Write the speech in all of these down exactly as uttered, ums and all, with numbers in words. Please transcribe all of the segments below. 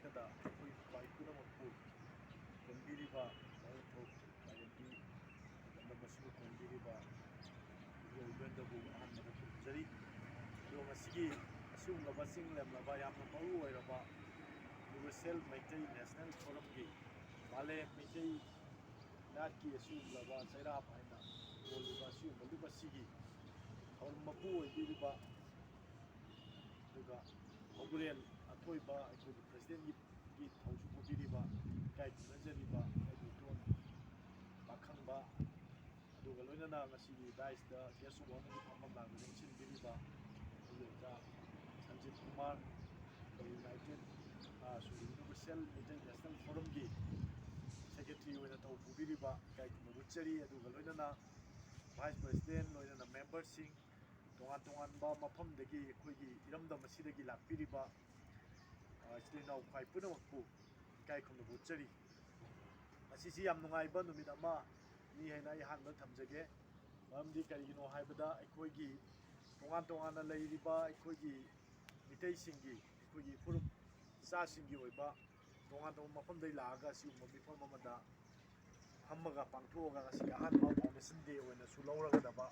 ꯗ ꯑꯩꯈꯣꯏ ꯈ꯭ꯋꯥꯏ ꯄꯨꯝꯅꯃꯛꯄꯨ ꯈꯣꯟꯕꯤꯔꯤꯕ ꯃꯥꯏꯊꯣꯛ ꯃꯥꯏꯔꯦꯝꯕꯤ ꯂꯝꯗꯝ ꯑꯁꯤꯕꯨ ꯈꯣꯟꯕꯤꯔꯤꯕ ꯏꯕꯨꯡ ꯏꯕꯦꯟꯗꯕꯨ ꯑꯍꯥꯟꯕꯗ ꯈꯨꯔꯨꯝꯖꯔꯤ꯫ ꯑꯗꯨꯒ ꯉꯁꯤꯒꯤ ꯑꯁꯤꯒꯨꯝꯂꯕ ꯆꯤꯡ ꯂꯦꯝꯂꯕ ꯌꯥꯝꯅ ꯃꯔꯨ ꯑꯣꯏꯔꯕ Universal Meitei National Forumꯒꯤ ꯃꯥꯂꯦꯝ ꯃꯩꯇꯩ ꯅꯥꯠꯀꯤ ꯑꯁꯤꯒꯨꯝꯂꯕ ꯆꯩꯔꯥ ꯍꯥꯏꯅ ꯀꯣꯜꯂꯤꯕ ꯑꯁꯤꯒꯨꯝꯕ ꯂꯨꯞ ꯑꯁꯤꯒꯤ ꯊꯧꯔꯝ ꯃꯄꯨ ꯑꯣꯏꯕꯤꯔꯤꯕ ꯑꯗꯨꯒ ꯍꯧꯕꯨꯔꯦꯜ ꯑꯊꯣꯏꯕ ꯑꯩꯈꯣꯏꯒꯤ ꯄ꯭ꯔꯦꯁꯤꯗꯦꯟꯒꯤ ꯊꯧꯁꯨ ꯄꯨꯕꯤꯔꯤꯕ ꯏꯀꯥꯏ ꯈꯨꯝꯅꯖꯔꯤꯕ ꯑꯩꯒꯤ ꯏꯇꯣꯟ ꯄꯥꯈꯪꯕ ꯑꯗꯨꯒ ꯂꯣꯏꯅꯅ ꯉꯁꯤꯒꯤ ꯗꯥꯏꯁꯇ ꯒꯦꯁ ꯑꯣꯐ ꯑꯣꯅꯔꯒꯤ ꯐꯝꯐꯝ ꯂꯥꯡꯗ ꯂꯦꯡꯁꯤꯟꯕꯤꯔꯤꯕ ꯑꯩꯒꯤ ꯑꯣꯖꯥ ꯁꯟꯖꯤꯠ ꯀꯨꯃꯥꯔ, ꯑꯩꯈꯣꯏ ꯌꯨꯅꯥꯏꯇꯦꯠ ꯁꯣꯔꯤ ꯌꯨꯅꯤꯚꯔꯁꯦꯜ ꯃꯩꯇꯩ ꯅꯦꯁꯅꯦꯜ ꯐꯣꯔꯝꯒꯤ ꯁꯦꯀ꯭ꯔꯦꯇꯔꯤ ꯑꯣꯏꯅ ꯊꯧ ꯄꯨꯕꯤꯔꯤꯕ ꯏꯀꯥꯏ ꯈꯨꯝꯅꯕ ꯎꯠꯆꯔꯤ꯫ ꯑꯗꯨꯒ ꯂꯣꯏꯅꯅ ꯚꯥꯏꯁ ꯄ꯭ꯔꯦꯁꯤꯗꯦꯟ, ꯂꯣꯏꯅꯅ ꯃꯦꯝꯕꯔꯁꯤꯡ, ꯇꯣꯉꯥꯟ ꯇꯣꯉꯥꯟꯕ ꯃꯐꯝꯗꯒꯤ ꯑꯩꯈꯣꯏꯒꯤ ꯏꯔꯝꯗꯝ ꯑꯁꯤꯗꯒꯤ ꯂꯥꯛꯄꯤꯔꯤꯕ ꯑ, ꯏꯆꯤꯜ ꯏꯅꯥꯎ ꯈ꯭ꯋꯥꯏ ꯄꯨꯝꯅꯃꯛꯄꯨ ꯏꯀꯥꯏ ꯈꯨꯝꯅꯕ ꯎꯠꯆꯔꯤ꯫ ꯉꯁꯤꯁꯤ ꯌꯥꯝ ꯅꯨꯡꯉꯥꯏꯕ ꯅꯨꯃꯤꯠ ꯑꯃꯅꯤ ꯍꯥꯏꯅ ꯑꯩ ꯑꯍꯥꯟꯕ ꯊꯝꯖꯒꯦ꯫ ꯃꯔꯝꯗꯤ ꯀꯔꯤꯒꯤꯅꯣ ꯍꯥꯏꯕꯗ ꯑꯩꯈꯣꯏꯒꯤ ꯇꯣꯉꯥꯟ ꯇꯣꯉꯥꯟꯅ ꯂꯩꯔꯤꯕ ꯑꯩꯈꯣꯏꯒꯤ ꯃꯤꯇꯩꯁꯤꯡꯒꯤ, ꯑꯩꯈꯣꯏꯒꯤ ꯐꯨꯔꯨꯞ ꯏꯆꯥꯁꯤꯡꯒꯤ ꯑꯣꯏꯕ ꯇꯣꯉꯥꯟ ꯇꯣꯉꯥꯟꯕ ꯃꯐꯝꯗꯒꯤ ꯂꯥꯛꯑꯒ ꯑꯁꯤꯒꯨꯝꯕ ꯃꯤꯐꯝ ꯑꯃꯗ ꯐꯝꯃꯒ ꯄꯥꯡꯊꯣꯛꯑꯒ ꯉꯁꯤꯒꯤ ꯑꯍꯥꯟꯕ Foundation Day ꯑꯣꯏꯅꯁꯨ ꯂꯧꯔꯒꯗꯕ,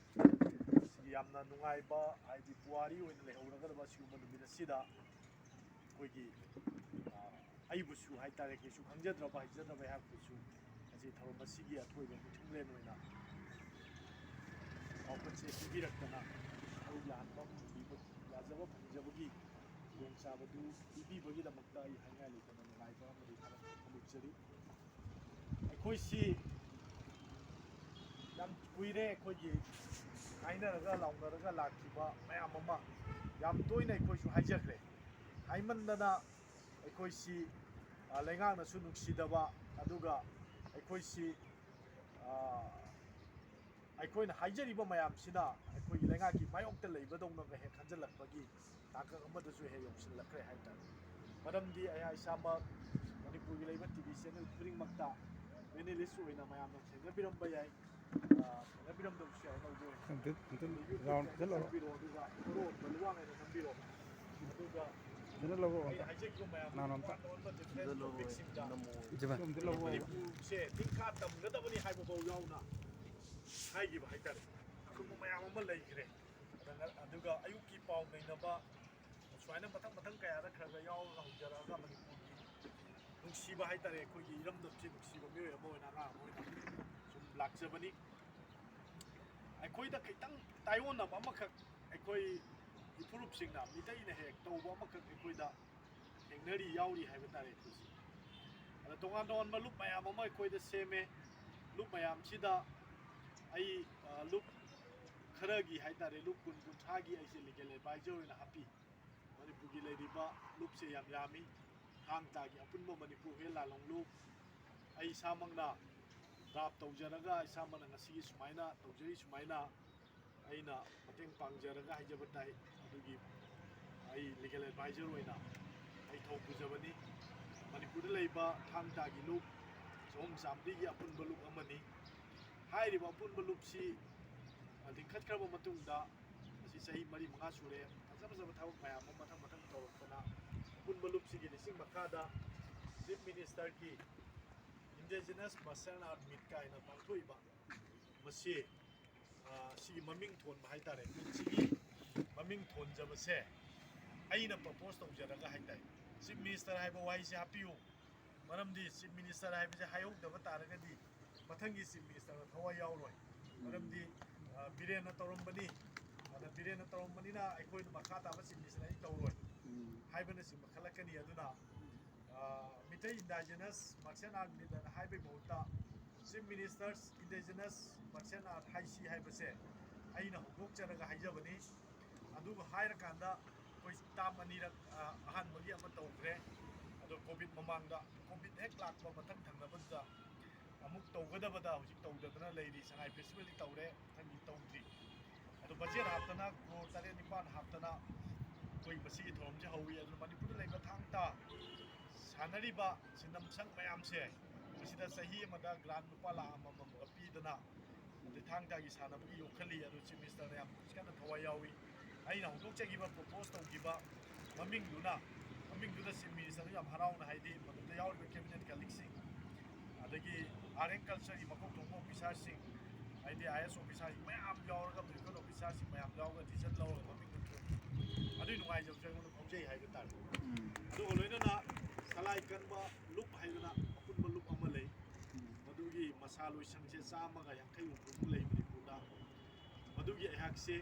ꯉꯁꯤꯒꯤ ꯌꯥꯝꯅ ꯅꯨꯡꯉꯥꯏꯕ, ꯍꯥꯏꯗꯤ ꯄꯨꯋꯥꯔꯤ ꯑꯣꯏꯅ ꯂꯩꯍꯧꯔꯒꯗꯕ ꯑꯁꯤꯒꯨꯝꯕ ꯅꯨꯃꯤꯠ ꯑꯁꯤꯗ ꯑꯩꯈꯣꯏꯒꯤ, ꯑ, ꯑꯩꯕꯨꯁꯨ ꯍꯥꯏꯇꯥꯔꯦ, ꯀꯩꯁꯨ ꯈꯪꯖꯗ꯭ꯔꯕ ꯍꯩꯖꯗ꯭ꯔꯕ ꯑꯩꯍꯥꯛꯄꯨꯁꯨ ꯉꯁꯤ ꯊꯧꯔꯝ ꯑꯁꯤꯒꯤ ꯑꯊꯣꯏꯕ ꯃꯤꯊꯨꯡꯂꯦꯟ ꯑꯣꯏꯅ ꯋꯥꯈꯜꯁꯦ ꯄꯤꯕꯤꯔꯛꯇꯅ ꯁꯔꯨꯛ ꯌꯥꯍꯟꯕ ꯐꯪꯕꯤꯕ, ꯌꯥꯖꯕ ꯐꯪꯖꯕꯒꯤ ꯈꯨꯗꯣꯡꯆꯥꯕꯗꯨ ꯄꯤꯕꯤꯕꯒꯤꯗꯃꯛꯇ ꯑꯩ ꯍꯥꯏꯅꯤꯡꯉꯥꯏ ꯂꯩꯇꯅ ꯅꯨꯡꯉꯥꯏꯕ ꯑꯃꯗꯤ ꯊꯥꯒꯠꯄ ꯐꯣꯡꯗꯣꯛꯆꯔꯤ꯫ ꯑꯩꯈꯣꯏꯁꯤ ꯌꯥꯝ ꯀꯨꯏꯔꯦ ꯑꯩꯈꯣꯏꯒꯤ ꯀꯥꯏꯅꯔꯒ ꯂꯥꯎꯅꯔꯒ ꯂꯥꯛꯈꯤꯕ ꯃꯌꯥꯝ ꯑꯃ ꯌꯥꯝ ꯇꯣꯏꯅ ꯑꯩꯈꯣꯏꯁꯨ ꯍꯥꯏꯖꯈ꯭ꯔꯦ꯫ ꯍꯥꯏꯃꯟꯗꯅ ꯑꯩꯈꯣꯏꯁꯤ, ꯑ, ꯂꯩꯉꯥꯛꯅꯁꯨ ꯅꯨꯡꯁꯤꯗꯕ, ꯑꯗꯨꯒ ꯑꯩꯈꯣꯏꯁꯤ, ꯑ, ꯑꯩꯈꯣꯏꯅ ꯍꯥꯏꯖꯔꯤꯕ ꯃꯌꯥꯝꯁꯤꯅ ꯑꯩꯈꯣꯏꯒꯤ ꯂꯩꯉꯥꯛꯀꯤ ꯃꯥꯌꯣꯛꯇ ꯂꯩꯕꯗꯧꯅꯒ ꯍꯦꯛ ꯈꯟꯖꯤꯜꯂꯛꯄꯒꯤ ꯇꯥꯡꯀꯛ ꯑꯃꯗꯁꯨ ꯍꯦꯛ ꯌꯧꯁꯤꯜꯂꯛꯈ꯭ꯔꯦ ꯍꯥꯏꯇꯥꯔꯦ꯫ ꯃꯔꯝꯗꯤ ꯑꯩꯍꯥꯛ ꯏꯁꯥꯃꯛ ꯃꯅꯤꯄꯨꯔꯒꯤ ꯂꯩꯕ ꯇꯤ ꯚꯤ ꯆꯦꯅꯦꯜ ꯈꯨꯗꯤꯡꯃꯛꯇ ꯄꯦꯅꯦꯂꯤꯁ ꯑꯣꯏꯅ ꯃꯌꯥꯝꯅ ꯊꯦꯡꯅꯕꯤꯔꯝꯕ ꯌꯥꯏ꯫ ꯑ, ꯊꯦꯡꯅꯕꯤꯔꯝꯗꯕꯁꯨ ꯌꯥꯏ꯫ ꯑꯅꯧꯕ ꯑꯣꯏꯅ ꯑꯝꯇ, ꯑꯝꯇ YouTube ꯔꯥꯎꯟ ꯆꯦꯅꯦꯜ ꯆꯠꯂꯣ꯫ ꯆꯪꯕꯤꯔꯣ, ꯑꯗꯨꯒ ꯍꯦꯔꯣ ꯕꯂꯨꯋꯥꯡ ꯍꯥꯏꯅ ꯅꯝꯕꯤꯔꯣ꯫ ꯑꯗꯨꯒ ꯁꯤꯗ ꯂꯧꯔꯛꯑꯣ ꯑꯝꯇ꯫ ꯍꯥꯏꯖꯈꯤꯕ ꯃꯌꯥꯝ ꯅꯍꯥꯟ ꯑꯝꯇ꯫ ꯇꯣꯉꯥꯟ ꯇꯣꯉꯥꯟꯕ different topicꯁꯤꯡꯗ ꯁꯤꯗ ꯂꯧꯔꯛꯑꯣ꯫ ꯃꯅꯤꯄꯨꯔꯁꯦ ꯅꯤꯡꯈꯥ ꯇꯝꯒꯗꯕꯅꯤ ꯍꯥꯏꯕꯐꯥꯎ ꯌꯥꯎꯅ ꯍꯥꯏꯈꯤꯕ ꯍꯥꯏꯇꯥꯔꯦ꯫ ꯑꯗꯨꯒꯨꯝꯕ ꯃꯌꯥꯝ ꯑꯃ ꯂꯩꯈ꯭ꯔꯦ꯫ ꯑꯗꯨꯒ ꯑꯌꯨꯛꯀꯤ ꯄꯥꯎ ꯅꯩꯅꯕ ꯁꯨꯃꯥꯏꯅ ꯃꯊꯪ ꯃꯊꯪ ꯀꯌꯥꯗ ꯈꯔ ꯈꯔ ꯌꯥꯎꯔꯒ ꯍꯧꯖꯔꯛꯑꯒ ꯃꯅꯤꯄꯨꯔꯒꯤ ꯅꯨꯡꯁꯤꯕ ꯍꯥꯏꯇꯥꯔꯦ, ꯑꯩꯈꯣꯏꯒꯤ ꯏꯔꯝꯗꯝꯁꯤ ꯅꯨꯡꯁꯤꯕ ꯃꯤꯑꯣꯏ ꯑꯃ ꯑꯣꯏꯅ, ꯑꯉꯥꯡ ꯑꯃ ꯑꯣꯏꯅ ꯁꯨꯝ ꯂꯥꯛꯆꯕꯅꯤ꯫ ꯑꯩꯈꯣꯏꯗ ꯈꯤꯇꯪ ꯇꯥꯏꯑꯣꯟꯅꯕ ꯑꯃꯈꯛ, ꯑꯩꯈꯣꯏ ꯏꯐꯨꯔꯨꯞꯁꯤꯡꯅ, ꯃꯤꯇꯩꯅ ꯍꯦꯛ ꯇꯧꯕ ꯑꯃꯈꯛ ꯑꯩꯈꯣꯏꯗ ꯊꯦꯡꯅꯔꯤ, ꯌꯥꯎꯔꯤ ꯍꯥꯏꯕ ꯇꯥꯔꯦ ꯑꯩꯈꯣꯏꯁꯦ꯫ ꯑꯗ ꯇꯣꯉꯥꯟ ꯇꯣꯉꯥꯟꯕ ꯂꯨꯞ ꯃꯌꯥꯝ ꯑꯃ ꯑꯩꯈꯣꯏꯗ ꯁꯦꯝꯃꯦ꯫ ꯂꯨꯞ ꯃꯌꯥꯝꯁꯤꯗ ꯑꯩ, ꯑ, ꯂꯨꯞ ꯈꯔꯒꯤ ꯍꯥꯏ ꯇꯥꯔꯦ, ꯂꯨꯞ ꯀꯨꯟ, ꯀꯨꯟꯊ꯭ꯔꯥꯒꯤ ꯑꯩꯁꯦ legal advisor ꯑꯣꯏꯅ ꯍꯥꯞꯄꯤ꯫ ꯃꯅꯤꯄꯨꯔꯒꯤ ꯂꯩꯔꯤꯕ ꯂꯨꯞꯁꯦ ꯌꯥꯝ ꯌꯥꯝꯃꯤ꯫ ꯊꯥꯡ ꯇꯥꯒꯤ ꯑꯄꯨꯟꯕ ꯃꯅꯤꯄꯨꯔ ꯍꯨꯏꯌꯦꯟ ꯂꯥꯂꯣꯡ ꯂꯨꯞ, ꯑꯩ ꯏꯁꯥꯃꯛꯅ draft ꯇꯧꯖꯔꯒ, ꯏꯁꯥꯃꯛꯅ ꯉꯁꯤꯒꯤ ꯁꯨꯃꯥꯏꯅ ꯇꯧꯖꯔꯤ, ꯁꯨꯃꯥꯏꯅ ꯑꯩꯅ ꯃꯇꯦꯡ ꯄꯥꯡꯖꯔꯒ ꯍꯥꯏꯖꯕ ꯇꯥꯏ꯫ ꯑꯗꯨꯒꯤ ꯑꯩ legal advisor ꯑꯣꯏꯅ ꯑꯩ ꯊꯧ ꯄꯨꯖꯕꯅꯤ꯫ ꯃꯅꯤꯄꯨꯔꯗ ꯂꯩꯕ ꯊꯥꯡ ꯇꯥꯒꯤ ꯂꯨꯞ ꯆꯍꯨꯝ ꯆꯥꯝꯃꯔꯤꯒꯤ ꯑꯄꯨꯟꯕ ꯂꯨꯞ ꯑꯃꯅꯤ꯫ ꯍꯥꯏꯔꯤꯕ ꯑꯄꯨꯟꯕ ꯂꯨꯞꯁꯤ ꯂꯤꯡꯈꯠꯈ꯭ꯔꯕ ꯃꯇꯨꯡꯗ, ꯉꯁꯤ ꯆꯍꯤ ꯃꯔꯤ ꯃꯉꯥ ꯁꯨꯔꯦ, ꯐꯖ ꯐꯖꯕ ꯊꯕꯛ ꯃꯌꯥꯝ ꯑꯃ ꯃꯊꯪ ꯃꯊꯪ ꯇꯧꯔꯛꯇꯅ, ꯑꯄꯨꯟꯕ ꯂꯨꯞꯁꯤꯒꯤ ꯂꯤꯁꯤꯡ ꯃꯈꯥꯗ Chief Ministerꯒꯤ Indigenous Martial Art Meet ꯀꯥꯏꯅ ꯄꯥꯡꯊꯣꯛꯏꯕ, ꯃꯁꯤ, ꯑ, ꯁꯤꯒꯤ ꯃꯃꯤꯡ ꯊꯣꯟꯕ ꯍꯥꯏꯇꯥꯔꯦ, meetꯁꯤꯒꯤ ꯃꯃꯤꯡ ꯊꯣꯟꯖꯕꯁꯦ ꯑꯩꯅ propose ꯇꯧꯖꯔꯒ ꯍꯥꯏꯇꯥꯔꯦ꯫ Chief Minister ꯍꯥꯏꯕ ꯋꯥꯍꯩꯁꯦ ꯍꯥꯞꯄꯤꯌꯨ, ꯃꯔꯝꯗꯤ Chief Minister ꯍꯥꯏꯕꯁꯦ ꯍꯥꯏꯍꯧꯗꯕ ꯇꯥꯔꯒꯗꯤ ꯃꯊꯪꯒꯤ Chief Ministerꯗ ꯊꯋꯥꯏ ꯌꯥꯎꯔꯣꯏ꯫ ꯃꯔꯝꯗꯤ, ꯑ, ꯕꯤꯔꯦꯟꯅ ꯇꯧꯔꯝꯕꯅꯤ, ꯑꯗ ꯕꯤꯔꯦꯟꯅ ꯇꯧꯔꯝꯕꯅꯤꯅ ꯑꯩꯈꯣꯏꯅ ꯃꯈꯥ ꯇꯥꯕ Chief Minister ꯑꯩ ꯇꯧꯔꯣꯏ ꯍꯥꯏꯕꯅꯆꯤꯡꯕ ꯈꯜꯂꯛꯀꯅꯤ꯫ ꯑꯗꯨꯅ, ꯑ, Meitei Indigenous Martial Art Meet ꯑꯅ ꯍꯥꯏꯕꯒꯤ ꯃꯍꯨꯠꯇ Chief Minister's Indigenous Martial Art ꯍꯥꯏꯁꯤ ꯍꯥꯏꯕꯁꯦ ꯑꯩꯅ ꯍꯧꯗꯣꯛꯆꯔꯒ ꯍꯥꯏꯖꯕꯅꯤ꯫ ꯑꯗꯨꯒ ꯍꯥꯏꯔꯀꯥꯟꯗ ꯑꯩꯈꯣꯏ term ꯑꯅꯤꯔꯛ, ꯑ, ꯑꯍꯥꯟꯕꯒꯤ ꯑꯃ ꯇꯧꯈ꯭ꯔꯦ꯫ ꯑꯗꯣ COVID ꯃꯃꯥꯡꯗ, COVID ꯍꯦꯛ ꯂꯥꯛꯄ ꯃꯊꯪ ꯊꯪꯅꯕꯗꯨꯗ ꯑꯃꯨꯛ ꯇꯧꯒꯗꯕꯗ ꯍꯧꯖꯤꯛ ꯇꯧꯗꯗꯅ ꯂꯩꯔꯤ꯫ ꯁꯉꯥꯏ Festivalꯗꯤ ꯇꯧꯔꯦ, ꯃꯊꯪꯒꯤ ꯇꯧꯗ꯭ꯔꯤ꯫ ꯑꯗꯣ budget ꯍꯥꯞꯇꯅ crore ꯇꯔꯦꯠ ꯅꯤꯄꯥꯟ ꯍꯥꯞꯇꯅ ꯑꯩꯈꯣꯏ ꯃꯁꯤꯒꯤ ꯊꯧꯔꯝꯁꯦ ꯍꯧꯏ꯫ ꯑꯗꯨꯅ ꯃꯅꯤꯄꯨꯔꯗ ꯂꯩꯕ ꯊꯥꯡ ꯇꯥ ꯁꯥꯟꯅꯔꯤꯕ ꯁꯤꯟꯅꯝ ꯁꯪ ꯃꯌꯥꯝꯁꯦ, ꯃꯁꯤꯗ ꯆꯍꯤ ꯑꯃꯗ grant ꯂꯨꯄꯥ ꯂꯥꯈ ꯑꯃꯃꯝꯒ ꯄꯤꯗꯅ, ꯑꯗꯩ ꯊꯥꯡ ꯇꯥꯒꯤ ꯁꯥꯟꯅꯕꯒꯤ ꯌꯣꯛꯈꯠꯂꯤ꯫ ꯑꯗꯨ Chief Ministerꯅ ꯌꯥꯝ ꯀꯟꯅ ꯊꯋꯥꯏ ꯌꯥꯎꯏ꯫ ꯑꯩꯅ ꯍꯧꯗꯣꯛꯆꯈꯤꯕ, propose ꯇꯧꯈꯤꯕ ꯃꯃꯤꯡꯗꯨꯅ, ꯃꯃꯤꯡꯗꯨꯗ Chief Minister ꯗꯨ ꯌꯥꯝ ꯍꯔꯥꯎꯅ, ꯍꯥꯏꯗꯤ ꯃꯗꯨꯗ ꯌꯥꯎꯔꯤꯕ cabinet colleague ꯁꯤꯡ, ꯑꯗꯒꯤ Art and Culture ꯒꯤ ꯃꯀꯣꯛ ꯊꯣꯡꯕ officer ꯁꯤꯡ, ꯍꯥꯏꯗꯤ IAS officer ꯁꯤꯡ ꯃꯌꯥꯝ ꯌꯥꯎꯔꯒ, political officer ꯁꯤꯡ ꯃꯌꯥꯝ ꯌꯥꯎꯔꯒ decision ꯂꯧꯔꯒ ꯃꯃꯤꯡꯗꯨ ꯊꯣꯟꯕ, ꯑꯗꯨꯒꯤ ꯅꯨꯡꯉꯥꯏꯖꯕꯁꯨ ꯑꯩꯉꯣꯟꯗ ꯐꯥꯎꯖꯩ ꯍꯥꯏꯕ ꯇꯥꯔꯦ꯫ ꯑꯗꯨꯒ ꯂꯣꯏꯅꯅ ꯁꯂꯥꯏ ꯀꯟꯕ ꯂꯨꯞ ꯍꯥꯏꯗꯅ ꯑꯄꯨꯟꯕ ꯂꯨꯞ ꯑꯃ ꯂꯩ꯫ ꯃꯗꯨꯒꯤ ꯃꯁꯥ ꯂꯣꯏꯁꯪꯁꯦ ꯆꯥꯝꯃꯒ ꯌꯥꯡꯈꯩ ꯍꯨꯝꯐꯨꯃꯨꯛ ꯂꯩ ꯃꯅꯤꯄꯨꯔꯗ꯫ ꯃꯗꯨꯒꯤ ꯑꯩꯍꯥꯛꯁꯦ,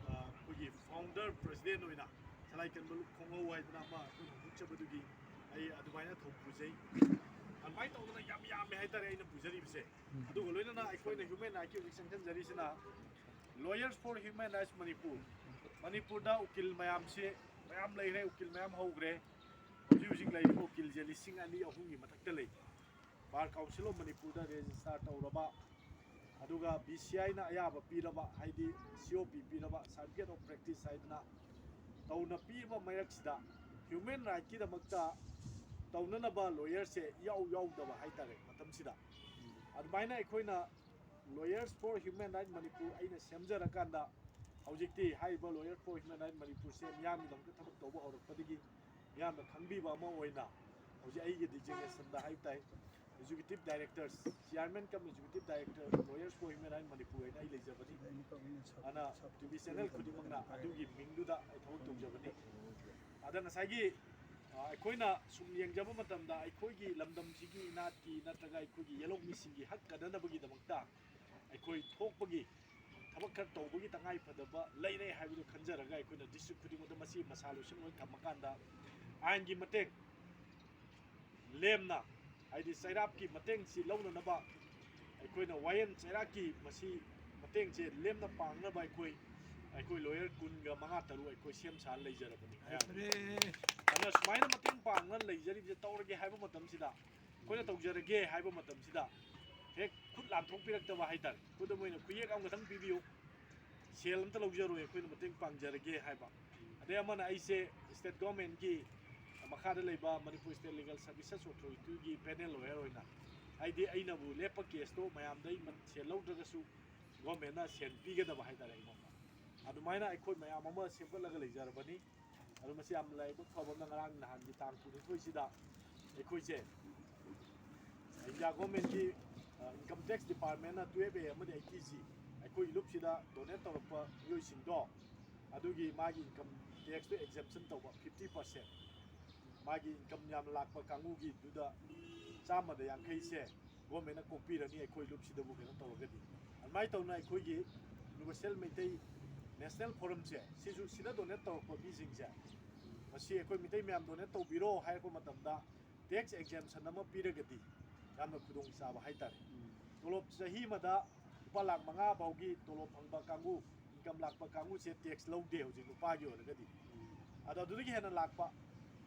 ꯑ, ꯑꯩꯈꯣꯏꯒꯤ founder president ꯑꯣꯏꯅ ꯁꯂꯥꯏ ꯀꯟꯕ ꯂꯨꯞ ꯈꯣꯡꯍꯧ ꯍꯥꯏꯗꯅ ꯑꯃ ꯑꯩꯈꯣꯏꯅ ꯍꯧꯗꯣꯛꯆꯕꯗꯨꯒꯤ ꯑꯩ ꯑꯗꯨꯃꯥꯏꯅ ꯊꯧ ꯄꯨꯖꯩ꯫ ꯑꯗꯨꯃꯥꯏꯅ ꯇꯧꯗꯅ ꯌꯥꯝ ꯌꯥꯝꯃꯦ ꯍꯥꯏꯇꯥꯔꯦ ꯑꯩꯅ ꯄꯨꯖꯔꯤꯕꯁꯦ꯫ ꯑꯗꯨꯒ ꯂꯣꯏꯅꯅ ꯑꯩꯈꯣꯏꯅ human right ꯀꯤ ꯍꯧꯖꯤꯛ ꯆꯪꯁꯤꯟꯖꯔꯤꯁꯤꯅ Lawyers for Human Rights Manipur. ꯃꯅꯤꯄꯨꯔꯗ ꯎꯀꯤꯜ ꯃꯌꯥꯝꯁꯦ ꯃꯌꯥꯝ ꯂꯩꯔꯦ, ꯎꯀꯤꯜ ꯃꯌꯥꯝ ꯍꯧꯈ꯭ꯔꯦ꯫ ꯍꯧꯖꯤꯛ ꯍꯧꯖꯤꯛ ꯂꯩꯔꯤꯕ ꯎꯀꯤꯜꯁꯦ ꯂꯤꯁꯤꯡ ꯑꯅꯤ ꯑꯍꯨꯝꯒꯤ ꯃꯊꯛꯇ ꯂꯩ꯫ Bar Council of ꯃꯅꯤꯄꯨꯔꯗ register ꯇꯧꯔꯕ, ꯑꯗꯨꯒ BCI ꯅ ꯑꯌꯥꯕ ꯄꯤꯔꯕ, ꯍꯥꯏꯗꯤ COP ꯄꯤꯔꯕ, Certificate of Practice ꯍꯥꯏꯗꯅ ꯇꯧꯅ ꯄꯤꯔꯕ ꯃꯔꯛꯁꯤꯗ human right ꯀꯤꯗꯃꯛꯇ ꯇꯧꯅꯅꯕ lawyer ꯁꯦ ꯏꯌꯥꯎ ꯌꯥꯎꯗꯕ ꯍꯥꯏꯇꯥꯔꯦ ꯃꯇꯝꯁꯤꯗ꯫ ꯑꯗꯨꯃꯥꯏꯅ ꯑꯩꯈꯣꯏꯅ Lawyers for Human Right Manipur ꯑꯩꯅ ꯁꯦꯝꯖꯔꯀꯥꯟꯗ ꯍꯧꯖꯤꯛꯇꯤ ꯍꯥꯏꯔꯤꯕ Lawyers for Human Right ꯃꯅꯤꯄꯨꯔꯁꯦ ꯃꯤꯌꯥꯝꯒꯤꯗꯃꯛꯇ ꯊꯕꯛ ꯇꯧꯕ ꯍꯧꯔꯛꯄꯗꯒꯤ ꯃꯤꯌꯥꯝꯅ ꯈꯪꯕꯤꯕ ꯑꯃ ꯑꯣꯏꯅ ꯍꯧꯖꯤꯛ ꯑꯩꯒꯤ designation ꯗ ꯍꯥꯏꯕ ꯇꯥꯏ, Executive Director, Chairman cum Executive Director, Lawyers for Human Right Manipur ꯍꯥꯏꯅ ꯑꯩ ꯂꯩꯖꯕꯅꯤ꯫ ꯑꯗꯨꯅ TV channel ꯈꯨꯗꯤꯡꯃꯛꯅ ꯑꯗꯨꯒꯤ ꯃꯤꯡꯗꯨꯗ ꯑꯩ ꯊꯕꯛ ꯇꯧꯖꯕꯅꯤ꯫ ꯑꯗ ꯉꯁꯥꯏꯒꯤ, ꯑ, ꯑꯩꯈꯣꯏꯅ ꯁꯨꯝ ꯌꯦꯡꯖꯕ ꯃꯇꯝꯗ ꯑꯩꯈꯣꯏꯒꯤ ꯂꯝꯗꯝꯁꯤꯒꯤ ꯏꯅꯥꯠꯀꯤ ꯅꯠꯇ꯭ꯔꯒ ꯑꯩꯈꯣꯏꯒꯤ ꯌꯦꯜꯍꯧꯃꯤꯁꯤꯡꯒꯤ ꯍꯛ ꯀꯟꯅꯅꯕꯒꯤꯗꯃꯛꯇ ꯑꯩꯈꯣꯏ ꯊꯣꯛꯄꯒꯤ ꯊꯕꯛ ꯈꯔ ꯇꯧꯕꯒꯤ ꯇꯉꯥꯏ ꯐꯗꯕ ꯂꯩꯔꯦ ꯍꯥꯏꯕꯗꯨ ꯈꯟꯖꯔꯒ ꯑꯩꯈꯣꯏꯅ district ꯈꯨꯗꯤꯡꯃꯛꯇ ꯃꯁꯤ ꯃꯁꯥ ꯂꯣꯏꯁꯪ ꯂꯣꯏ ꯊꯝꯃꯀꯥꯟꯗ ꯑꯥꯏꯟꯒꯤ ꯃꯇꯦꯡ ꯂꯦꯝꯅ, ꯍꯥꯏꯗꯤ ꯆꯩꯔꯥꯛꯀꯤ ꯃꯇꯦꯡꯁꯤ ꯂꯧꯅꯅꯕ ꯑꯩꯈꯣꯏꯅ ꯋꯥꯌꯦꯜ ꯆꯩꯔꯥꯛꯀꯤ ꯃꯁꯤ ꯃꯇꯦꯡꯁꯦ ꯂꯦꯝꯅ ꯄꯥꯡꯅꯕ ꯑꯩꯈꯣꯏ, ꯑꯩꯈꯣꯏ lawyer ꯀꯨꯟꯒ ꯃꯉꯥ ꯇꯔꯨꯛ ꯑꯩꯈꯣꯏ ꯁꯦꯝ ꯁꯥ ꯂꯩꯖꯔꯕꯅꯤ꯫ ꯑꯗꯨꯅ ꯁꯨꯃꯥꯏꯅ ꯃꯇꯦꯡ ꯄꯥꯡꯅ ꯂꯩꯖꯔꯤꯕꯁꯦ ꯇꯧꯔꯒꯦ ꯍꯥꯏꯕ ꯃꯇꯝꯁꯤꯗ, ꯑꯩꯈꯣꯏꯅ ꯇꯧꯖꯔꯒꯦ ꯍꯥꯏꯕ ꯃꯇꯝꯁꯤꯗ ꯍꯦꯛ ꯈꯨꯠ ꯂꯥꯟꯊꯣꯛꯄꯤꯔꯛꯇꯕ ꯍꯥꯏꯇꯥꯔꯦ꯫ ꯈꯨꯗꯝ ꯑꯣꯏꯅ ꯈꯨꯌꯦꯛ ꯑꯃꯈꯛꯇꯪ ꯄꯤꯕꯤꯌꯨ, ꯁꯦꯜ ꯑꯝꯇ ꯂꯧꯖꯔꯣꯏ, ꯑꯩꯈꯣꯏꯅ ꯃꯇꯦꯡ ꯄꯥꯡꯖꯔꯒꯦ ꯍꯥꯏꯕ꯫ ꯑꯗꯩ ꯑꯃꯅ ꯑꯩꯁꯦ state government ꯀꯤ ꯃꯈꯥꯗ ꯂꯩꯕ Manipur State Legal Services Authority ꯒꯤ panel lawyer ꯑꯣꯏꯅ, ꯍꯥꯏꯗꯤ ꯑꯩꯅꯕꯨ ꯂꯦꯞꯄ case ꯇꯣ ꯃꯌꯥꯝꯗ ꯑꯩ ꯃ-, ꯁꯦꯜ ꯂꯧꯗ꯭ꯔꯒꯁꯨ government ꯅ ꯁꯦꯜ ꯄꯤꯒꯗꯕ ꯍꯥꯏꯇꯥꯔꯦ ꯑꯩꯉꯣꯟꯗ꯫ ꯑꯗꯨꯃꯥꯏꯅ ꯑꯩꯈꯣꯏ ꯃꯌꯥꯝ ꯑꯃ ꯁꯦꯝꯒꯠꯂꯒ ꯂꯩꯖꯔꯕꯅꯤ꯫ ꯑꯗꯣ ꯃꯁꯤ ꯌꯥꯝ ꯂꯥꯏꯕꯛ ꯐꯕ ꯑꯃꯅ, ꯉꯔꯥꯡ ꯅꯍꯥꯟꯒꯤ ꯇꯥꯡ ꯀꯨꯟꯅꯤꯊꯣꯏꯁꯤꯗ ꯑꯩꯈꯣꯏꯁꯦ ꯏꯟꯗꯤꯌꯥ ꯒꯣꯔꯃꯦꯟꯒꯤ ꯏꯟꯀꯝ ꯇꯦꯛꯁ ꯗꯤꯄꯥꯔꯠꯃꯦꯟꯅ ꯇꯨꯌꯦꯜꯞ ꯑꯦ ꯑꯃꯗꯤ ꯑꯩꯠꯇꯤ ꯖꯤ ꯑꯩꯈꯣꯏ ꯂꯨꯞꯁꯤꯗ ꯗꯣꯅꯦꯠ ꯇꯧꯔꯛꯄ ꯃꯤꯑꯣꯏꯁꯤꯡꯗꯣ, ꯑꯗꯨꯒꯤ ꯃꯥꯒꯤ ꯏꯟꯀꯝ ꯇꯦꯛꯁꯇꯨ ꯑꯦꯛꯖꯦꯝꯁꯟ ꯇꯧꯕ ꯐꯤꯐꯇꯤ ꯄꯥꯔꯁꯦꯟ, ꯃꯥꯒꯤ ꯏꯟꯀꯝ ꯌꯥꯝꯅ ꯂꯥꯛꯄ ꯀꯥꯡꯕꯨꯒꯤꯗꯨꯗ ꯆꯥꯝꯃꯗ ꯌꯥꯡꯈꯩꯁꯦ ꯒꯣꯔꯃꯦꯟꯅ ꯀꯣꯛꯄꯤꯔꯅꯤ, ꯑꯩꯈꯣꯏ ꯂꯨꯞꯁꯤꯗꯕꯨ ꯀꯩꯅꯣ ꯇꯧꯔꯒꯗꯤ꯫ ꯑꯗꯨꯃꯥꯏꯅ ꯇꯧꯅ ꯑꯩꯈꯣꯏꯒꯤ ꯌꯨꯅꯤꯚꯔꯁꯦꯜ ꯃꯩꯇꯩ ꯅꯦꯁꯅꯦꯜ ꯐꯣꯔꯝꯁꯦ, ꯁꯤꯁꯨ ꯁꯤꯗ ꯗꯣꯅꯦꯠ ꯇꯧꯔꯛꯄ ꯃꯤꯁꯤꯡꯁꯦ, ꯃꯁꯤ ꯑꯩꯈꯣꯏ ꯃꯤꯇꯩ ꯃꯌꯥꯝ ꯗꯣꯅꯦꯠ ꯇꯧꯕꯤꯔꯣ ꯍꯥꯏꯔꯛꯄ ꯃꯇꯝꯗ ꯇꯦꯛꯁ ꯑꯦꯛꯖꯦꯝꯁꯟ ꯑꯃ ꯄꯤꯔꯒꯗꯤ ꯌꯥꯝꯅ ꯈꯨꯗꯣꯡ ꯆꯥꯕ ꯍꯥꯏꯇꯥꯔꯦ꯫ ꯇꯣꯂꯣꯞ ꯆꯍꯤ ꯑꯃꯗ ꯂꯨꯄꯥ ꯂꯥꯈ ꯃꯉꯥ ꯐꯥꯎꯒꯤ ꯇꯣꯂꯣꯞ ꯐꯪꯕ ꯀꯥꯡꯕꯨ, ꯏꯟꯀꯝ ꯂꯥꯛꯄ ꯀꯥꯡꯕꯨꯁꯦ ꯇꯦꯛꯁ ꯂꯧꯗꯦ ꯍꯧꯖꯤꯛ ꯅꯨꯄꯥꯒꯤ ꯑꯣꯏꯔꯒꯗꯤ꯫ ꯑꯗꯣ ꯑꯗꯨꯗꯒꯤ ꯍꯦꯟꯅ ꯂꯥꯛꯄ,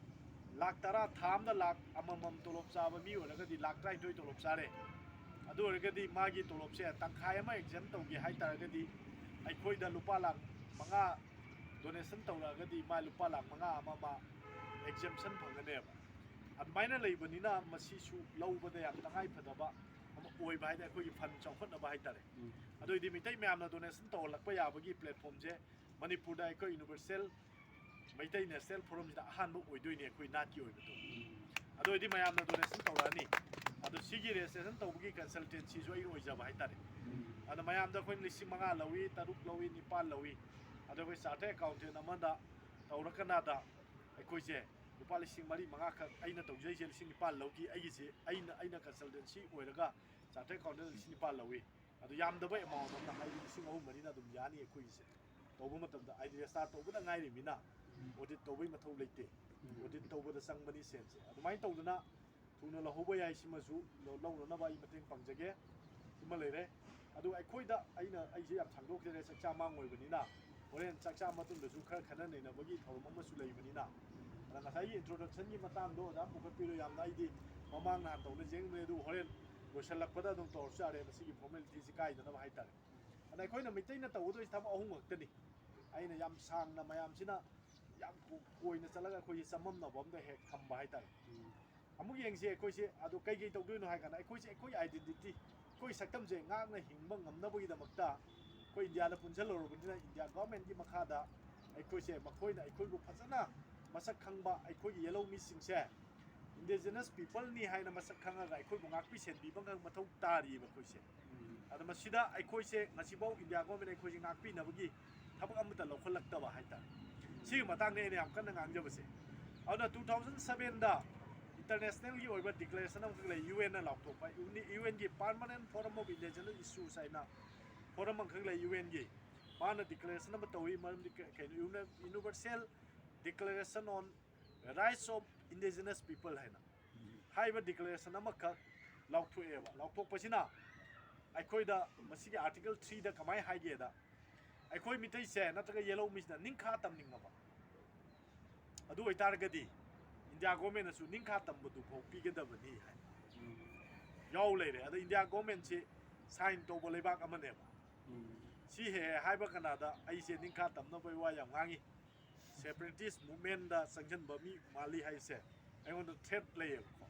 ꯂꯥꯈ ꯇꯔꯥ, ꯊꯥ ꯑꯃꯗ ꯂꯥꯈ ꯑꯃꯃꯝ ꯇꯣꯂꯣꯞ ꯆꯥꯕ ꯃꯤ ꯑꯣꯏꯔꯒꯗꯤ ꯂꯥꯈ ꯇꯔꯥꯅꯤꯊꯣꯏ ꯇꯣꯂꯣꯞ ꯆꯥꯔꯦ꯫ ꯑꯗꯨ ꯑꯣꯏꯔꯒꯗꯤ ꯃꯥꯒꯤ ꯇꯣꯂꯣꯞꯁꯦ ꯇꯪꯈꯥꯏ ꯑꯃ ꯑꯦꯛꯖꯦꯝ ꯇꯧꯒꯦ ꯍꯥꯏ ꯇꯥꯔꯒꯗꯤ, ꯑꯩꯈꯣꯏꯗ ꯂꯨꯄꯥ ꯂꯥꯈ ꯃꯉꯥ ꯗꯣꯅꯦꯁꯟ ꯇꯧꯔꯛꯑꯒꯗꯤ ꯃꯥ ꯂꯨꯄꯥ ꯂꯥꯈ ꯃꯉꯥ ꯑꯃ ꯃꯥ ꯑꯦꯛꯖꯦꯝꯁꯟ ꯐꯪꯒꯅꯦꯕ꯫ ꯑꯗꯨꯃꯥꯏꯅ ꯂꯩꯕꯅꯤꯅ ꯃꯁꯤꯁꯨ ꯂꯧꯕꯗ ꯌꯥꯝ ꯇꯉꯥꯏ ꯐꯗꯕ ꯑꯃ ꯑꯣꯏꯕ ꯍꯥꯏꯗꯤ ꯑꯩꯈꯣꯏꯒꯤ ꯐꯟ ꯆꯥꯎꯈꯠꯅꯕ ꯍꯥꯏꯇꯥꯔꯦ꯫ ꯑꯗꯨꯑꯣꯏꯗꯤ ꯃꯤꯇꯩ ꯃꯌꯥꯝꯅ ꯗꯣꯅꯦꯁꯟ ꯇꯧꯍꯜꯂꯛꯄ ꯌꯥꯕꯒꯤ ꯄ꯭ꯂꯦꯠꯐꯣꯝꯁꯦ ꯃꯅꯤꯄꯨꯔꯗ ꯑꯩꯈꯣꯏ ꯌꯨꯅꯤꯚꯔꯁꯦꯜ ꯃꯩꯇꯩ ꯅꯦꯁꯅꯦꯜ ꯐꯣꯔꯝꯁꯤꯗ ꯑꯍꯥꯟꯕ ꯑꯣꯏꯗꯣꯏꯅꯦ ꯑꯩꯈꯣꯏ ꯅꯥꯠꯀꯤ ꯑꯣꯏꯕꯗꯣ꯫ ꯑꯗꯨ ꯑꯣꯏꯔꯗꯤ ꯃꯌꯥꯝꯅ ꯗꯣꯅꯦꯁꯟ ꯇꯧꯔꯛꯑꯅꯤ꯫ ꯑꯗꯣ ꯁꯤꯒꯤ ꯔꯦꯖꯤꯁꯇ꯭ꯔꯦꯁꯟ ꯇꯧꯕꯒꯤ ꯀꯟꯁꯜꯇꯦꯟꯁꯤꯁꯨ ꯑꯩꯅ ꯑꯣꯏꯖꯕ ꯍꯥꯏꯇꯥꯔꯦ꯫ ꯑꯗꯣ ꯃꯌꯥꯝꯗ ꯑꯩꯈꯣꯏꯅ ꯂꯤꯁꯤꯡ ꯃꯉꯥ ꯂꯧꯏ, ꯇꯔꯨꯛ ꯂꯧꯏ, ꯅꯤꯄꯥꯜ ꯂꯧꯏ꯫ ꯑꯗꯣ ꯑꯩꯈꯣꯏ ꯆꯥꯔꯇꯔ ꯑꯦꯀꯥꯎꯟꯇꯦꯟ ꯑꯃꯗ ꯇꯧꯔꯀꯅꯥꯗ ꯑꯩꯈꯣꯏꯁꯦ ꯂꯨꯄꯥ ꯂꯤꯁꯤꯡ ꯃꯔꯤ ꯃꯉꯥꯈꯛ, ꯑꯩꯅ ꯇꯧꯖꯩꯁꯦ ꯂꯤꯁꯤꯡ ꯅꯤꯄꯥꯜ ꯂꯧꯈꯤ꯫ ꯑꯩꯒꯤꯁꯦ ꯑꯩꯅ, ꯑꯩꯅ ꯀꯟꯁꯜꯇꯦꯟꯁꯤ ꯑꯣꯏꯔꯒ ꯆꯥꯔꯇꯔ ꯑꯦꯀꯥꯎꯟꯇꯦꯟ ꯂꯤꯁꯤꯡ ꯅꯤꯄꯥꯜ ꯂꯧꯏ꯫ ꯑꯗꯨ ꯌꯥꯝꯗꯕ ꯑꯦꯃꯥꯎꯟ ꯑꯃꯅ, ꯍꯥꯏꯗꯤ ꯂꯤꯁꯤꯡ ꯑꯍꯨꯝ ꯃꯔꯤꯅ ꯑꯗꯨꯝ ꯌꯥꯅꯤ ꯑꯩꯈꯣꯏꯒꯤꯁꯦ꯫ ꯇꯧꯕ ꯃꯇꯝꯗ, ꯍꯥꯏꯗꯤ ꯔꯦꯖꯤꯁꯇꯥꯔ ꯇꯧꯕꯗ ꯉꯥꯏꯔꯤꯃꯤꯅ ꯑꯣꯗꯤꯠ ꯇꯧꯕꯩ ꯃꯊꯧ ꯂꯩꯇꯦ꯫ ꯑꯣꯗꯤꯠ ꯇꯧꯕꯗ ꯆꯪꯕꯅꯤ ꯁꯦꯟꯁꯦ꯫ ꯑꯗꯨꯃꯥꯏꯅ ꯇꯧꯗꯅ ꯊꯨꯅ ꯂꯧꯍꯧꯕ ꯌꯥꯏ꯫ ꯁꯤꯃꯁꯨ ꯂꯧ-, ꯂꯧꯅꯅꯕ ꯑꯩ ꯃꯇꯦꯡ ꯄꯥꯡꯖꯒꯦ꯫ ꯁꯤꯃ ꯂꯩꯔꯦ꯫ ꯑꯗꯨ ꯑꯩꯈꯣꯏꯗ, ꯑꯩꯅ, ꯑꯩꯁꯦ ꯌꯥꯝ ꯁꯥꯡꯗꯣꯛꯆꯔꯦ, ꯆꯥꯛꯆꯥ ꯃꯥꯡ ꯑꯣꯏꯕꯅꯤꯅ꯫ ꯍꯣꯔꯦꯟ ꯆꯥꯛꯆꯥ ꯃꯇꯨꯡꯗꯁꯨ ꯈꯔ ꯈꯟꯅ ꯅꯩꯅꯕꯒꯤ ꯊꯧꯔꯝ ꯑꯃꯁꯨ ꯂꯩꯕꯅꯤꯅ꯫ ꯑꯗ ꯉꯁꯥꯏꯒꯤ ꯏꯟꯇ꯭ꯔꯣꯗꯛꯁꯟꯒꯤ ꯃꯇꯥꯡꯗꯣ ꯑꯣꯖꯥ ꯄꯨꯈꯠꯄꯤꯔꯣ꯫ ꯌꯥꯝꯅ ꯑꯩꯗꯤ ꯃꯃꯥꯡ ꯅꯍꯥꯟ ꯇꯧꯅ ꯌꯦꯡꯕꯅꯦ, ꯑꯗꯨ ꯍꯣꯔꯦꯟ ꯂꯣꯏꯁꯤꯜꯂꯛꯄꯗ ꯑꯗꯨꯝ ꯇꯧꯔꯁꯨ ꯌꯥꯔꯦ, ꯃꯁꯤꯒꯤ ꯐꯣꯔꯃꯦꯂꯤꯇꯤꯁꯤ ꯀꯥꯏꯗꯅꯕ ꯍꯥꯏꯇꯥꯔꯦ꯫ ꯑꯗ ꯑꯩꯈꯣꯏꯅ ꯃꯩꯇꯩꯅ ꯇꯧꯒꯗꯣꯏꯁꯤ ꯊꯕꯛ ꯑꯍꯨꯝ ꯈꯛꯇꯅꯤ꯫ ꯑꯩꯅ ꯌꯥꯝ ꯁꯥꯡꯅ ꯃꯌꯥꯝꯁꯤꯅ ꯌꯥꯝ ꯀꯣ-, ꯀꯣꯏꯅ ꯆꯠꯂꯒ ꯑꯩꯈꯣꯏꯁꯦ ꯆꯃꯝꯅꯕ ꯑꯝꯗ ꯍꯦꯛ ꯊꯝꯕ ꯍꯥꯏꯇꯥꯔꯦ꯫ ꯑꯃꯨꯛ ꯌꯦꯡꯁꯤ ꯑꯩꯈꯣꯏꯁꯦ, ꯑꯗꯣ ꯀꯩꯀꯩ ꯇꯧꯗꯣꯏꯅꯣ ꯍꯥꯏ ꯀꯥꯟꯗ, ꯑꯩꯈꯣꯏꯁꯦ, ꯑꯩꯈꯣꯏ ꯑꯥꯏꯗꯦꯟꯇꯤꯇꯤ, ꯑꯩꯈꯣꯏ ꯁꯛꯇꯝꯁꯦ ꯉꯥꯛꯅ ꯍꯤꯡꯕ ꯉꯝꯅꯕꯒꯤꯗꯃꯛꯇ ꯑꯩꯈꯣꯏ ꯏꯟꯗꯤꯌꯥꯗ ꯄꯨꯟꯁꯤꯜꯂꯨꯔꯕꯅꯤꯅ ꯏꯟꯗꯤꯌꯥ ꯒꯣꯔꯃꯦꯟꯒꯤ ꯃꯈꯥꯗ ꯑꯩꯈꯣꯏꯁꯦ, ꯃꯈꯣꯏꯅ ꯑꯩꯈꯣꯏꯕꯨ ꯐꯖꯅ ꯃꯁꯛ ꯈꯪꯕ ꯑꯩꯈꯣꯏꯒꯤ ꯌꯦꯜꯍꯧ ꯃꯤꯁꯤꯡꯁꯦ indigenous peopleꯅꯤ ꯍꯥꯏꯅ ꯃꯁꯛ ꯈꯪꯉꯒ ꯑꯩꯈꯣꯏꯕꯨ ꯉꯥꯛꯄꯤ ꯁꯦꯟꯕꯤꯕ ꯉ-, ꯃꯊꯧ ꯇꯥꯔꯤꯕ ꯑꯩꯈꯣꯏꯁꯦ꯫ ꯑꯗ ꯃꯁꯤꯗ ꯑꯩꯈꯣꯏꯁꯦ ꯉꯁꯤꯐꯥꯎ ꯏꯟꯗꯤꯌꯥ ꯒꯣꯔꯃꯦꯟ ꯑꯩꯈꯣꯏꯁꯦ ꯉꯥꯛꯄꯤꯅꯕꯒꯤ ꯊꯕꯛ ꯑꯃꯠꯇ ꯂꯧꯈꯠꯂꯛꯇꯕ ꯍꯥꯏꯇꯥꯔꯦ꯫ ꯁꯤꯒꯤ ꯃꯇꯥꯡꯗ ꯑꯩꯅ ꯌꯥꯝ ꯀꯟꯅ ꯉꯥꯡꯖꯕꯁꯦ꯫ ꯑꯗꯨꯅ two thousand sevenꯗ internationalꯒꯤ ꯑꯣꯏꯕ declaration ꯑꯃꯈꯛ ꯂꯩ, UNꯅ ꯂꯥꯎꯊꯣꯛꯄ, UNꯒꯤ Permanent Forum of Indigenous Issues ꯍꯥꯏꯅ forum ꯑꯃꯈꯛ ꯂꯩ UNꯒꯤ꯫ ꯃꯥꯅ declaration ꯑꯃ ꯇꯧꯏ, ꯃꯔꯝꯗꯤ ꯀ-, ꯀꯩꯅꯣ, Uni-, Universal Declaration on Rights of Indigenous People ꯍꯥꯏꯅ ꯍꯥꯏꯕ declaration ꯑꯃꯈꯛ ꯂꯥꯎꯊꯣꯛꯑꯦꯕ꯫ ꯂꯥꯎꯊꯣꯛꯄꯁꯤꯅ ꯑꯩꯈꯣꯏꯗ ꯃꯁꯤꯒꯤ article threeꯗ ꯀꯃꯥꯏꯅ ꯍꯥꯏꯒꯦꯗ, ꯑꯩꯈꯣꯏ ꯃꯤꯇꯩꯁꯦ ꯅꯠꯇ꯭ꯔꯒ ꯌꯦꯜꯍꯧ ꯃꯤꯁꯤꯅ ꯅꯤꯡꯈꯥ ꯇꯝꯅꯤꯡꯉꯕ, ꯑꯗꯨ ꯑꯣꯏꯇꯥꯔꯒꯗꯤ ꯏꯟꯗꯤꯌꯥ ꯒꯣꯔꯃꯦꯟꯅꯁꯨ ꯅꯤꯡꯈꯥ ꯇꯝꯕꯗꯨ ꯐꯥꯎ ꯄꯤꯒꯗꯕꯅꯤ ꯍꯥꯏ ꯌꯥꯎ ꯂꯩꯔꯦ꯫ ꯑꯗ ꯏꯟꯗꯤꯌꯥ ꯒꯣꯔꯃꯦꯟꯁꯤ sign ꯇꯧꯕ ꯂꯩꯕꯥꯛ ꯑꯃꯅꯦꯕ꯫ ꯁꯤ ꯍꯦꯛ ꯍꯦꯛ ꯍꯥꯏꯕ ꯀꯅꯥꯗ ꯑꯩꯁꯦ ꯅꯤꯡꯈꯥ ꯇꯝꯅꯕꯒꯤ ꯋꯥ ꯌꯥꯝ ꯉꯥꯡꯉꯤ꯫ Separatist movementꯗ ꯆꯪꯁꯤꯟꯕ ꯃꯤ ꯃꯥꯜꯂꯤ ꯍꯥꯏꯁꯦ ꯑꯩꯉꯣꯟꯗ threat ꯂꯩꯌꯦꯕꯀꯣ꯫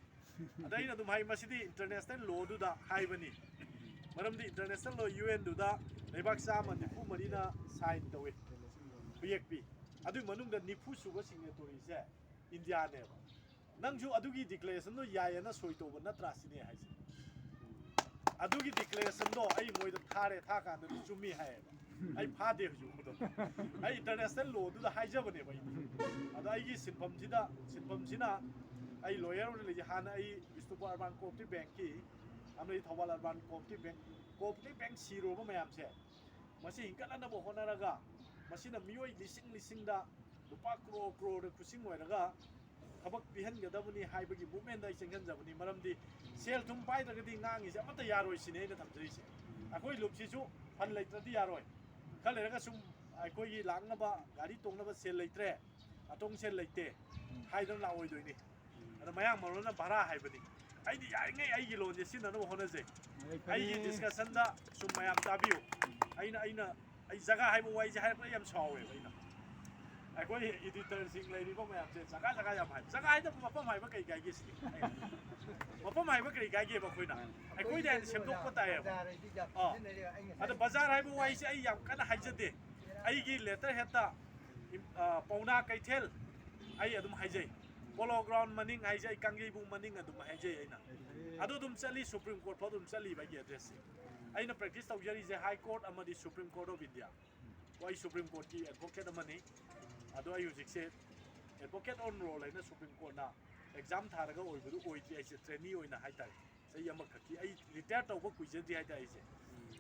ꯑꯗ ꯑꯩꯅ ꯑꯗꯨꯝ ꯍꯥꯏ, ꯃꯁꯤꯗꯤ international lawꯗꯨꯗ ꯍꯥꯏꯕꯅꯤ꯫ ꯃꯔꯝꯗꯤ international law UNꯗꯨꯗ ꯂꯩꯕꯥꯛ ꯆꯥꯝꯃ ꯅꯤꯐꯨ ꯃꯔꯤꯅ sign ꯇꯧꯏ, ꯈꯨꯌꯦꯛ ꯄꯤ꯫ ꯑꯗꯨꯒꯤ ꯃꯅꯨꯡꯗ ꯅꯤꯐꯨ ꯁꯨꯕ signatoryꯁꯦ ꯏꯟꯗꯤꯌꯥꯅꯦꯕ꯫ ꯅꯪꯁꯨ ꯑꯗꯨꯒꯤ declarationꯗꯣ ꯌꯥꯏꯌꯦꯅ ꯁꯣꯏ ꯇꯧꯕ ꯅꯠꯇ꯭ꯔꯥ ꯁꯤꯅꯦ ꯍꯥꯏꯁꯦ꯫ ꯑꯗꯨꯒꯤ declarationꯗꯣ ꯑꯩ ꯃꯣꯏꯗ ꯊꯥꯔꯦ, ꯊꯥ ꯀꯥꯟꯗꯗꯤ ꯆꯨꯝꯃꯤ ꯍꯥꯏꯌꯦꯕ꯫ ꯑꯩ ꯐꯥꯗꯦ ꯍꯧꯖꯤꯛ ꯐꯥꯎꯕꯗꯣ꯫ ꯑꯩ international lawꯗꯨꯗ ꯍꯥꯏꯖꯕꯅꯦꯕ ꯑꯩꯗꯤ꯫ ꯑꯗꯣ ꯑꯩꯒꯤ ꯁꯤꯟꯐꯝꯁꯤꯗ, ꯁꯤꯟꯐꯝꯁꯤꯅ ꯑꯩ lawyer ꯑꯣꯏꯅ ꯂꯩꯖꯩ꯫ ꯍꯥꯟꯅ ꯑꯩ ꯕꯤꯁꯅꯨꯄꯨꯔ Urban Cooperative Bankꯀꯤ, ꯑꯃꯗꯤ Thoubal Urban Cooperative Bank, Cooperative Bank ꯁꯤꯔꯨꯔꯕ ꯃꯌꯥꯝꯁꯦ ꯃꯁꯤ ꯍꯤꯡꯒꯠꯅꯅꯕ ꯍꯣꯠꯅꯔꯒ, ꯃꯁꯤꯅ ꯃꯤꯑꯣꯏ ꯂꯤꯁꯤꯡ ꯂꯤꯁꯤꯡꯗ ꯂꯨꯄꯥ ꯀ꯭ꯔꯣꯔ ꯀ꯭ꯔꯣꯔꯗ ꯈꯨꯠꯁꯤꯡ ꯑꯣꯏꯔꯒ ꯊꯕꯛ ꯄꯤꯍꯟꯒꯗꯕꯅꯤ ꯍꯥꯏꯕꯒꯤ movementꯗ ꯑꯩ ꯆꯪꯁꯤꯟꯖꯕꯅꯤ꯫ ꯃꯔꯝꯗꯤ ꯁꯦꯜ ꯊꯨꯝ ꯄꯥꯏꯗ꯭ꯔꯒꯗꯤ ꯉꯥꯡꯉꯤꯁꯦ ꯑꯃꯠꯇ ꯌꯥꯔꯣꯏ ꯁꯤꯅꯤ ꯑꯩꯅ ꯊꯝꯖꯔꯤꯁꯦ꯫ ꯑꯩꯈꯣꯏ ꯂꯨꯞꯁꯤꯁꯨ fund ꯂꯩꯇ꯭ꯔꯗꯤ ꯌꯥꯔꯣꯏ꯫ ꯈꯔ ꯂꯩꯔꯒ ꯁꯨꯝ ꯑꯩꯈꯣꯏꯒꯤ ꯂꯥꯛꯅꯕ, ꯒꯥꯔꯤ ꯇꯣꯡꯅꯕ ꯁꯦꯜ ꯂꯩꯇ꯭ꯔꯦ, ꯑꯇꯣꯡ ꯁꯦꯜ ꯂꯩꯇꯦ ꯍꯥꯏꯗꯅ ꯂꯥꯛꯑꯣꯏꯗꯣꯏꯅꯤ꯫ ꯑꯗ ꯃꯌꯥꯡ ꯃꯔꯣꯟꯅ ꯚꯔꯥ ꯍꯥꯏꯕꯅꯤ꯫ ꯑꯩꯗꯤ ꯌꯥꯔꯤꯉꯩ ꯑꯩꯒꯤ ꯂꯣꯟꯁꯦ ꯁꯤꯖꯤꯟꯅꯅꯕ ꯍꯣꯠꯅꯖꯩ꯫ ꯑꯩ ꯐꯔꯦ꯫ ꯑꯩꯒꯤ discussionꯗ ꯁꯨꯝ ꯃꯌꯥꯝ ꯇꯥꯕꯤꯌꯨ꯫ ꯑꯩꯅ, ꯑꯩꯅ, ꯑꯩ ꯖꯒꯥ ꯍꯥꯏꯕ ꯋꯥꯍꯩꯁꯦ ꯍꯥꯏꯔꯛꯄꯗ ꯌꯥꯝ ꯁꯥꯎꯋꯦꯕ ꯑꯩꯅ꯫ ꯑꯩꯈꯣꯏ editorꯁꯤꯡ ꯂꯩꯔꯤꯕ ꯃꯌꯥꯝꯁꯦ ꯖꯒꯥ ꯖꯒꯥ ꯌꯥꯝ ꯍꯥꯏ꯫ ꯖꯒꯥ ꯍꯥꯏꯗꯕ ꯃꯐꯝ ꯍꯥꯏꯕ ꯀꯩ ꯀꯥꯏꯒꯦ ꯁꯤꯅꯤ꯫ ꯃꯐꯝ ꯍꯥꯏꯕ ꯀꯔꯤ ꯀꯥꯏꯒꯦꯕ ꯑꯩꯈꯣꯏꯅ? ꯑꯩꯈꯣꯏꯗ ꯍꯦꯟꯅ ꯁꯦꯝꯗꯣꯛꯄ ꯇꯥꯏꯌꯦꯕ꯫ ꯑꯥ꯫ ꯑꯗꯣ ꯕꯖꯥꯔ ꯍꯥꯏꯕ ꯋꯥꯍꯩꯁꯦ ꯑꯩ ꯌꯥꯝ ꯀꯟꯅ ꯍꯥꯏꯖꯗꯦ꯫ ꯑꯩꯒꯤ letterheadꯇ ꯏꯝ- ꯑ, ꯄꯥꯎꯅꯥ ꯀꯩꯊꯦꯜ ꯑꯩ ꯑꯗꯨꯝ ꯍꯥꯏꯖꯩ꯫ ꯄꯣꯂꯣ ꯒ꯭ꯔꯥꯎꯟ ꯃꯅꯤꯡ ꯍꯥꯏꯁꯦ ꯑꯩ ꯀꯥꯡꯖꯩꯕꯨꯡ ꯃꯅꯤꯡ ꯑꯗꯨꯝ ꯍꯥꯏꯖꯩ ꯑꯩꯅ꯫ ꯑꯗꯨ ꯑꯗꯨꯝ ꯆꯠꯂꯤ, ꯁꯨꯄ꯭ꯔꯤꯝ ꯀꯣꯔꯠ ꯐꯥꯎ ꯑꯗꯨꯝ ꯆꯠꯂꯤꯕ ꯑꯩꯒꯤ ꯑꯦꯗ꯭ꯔꯦꯁꯁꯦ꯫ ꯑꯩꯅ ꯄ꯭ꯔꯦꯛꯇꯤꯁ ꯇꯧꯖꯔꯤꯁꯦ ꯍꯥꯏ ꯀꯣꯔꯠ ꯑꯃꯗꯤ ꯁꯨꯄ꯭ꯔꯤꯝ ꯀꯣꯔꯠ ꯑꯣꯐ ꯏꯟꯗꯤꯌꯥ꯫ ꯑꯩ ꯁꯨꯄ꯭ꯔꯤꯝ ꯀꯣꯔꯠꯀꯤ ꯑꯦꯗꯚꯣꯀꯦꯠ ꯑꯃꯅꯤ꯫ ꯑꯗꯣ ꯑꯩ ꯍꯧꯖꯤꯛꯁꯦ ꯑꯦꯗꯚꯣꯀꯦꯠ ꯑꯣꯟ ꯔꯣꯜ ꯍꯥꯏꯅ ꯁꯨꯄ꯭ꯔꯤꯝ ꯀꯣꯔꯠꯅ ꯑꯦꯛꯖꯥꯝ ꯊꯥꯔꯒ ꯑꯣꯏꯕꯗꯨ ꯑꯣꯏꯗ꯭ꯔꯤ꯫ ꯑꯩꯁꯦ ꯇ꯭ꯔꯦꯅꯤ ꯑꯣꯏꯅ ꯍꯥꯏꯇꯥꯔꯦ, ꯆꯍꯤ ꯑꯃꯈꯛꯀꯤ꯫ ꯑꯩ ꯔꯤꯇꯥꯌꯔ ꯇꯧꯕ ꯀꯨꯏꯖꯗ꯭ꯔꯤ ꯍꯥꯏꯇꯥꯔꯦ꯫ ꯑꯩꯁꯦ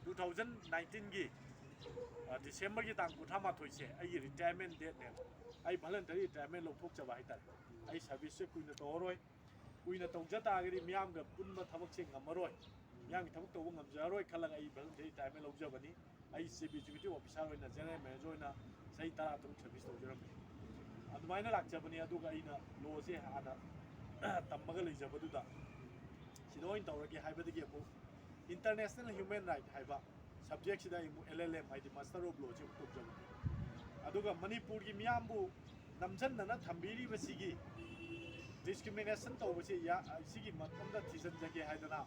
ꯇꯨ ꯊꯥꯎꯖꯟ ꯅꯥꯏꯟꯇꯤꯟꯒꯤ ꯗꯤꯁꯦꯝꯕꯔꯒꯤ ꯇꯥꯡ ꯀꯨꯟꯊ꯭ꯔꯥ ꯃꯥꯊꯣꯏꯁꯦ ꯑꯩꯒꯤ ꯔꯤꯇꯥꯌꯔꯃꯦꯟ ꯗꯦꯠꯅꯦꯕ꯫ ꯑꯩ ꯚꯂꯟꯇꯔꯤ ꯔꯤꯇꯥꯌꯔꯃꯦꯟ ꯂꯧꯊꯣꯛꯆꯕ ꯍꯥꯏꯇꯥꯔꯦ꯫ ꯑꯩ ꯁꯥꯔꯚꯤꯁꯁꯦ ꯀꯨꯏꯅ ꯇꯧꯔꯔꯣꯏ꯫ ꯀꯨꯏꯅ ꯇꯧꯖ ꯇꯥꯔꯒꯗꯤ ꯃꯤꯌꯥꯝꯒ ꯄꯨꯟꯕ ꯊꯕꯛꯁꯦ ꯉꯝꯃꯔꯣꯏ, ꯃꯤꯌꯥꯝꯒꯤ ꯊꯕꯛ ꯇꯧꯕ ꯉꯝꯖꯔꯔꯣꯏ ꯈꯜꯂꯒ ꯑꯩ ꯚꯂꯟꯇꯔꯤ ꯔꯤꯇꯥꯌꯔꯃꯦꯟ ꯂꯧꯖꯕꯅꯤ꯫ ꯑꯩ ꯆꯤꯐ ꯑꯦꯛꯖꯤꯀ꯭ꯌꯨꯇꯤꯚ ꯑꯣꯐꯤꯁꯥꯔ ꯑꯣꯏꯅ, ꯖꯦꯅꯔꯦꯜ ꯃꯦꯅꯦꯖꯔ ꯑꯣꯏꯅ ꯆꯍꯤ ꯇꯔꯥ ꯇꯔꯨꯛ ꯁꯥꯔꯚꯤꯁ ꯇꯧꯖꯔꯝꯃꯤ꯫ ꯑꯗꯨꯃꯥꯏꯅ ꯂꯥꯛꯆꯕꯅꯤ꯫ ꯑꯗꯨꯒ ꯑꯩꯅ ꯂꯣꯁꯦ ꯍꯥꯟꯅ ꯇꯝꯃꯒ ꯂꯩꯖꯕꯗꯨꯗ ꯁꯤꯗ ꯑꯣꯏꯅ ꯇꯧꯔꯒꯦ ꯍꯥꯏꯕꯗꯒꯤ ꯑꯃꯨꯛ ꯏꯟꯇꯔꯅꯦꯁꯅꯦꯜ ꯍ꯭ꯌꯨꯃꯦꯟ ꯔꯥꯏꯠ ꯍꯥꯏꯕ ꯁꯕꯖꯦꯛꯁꯤꯗ ꯑꯩ ꯑꯃꯨꯛ ꯑꯦꯜ ꯑꯦꯜ ꯑꯦꯝ, ꯍꯥꯏꯗꯤ ꯃꯥꯁꯇꯔ ꯑꯣꯐ ꯂꯣꯁꯤ ꯑꯃꯨꯛ ꯇꯧꯖꯕꯅꯤ꯫ ꯑꯗꯨꯒ ꯃꯅꯤꯄꯨꯔꯒꯤ ꯃꯤꯌꯥꯝꯕꯨ ꯅꯝꯖꯟꯅꯅ ꯊꯝꯕꯤꯔꯤꯕꯁꯤꯒꯤ ꯗꯤꯁꯀ꯭ꯔꯤꯃꯤꯅꯦꯁꯟ ꯇꯧꯕꯁꯤ ꯌꯥ-, ꯁꯤꯒꯤ ꯃꯐꯝꯗ ꯊꯤꯖꯤꯟꯖꯒꯦ ꯍꯥꯏꯗꯅ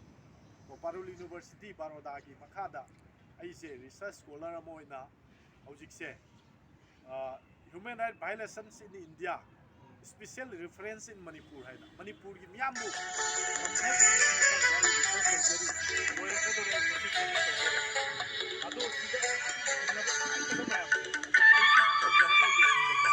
ꯄꯥꯔꯨꯜ ꯌꯨꯅꯤꯚꯔꯁꯤꯇꯤ ꯕꯥꯔꯣꯗꯥꯒꯤ ꯃꯈꯥꯗ ꯑꯩꯁꯦ ꯔꯤꯁꯔꯁ ꯁ꯭ꯀꯣꯂꯔ ꯑꯃ ꯑꯣꯏꯅ ꯍꯧꯖꯤꯛꯁꯦ, ꯑ, Human Rights Violations in India, Special Reference in Manipur ꯍꯥꯏꯅ ꯃꯅꯤꯄꯨꯔꯒꯤ ꯃꯤꯌꯥꯝꯕꯨ ꯂꯣꯏꯔꯛꯀꯗꯧꯔꯦ꯫ ꯑꯗꯣ ꯁꯤꯗ ꯊꯦꯡꯅꯕ ꯅꯨꯡꯉꯥꯏꯇꯕ ꯃꯌꯥꯝꯁꯦ ꯑꯩ ꯁꯤ ꯇꯧꯖꯔꯒ ꯌꯦꯡꯍꯟꯖꯒꯦ꯫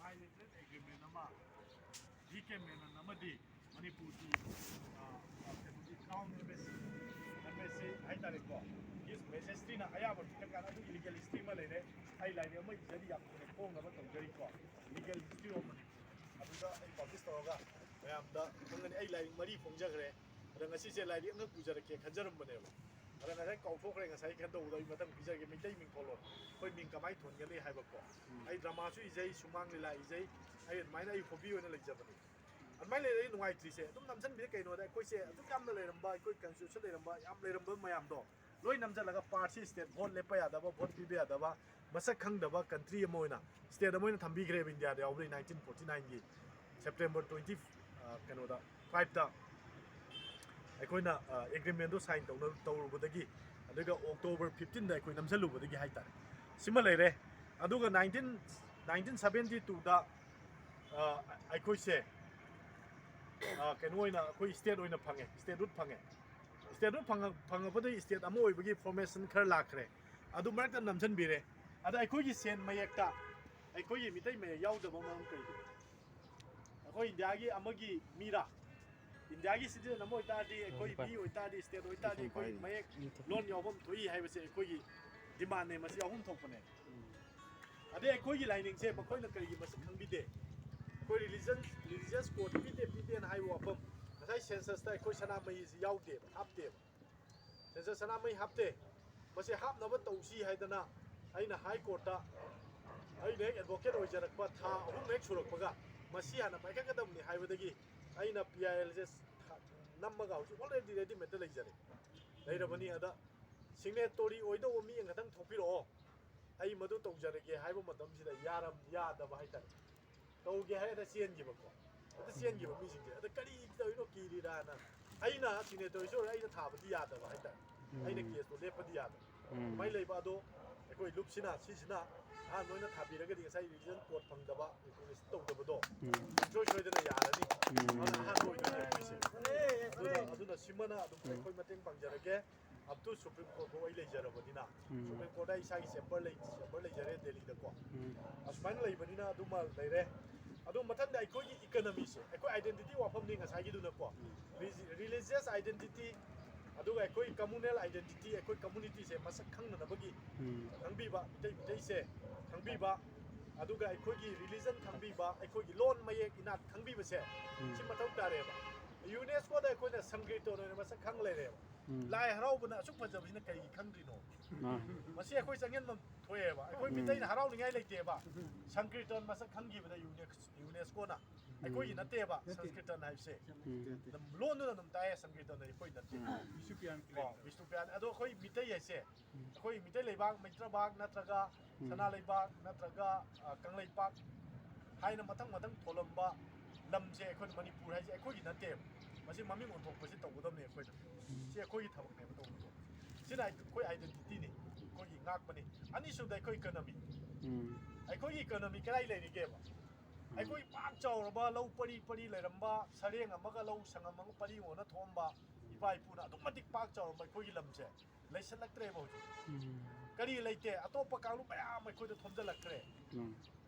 Bilateral agreement ꯑꯃ, ꯖꯤ ꯀꯦ ꯃꯦꯅꯟ ꯑꯃꯗꯤ ꯃꯅꯤꯄꯨꯔꯒꯤ, ꯑ, ꯑ, ꯀꯩꯅꯣꯒꯤ ꯀ꯭ꯔꯥꯎꯟ ꯑꯦꯝꯕꯦꯁꯤ, ꯑꯦꯝꯕꯦꯁꯤ ꯍꯥꯏꯇꯥꯔꯦꯀꯣ, ꯍꯤꯁ ꯃꯦꯖꯦꯁꯇꯤꯅ ꯑꯌꯥꯕ ꯄꯤꯔꯀꯥꯟꯗ ꯑꯗꯨꯒꯤ ꯂꯤꯒꯦꯜ ꯍꯤꯁꯇ꯭ꯔꯤ ꯑꯃ ꯂꯩꯔꯦ꯫ ꯑꯩ ꯂꯥꯏꯔꯤꯛ ꯑꯃ ꯏꯖꯔꯤ, ꯌꯥꯝ ꯊꯨꯅ ꯐꯣꯡꯅꯕ ꯇꯧꯖꯔꯤꯀꯣ, ꯂꯤꯒꯦꯜ ꯍꯤꯁꯇ꯭ꯔꯤ ꯑꯣꯐ ꯃꯅꯤꯄꯨꯔ꯫ ꯑꯗꯨꯗ ꯑꯩ ꯄꯕ꯭ꯂꯤꯁ ꯇꯧꯔꯒ ꯃꯌꯥꯝꯗ ꯈꯪꯒꯅꯤ꯫ ꯑꯩ ꯂꯥꯏꯔꯤꯛ ꯃꯔꯤ ꯐꯣꯡꯖꯈ꯭ꯔꯦ꯫ ꯑꯗ ꯉꯁꯤꯁꯦ ꯂꯥꯏꯔꯤꯛ ꯑꯃꯈꯛ ꯄꯨꯖꯔꯛꯀꯦ ꯈꯟꯖꯔꯝꯕꯅꯦꯕ꯫ ꯑꯗ ꯉꯁꯥꯏ ꯀꯥꯎꯊꯣꯛꯈ꯭ꯔꯦ, ꯉꯁꯥꯏ ꯀꯩꯅꯣ ꯇꯧꯕꯗꯣ ꯑꯩ ꯃꯊꯪ ꯄꯤꯖꯔꯒꯦ꯫ ꯃꯩꯇꯩ ꯃꯤꯡꯊꯣꯜꯂꯣꯟ, ꯑꯩꯈꯣꯏ ꯃꯤꯡ ꯀꯃꯥꯏꯅ ꯊꯣꯟꯒꯅꯤ ꯍꯥꯏꯕꯀꯣ꯫ ꯑꯩ ꯗ꯭ꯔꯃꯥꯁꯨ ꯏꯖꯩ, ꯁꯨꯃꯥꯡ ꯂꯤꯂꯥ ꯏꯖꯩ꯫ ꯑꯩ ꯑꯗꯨꯃꯥꯏꯅ ꯑꯩ ꯍꯣꯕꯤ ꯑꯣꯏꯅ ꯂꯩꯖꯕꯅꯤ꯫ ꯑꯗꯨꯃꯥꯏꯅ ꯂꯩꯔꯗꯤ ꯅꯨꯡꯉꯥꯏꯇ꯭ꯔꯤꯁꯦ꯫ ꯑꯗꯨꯝ ꯅꯝꯁꯤꯟꯕꯤꯔꯦ꯫ ꯀꯩꯅꯣꯗ ꯑꯩꯈꯣꯏꯁꯦ ꯑꯗꯨꯛ ꯌꯥꯝꯅ ꯂꯩꯔꯝꯕ, ꯑꯩꯈꯣꯏ ꯀꯟꯁꯇꯤꯇ꯭ꯌꯨꯁꯟ ꯂꯩꯔꯝꯕ, ꯌꯥꯝ ꯂꯩꯔꯝꯕ ꯃꯌꯥꯝꯗꯣ ꯂꯣꯏ ꯅꯝꯁꯤꯜꯂꯒ ꯄꯥꯔꯠꯁꯤ ꯁ꯭ꯇꯦꯠ ꯚꯣꯠ ꯂꯦꯞꯄ ꯌꯥꯗꯕ, ꯚꯣꯠ ꯄꯤꯕ ꯌꯥꯗꯕ, ꯃꯁꯛ ꯈꯪꯗꯕ ꯀꯟꯇ꯭ꯔꯤ ꯑꯃ ꯑꯣꯏꯅ, ꯁ꯭ꯇꯦꯠ ꯑꯃ ꯑꯣꯏꯅ ꯊꯝꯕꯤꯈ꯭ꯔꯦꯕ ꯏꯟꯗꯤꯌꯥꯗ ꯌꯥꯎꯕꯗꯒꯤ ꯅꯥꯏꯟꯇꯤꯟ ꯐꯣꯔꯇꯤ ꯅꯥꯏꯟꯒꯤ ꯁꯦꯞꯇꯦꯝꯕꯔ ꯇ꯭ꯋꯦꯟꯇꯤ ꯀꯩꯅꯣꯗ, ꯐꯥꯏꯚꯇ ꯑꯩꯈꯣꯏꯅ ꯑꯦꯒ꯭ꯔꯤꯃꯦꯟꯗꯣ ꯁꯥꯏꯟ ꯇꯧꯔꯨꯕꯗꯒꯤ, ꯑꯗꯨꯒ ꯑꯣꯛꯇꯣꯕꯔ ꯐꯤꯐꯇꯤꯟꯗ ꯑꯩꯈꯣꯏ ꯅꯝꯁꯤꯜꯂꯨꯕꯗꯒꯤ ꯍꯥꯏꯇꯥꯔꯦ꯫ ꯁꯤꯃ ꯂꯩꯔꯦ꯫ ꯑꯗꯨꯒ ꯅꯥꯏꯟꯇꯤꯟ ꯅꯥꯏꯟꯇꯤꯟ ꯁꯕꯦꯟꯇꯤ ꯇꯨꯗ ꯑꯩꯈꯣꯏꯁꯦ ꯀꯩꯅꯣ ꯑꯣꯏꯅ, ꯑꯩꯈꯣꯏ ꯁ꯭ꯇꯦꯠ ꯑꯣꯏꯅ ꯐꯪꯉꯦ, ꯁ꯭ꯇꯦꯠꯍꯨꯗ ꯐꯪꯉꯦ꯫ ꯁ꯭ꯇꯦꯠꯍꯨꯗ ꯐꯪꯉꯛꯄꯗꯒꯤ ꯁ꯭ꯇꯦꯠ ꯑꯃ ꯑꯣꯏꯕꯒꯤ ꯐꯣꯔꯃꯦꯁꯟ ꯈꯔ ꯂꯥꯛꯈ꯭ꯔꯦ꯫ ꯑꯗꯨ ꯃꯔꯛꯇ ꯅꯝꯁꯤꯟꯕꯤꯔꯦ꯫ ꯑꯗ ꯑꯩꯈꯣꯏꯒꯤ ꯁꯦꯟ ꯃꯌꯦꯛꯇ ꯑꯩꯈꯣꯏꯒꯤ ꯃꯤꯇꯩ ꯃꯌꯦꯛ ꯌꯥꯎꯗꯕ ꯃꯔꯝ ꯀꯩꯒꯤꯅꯣ? ꯑꯩꯈꯣꯏ ꯏꯟꯗꯤꯌꯥꯒꯤ ꯑꯃꯒꯤ ꯃꯤꯔꯥ, ꯏꯟꯗꯤꯌꯥꯒꯤ ꯁꯤꯇꯤꯖꯦꯟ ꯑꯃ ꯑꯣꯏꯇꯥꯔꯗꯤ, ꯑꯩꯈꯣꯏ ꯃꯤ ꯑꯣꯏꯇꯥꯔꯗꯤ, ꯁ꯭ꯇꯦꯠ ꯑꯣꯏꯇꯥꯔꯗꯤ, ꯑꯩꯈꯣꯏ ꯃꯌꯦꯛ ꯂꯣꯟ ꯌꯥꯎꯐꯝ ꯊꯣꯛꯏ ꯍꯥꯏꯕꯁꯦ ꯑꯩꯈꯣꯏꯒꯤ ꯗꯤꯃꯥꯟꯅꯦ꯫ ꯃꯁꯤ ꯑꯍꯨꯝ ꯊꯣꯛꯄꯅꯦ꯫ ꯑꯗꯩ ꯑꯩꯈꯣꯏꯒꯤ ꯂꯥꯏꯅꯤꯡꯁꯦ ꯃꯈꯣꯏꯅ ꯀꯔꯤꯒꯤ ꯃꯁꯛ ꯈꯪꯕꯤꯗꯦ? ꯑꯩꯈꯣꯏ ꯔꯤꯂꯤꯖꯟ, ꯔꯤꯂꯤꯖꯤꯌꯁ ꯀꯣꯗ ꯄꯤꯗꯦ, ꯄꯤꯗꯦꯅ ꯍꯥꯏꯕ ꯋꯥꯐꯝ, ꯉꯁꯥꯏ ꯁꯦꯟꯁꯁꯇ ꯑꯩꯈꯣꯏ ꯁꯅꯥꯃꯍꯤꯁꯤ ꯌꯥꯎꯗꯦꯕ, ꯍꯥꯞꯇꯦꯕ꯫ ꯁꯦꯟꯁꯁ ꯁꯅꯥꯃꯍꯤ ꯍꯥꯞꯇꯦ꯫ ꯃꯁꯤ ꯍꯥꯞꯅꯕ ꯇꯧꯁꯤ ꯍꯥꯏꯗꯅ ꯑꯩꯅ ꯍꯥꯏ ꯀꯣꯔꯠꯇ, ꯑꯩꯅ ꯍꯦꯛ ꯑꯦꯗꯚꯣꯀꯦꯠ ꯑꯣꯏꯖꯔꯛꯄ ꯊꯥ ꯑꯍꯨꯝ ꯍꯦꯛ ꯁꯨꯔꯛꯄꯒ ꯃꯁꯤ ꯍꯥꯟꯅ ꯄꯥꯏꯈꯠꯀꯗꯕꯅꯤ ꯍꯥꯏꯕꯗꯒꯤ ꯑꯩꯅ ꯄꯤ ꯑꯥꯏ ꯑꯦꯜꯁꯦ ꯅꯝꯃꯒ ꯍꯧꯖꯤꯛ ꯑꯣꯜꯔꯦꯗꯤ ꯔꯦꯗꯤꯃꯦꯗꯇ ꯂꯩꯖꯔꯦ꯫ ꯂꯩꯔꯕꯅꯤ꯫ ꯑꯗ ꯁꯤꯒꯅꯦꯇꯣꯔꯤ ꯑꯣꯏꯗꯧꯕ ꯃꯤ ꯑꯃꯈꯛꯇꯪ ꯊꯣꯛꯄꯤꯔꯛꯑꯣ, ꯑꯩ ꯃꯗꯨ ꯇꯧꯖꯔꯒꯦ ꯍꯥꯏꯕ ꯃꯇꯝꯁꯤꯗ ꯌꯥꯔꯝ-, ꯌꯥꯗꯕ ꯍꯥꯏꯇꯥꯔꯦ꯫ ꯇꯧꯒꯦ ꯍꯥꯏꯔꯒ ꯆꯦꯟꯈꯤꯕꯀꯣ꯫ ꯑꯗ ꯆꯦꯟꯈꯤꯕ ꯃꯤꯁꯤꯡꯁꯦ, ꯑꯗ ꯀꯔꯤ ꯇꯧꯔꯤꯅꯣ ꯀꯤꯔꯤꯔꯥꯅ, ꯑꯩꯅ ꯁꯤꯒꯅꯦꯇꯣꯔꯤꯁꯨ ꯑꯣꯏꯔꯦ, ꯑꯩꯅ ꯊꯥꯕꯗꯤ ꯌꯥꯗꯕ ꯍꯥꯏꯇꯥꯔꯦ꯫ ꯑꯩꯅ ꯀꯦꯁꯇꯣ ꯂꯦꯞꯄꯗꯤ ꯌꯥꯗꯕ꯫ ꯑꯗꯨꯃꯥꯏꯅ ꯂꯩꯕ ꯑꯗꯣ ꯑꯩꯈꯣꯏ ꯂꯨꯞꯁꯤꯅ ꯁꯤꯁꯤꯅ ꯑꯍꯥꯟꯕ ꯑꯣꯏꯅ ꯊꯥꯕꯤꯔꯒꯗꯤ ꯉꯁꯥꯏ ꯔꯤꯂꯤꯖꯟ ꯀꯣꯗ ꯐꯪꯗꯕ, ꯔꯤꯀꯣꯒꯅꯤꯁꯟ ꯇꯧꯗꯕꯗꯣ ꯁꯨꯡꯁꯣꯏ ꯁꯣꯏꯗꯅ ꯌꯥꯔꯅꯤ꯫ ꯑꯗꯨꯅ ꯑꯍꯥꯟꯕ ꯑꯣꯏꯗꯣꯏꯅꯦ ꯑꯩꯈꯣꯏꯁꯦ꯫ ꯑꯗꯨꯅ, ꯑꯗꯨꯅ ꯁꯤꯃꯅ ꯑꯗꯨꯝ ꯑꯩꯈꯣꯏ ꯃꯇꯦꯡ ꯄꯥꯡꯖꯔꯒꯦ꯫ ꯑꯞ ꯇꯨ ꯁꯨꯄ꯭ꯔꯤꯝ ꯀꯣꯔꯠ ꯐꯥꯎ ꯑꯩ ꯂꯩꯖꯔꯕꯅꯤꯅ, ꯁꯨꯄ꯭ꯔꯤꯝ ꯀꯣꯔꯠꯇ ꯑꯩ ꯏꯁꯥꯒꯤ ꯆꯦꯝꯕꯔ ꯂꯩ, ꯆꯦꯝꯕꯔ ꯂꯩꯖꯔꯦ ꯗꯦꯜꯂꯤꯗꯀꯣ꯫ ꯑꯁꯨꯃꯥꯏꯅ ꯂꯩꯕꯅꯤꯅ ꯑꯗꯨꯃ ꯂꯩꯔꯦ꯫ ꯑꯗꯨ ꯃꯊꯪꯗ ꯑꯩꯈꯣꯏꯒꯤ ꯏꯀꯅꯃꯤꯁꯦ, ꯑꯩꯈꯣꯏ ꯑꯥꯏꯗꯦꯟꯇꯤꯇꯤ ꯋꯥꯐꯝꯅꯤ ꯉꯁꯥꯏꯒꯤꯗꯨꯅꯀꯣ꯫ ꯔꯤꯂꯤꯖꯤꯌꯁ ꯑꯥꯏꯗꯦꯟꯇꯤꯇꯤ, ꯑꯗꯨꯒ ꯑꯩꯈꯣꯏ ꯀꯝꯃꯨꯅꯦꯜ ꯑꯥꯏꯗꯦꯟꯇꯤꯇꯤ, ꯑꯩꯈꯣꯏ ꯀꯝꯃꯨꯅꯤꯇꯤꯁꯦ ꯃꯁꯛ ꯈꯪꯅꯅꯕꯒꯤ ꯈꯪꯕꯤꯕ, ꯃꯤꯇꯩ ꯃꯤꯇꯩꯁꯦ ꯈꯪꯕꯤꯕ, ꯑꯗꯨꯒ ꯑꯩꯈꯣꯏꯒꯤ ꯔꯤꯂꯤꯖꯟ ꯈꯪꯕꯤꯕ, ꯑꯩꯈꯣꯏꯒꯤ ꯂꯣꯟ ꯃꯌꯦꯛ ꯏꯅꯥꯠ ꯈꯪꯕꯤꯕꯁꯦ ꯁꯤ ꯃꯊꯧ ꯇꯥꯔꯦꯕ꯫ ꯌꯨꯅꯦꯁꯀꯣꯗ ꯑꯩꯈꯣꯏꯅ ꯁꯪꯀ꯭ꯔꯤꯇꯟ ꯑꯣꯏꯅ ꯃꯁꯛ ꯈꯪ ꯂꯩꯔꯦꯕ꯫ ꯎꯝ꯫ ꯂꯥꯏ ꯍꯔꯥꯎꯕꯅ ꯑꯁꯨꯛ ꯐꯖꯕꯁꯤꯅ ꯀꯩꯒꯤ ꯈꯪꯗ꯭ꯔꯤꯅꯣ? ꯑꯥ꯫ ꯃꯁꯤ ꯑꯩꯈꯣꯏ ꯆꯌꯦꯠꯅꯕ ꯊꯣꯛꯑꯦꯕ꯫ ꯑꯩꯈꯣꯏ ꯎꯝ꯫ ꯃꯤꯇꯩꯅ ꯍꯔꯥꯎꯅꯤꯡꯉꯥꯏ ꯂꯩꯇꯦꯕ꯫ ꯁꯪꯀ꯭ꯔꯤꯇꯟ ꯃꯁꯛ ꯈꯪꯈꯤꯕꯗ ꯌꯨꯅꯦꯁ-, ꯌꯨꯅꯦꯁꯀꯣꯅ꯫ ꯑꯩꯈꯣꯏꯒꯤ ꯎꯝ꯫ ꯅꯠꯇꯦꯕ ꯅꯠꯇꯦ꯫ ꯁꯪꯁꯀ꯭ꯔꯤꯇꯟ ꯍꯥꯏꯕꯁꯦ꯫ ꯎꯝ꯫ ꯂꯣꯟꯗꯨꯅ ꯑꯗꯨꯝ ꯇꯥꯏꯌꯦ, ꯁꯪꯀ꯭ꯔꯤꯇꯟ ꯑꯩꯈꯣꯏ ꯅꯠꯇꯦ꯫ ꯎꯝ꯫ ꯕꯤꯁꯅꯨꯄ꯭ꯔꯤꯌꯥꯟ ꯀꯣ, ꯀꯦꯂꯦꯟꯗꯔ꯫ ꯕꯤꯁꯅꯨꯄ꯭ꯔꯤꯌꯥꯟ꯫ ꯑꯗꯣ ꯑꯩꯈꯣꯏ ꯃꯤꯇꯩ ꯍꯥꯏꯁꯦ, ꯎꯝ꯫ ꯑꯩꯈꯣꯏ ꯃꯤꯇꯩ ꯂꯩꯕꯥꯛ, ꯃꯩꯇ꯭ꯔꯕꯥꯛ ꯅꯠꯇ꯭ꯔꯒ ꯎꯝ꯫ ꯁꯅꯥ ꯂꯩꯕꯥꯛ ꯅꯠꯇ꯭ꯔꯒ, ꯑ, ꯀꯪꯂꯩꯄꯥꯛ ꯍꯥꯏꯅ ꯃꯊꯪ ꯃꯊꯪ ꯊꯣꯜꯂꯝꯕ ꯂꯝꯁꯦ ꯑꯩꯈꯣꯏꯅ ꯃꯅꯤꯄꯨꯔ ꯍꯥꯏꯁꯦ ꯑꯩꯈꯣꯏꯒꯤ ꯅꯠꯇꯦꯕ꯫ ꯃꯁꯤ ꯃꯃꯤꯡ ꯑꯣꯟꯊꯣꯛꯄꯁꯤ ꯇꯧꯒꯗꯕꯅꯤ ꯑꯩꯈꯣꯏꯅ꯫ ꯎꯝ꯫ ꯁꯤ ꯑꯩꯈꯣꯏꯒꯤ ꯊꯕꯛꯅꯦꯕ ꯇꯧꯒꯗꯕ꯫ ꯁꯤꯅ ꯑꯩꯈꯣꯏ identityꯅꯤ, ꯑꯩꯈꯣꯏꯒꯤ ꯉꯥꯛꯄꯅꯤ꯫ ꯑꯅꯤꯁꯨꯕꯗ ꯑꯩꯈꯣꯏ economy꯫ ꯎꯝ꯫ ꯑꯩꯈꯣꯏꯒꯤ economy ꯀꯗꯥꯏ ꯂꯩꯔꯤꯒꯦꯕ? ꯎꯝ꯫ ꯑꯩꯈꯣꯏ ꯄꯥꯛ ꯆꯥꯎꯔꯕ ꯂꯧ ꯄꯔꯤ ꯄꯔꯤ ꯂꯩꯔꯝꯕ, ꯁꯔꯦꯡ ꯑꯃꯒ ꯂꯧ ꯁꯪꯉꯝ ꯑꯃꯒ ꯄꯔꯤ ꯑꯣꯟꯅ ꯊꯣꯛꯑꯝꯕ ꯏꯄꯥ ꯏꯄꯨꯅ ꯑꯗꯨꯛ ꯃꯇꯤꯛ ꯄꯥꯛ ꯆꯥꯎꯔꯝꯕ ꯑꯩꯈꯣꯏꯒꯤ ꯂꯝꯁꯦ ꯂꯩꯁꯜꯂꯛꯇ꯭ꯔꯦꯕ ꯍꯧꯖꯤꯛ꯫ ꯎꯝ꯫ ꯀꯔꯤ ꯂꯩꯇꯦ? ꯑꯇꯣꯞꯄ ꯀꯥꯡꯂꯨꯞ ꯃꯌꯥꯝ ꯑꯩꯈꯣꯏꯗ ꯊꯣꯝꯖꯤꯜꯂꯛꯈ꯭ꯔꯦ꯫ ꯎꯝ꯫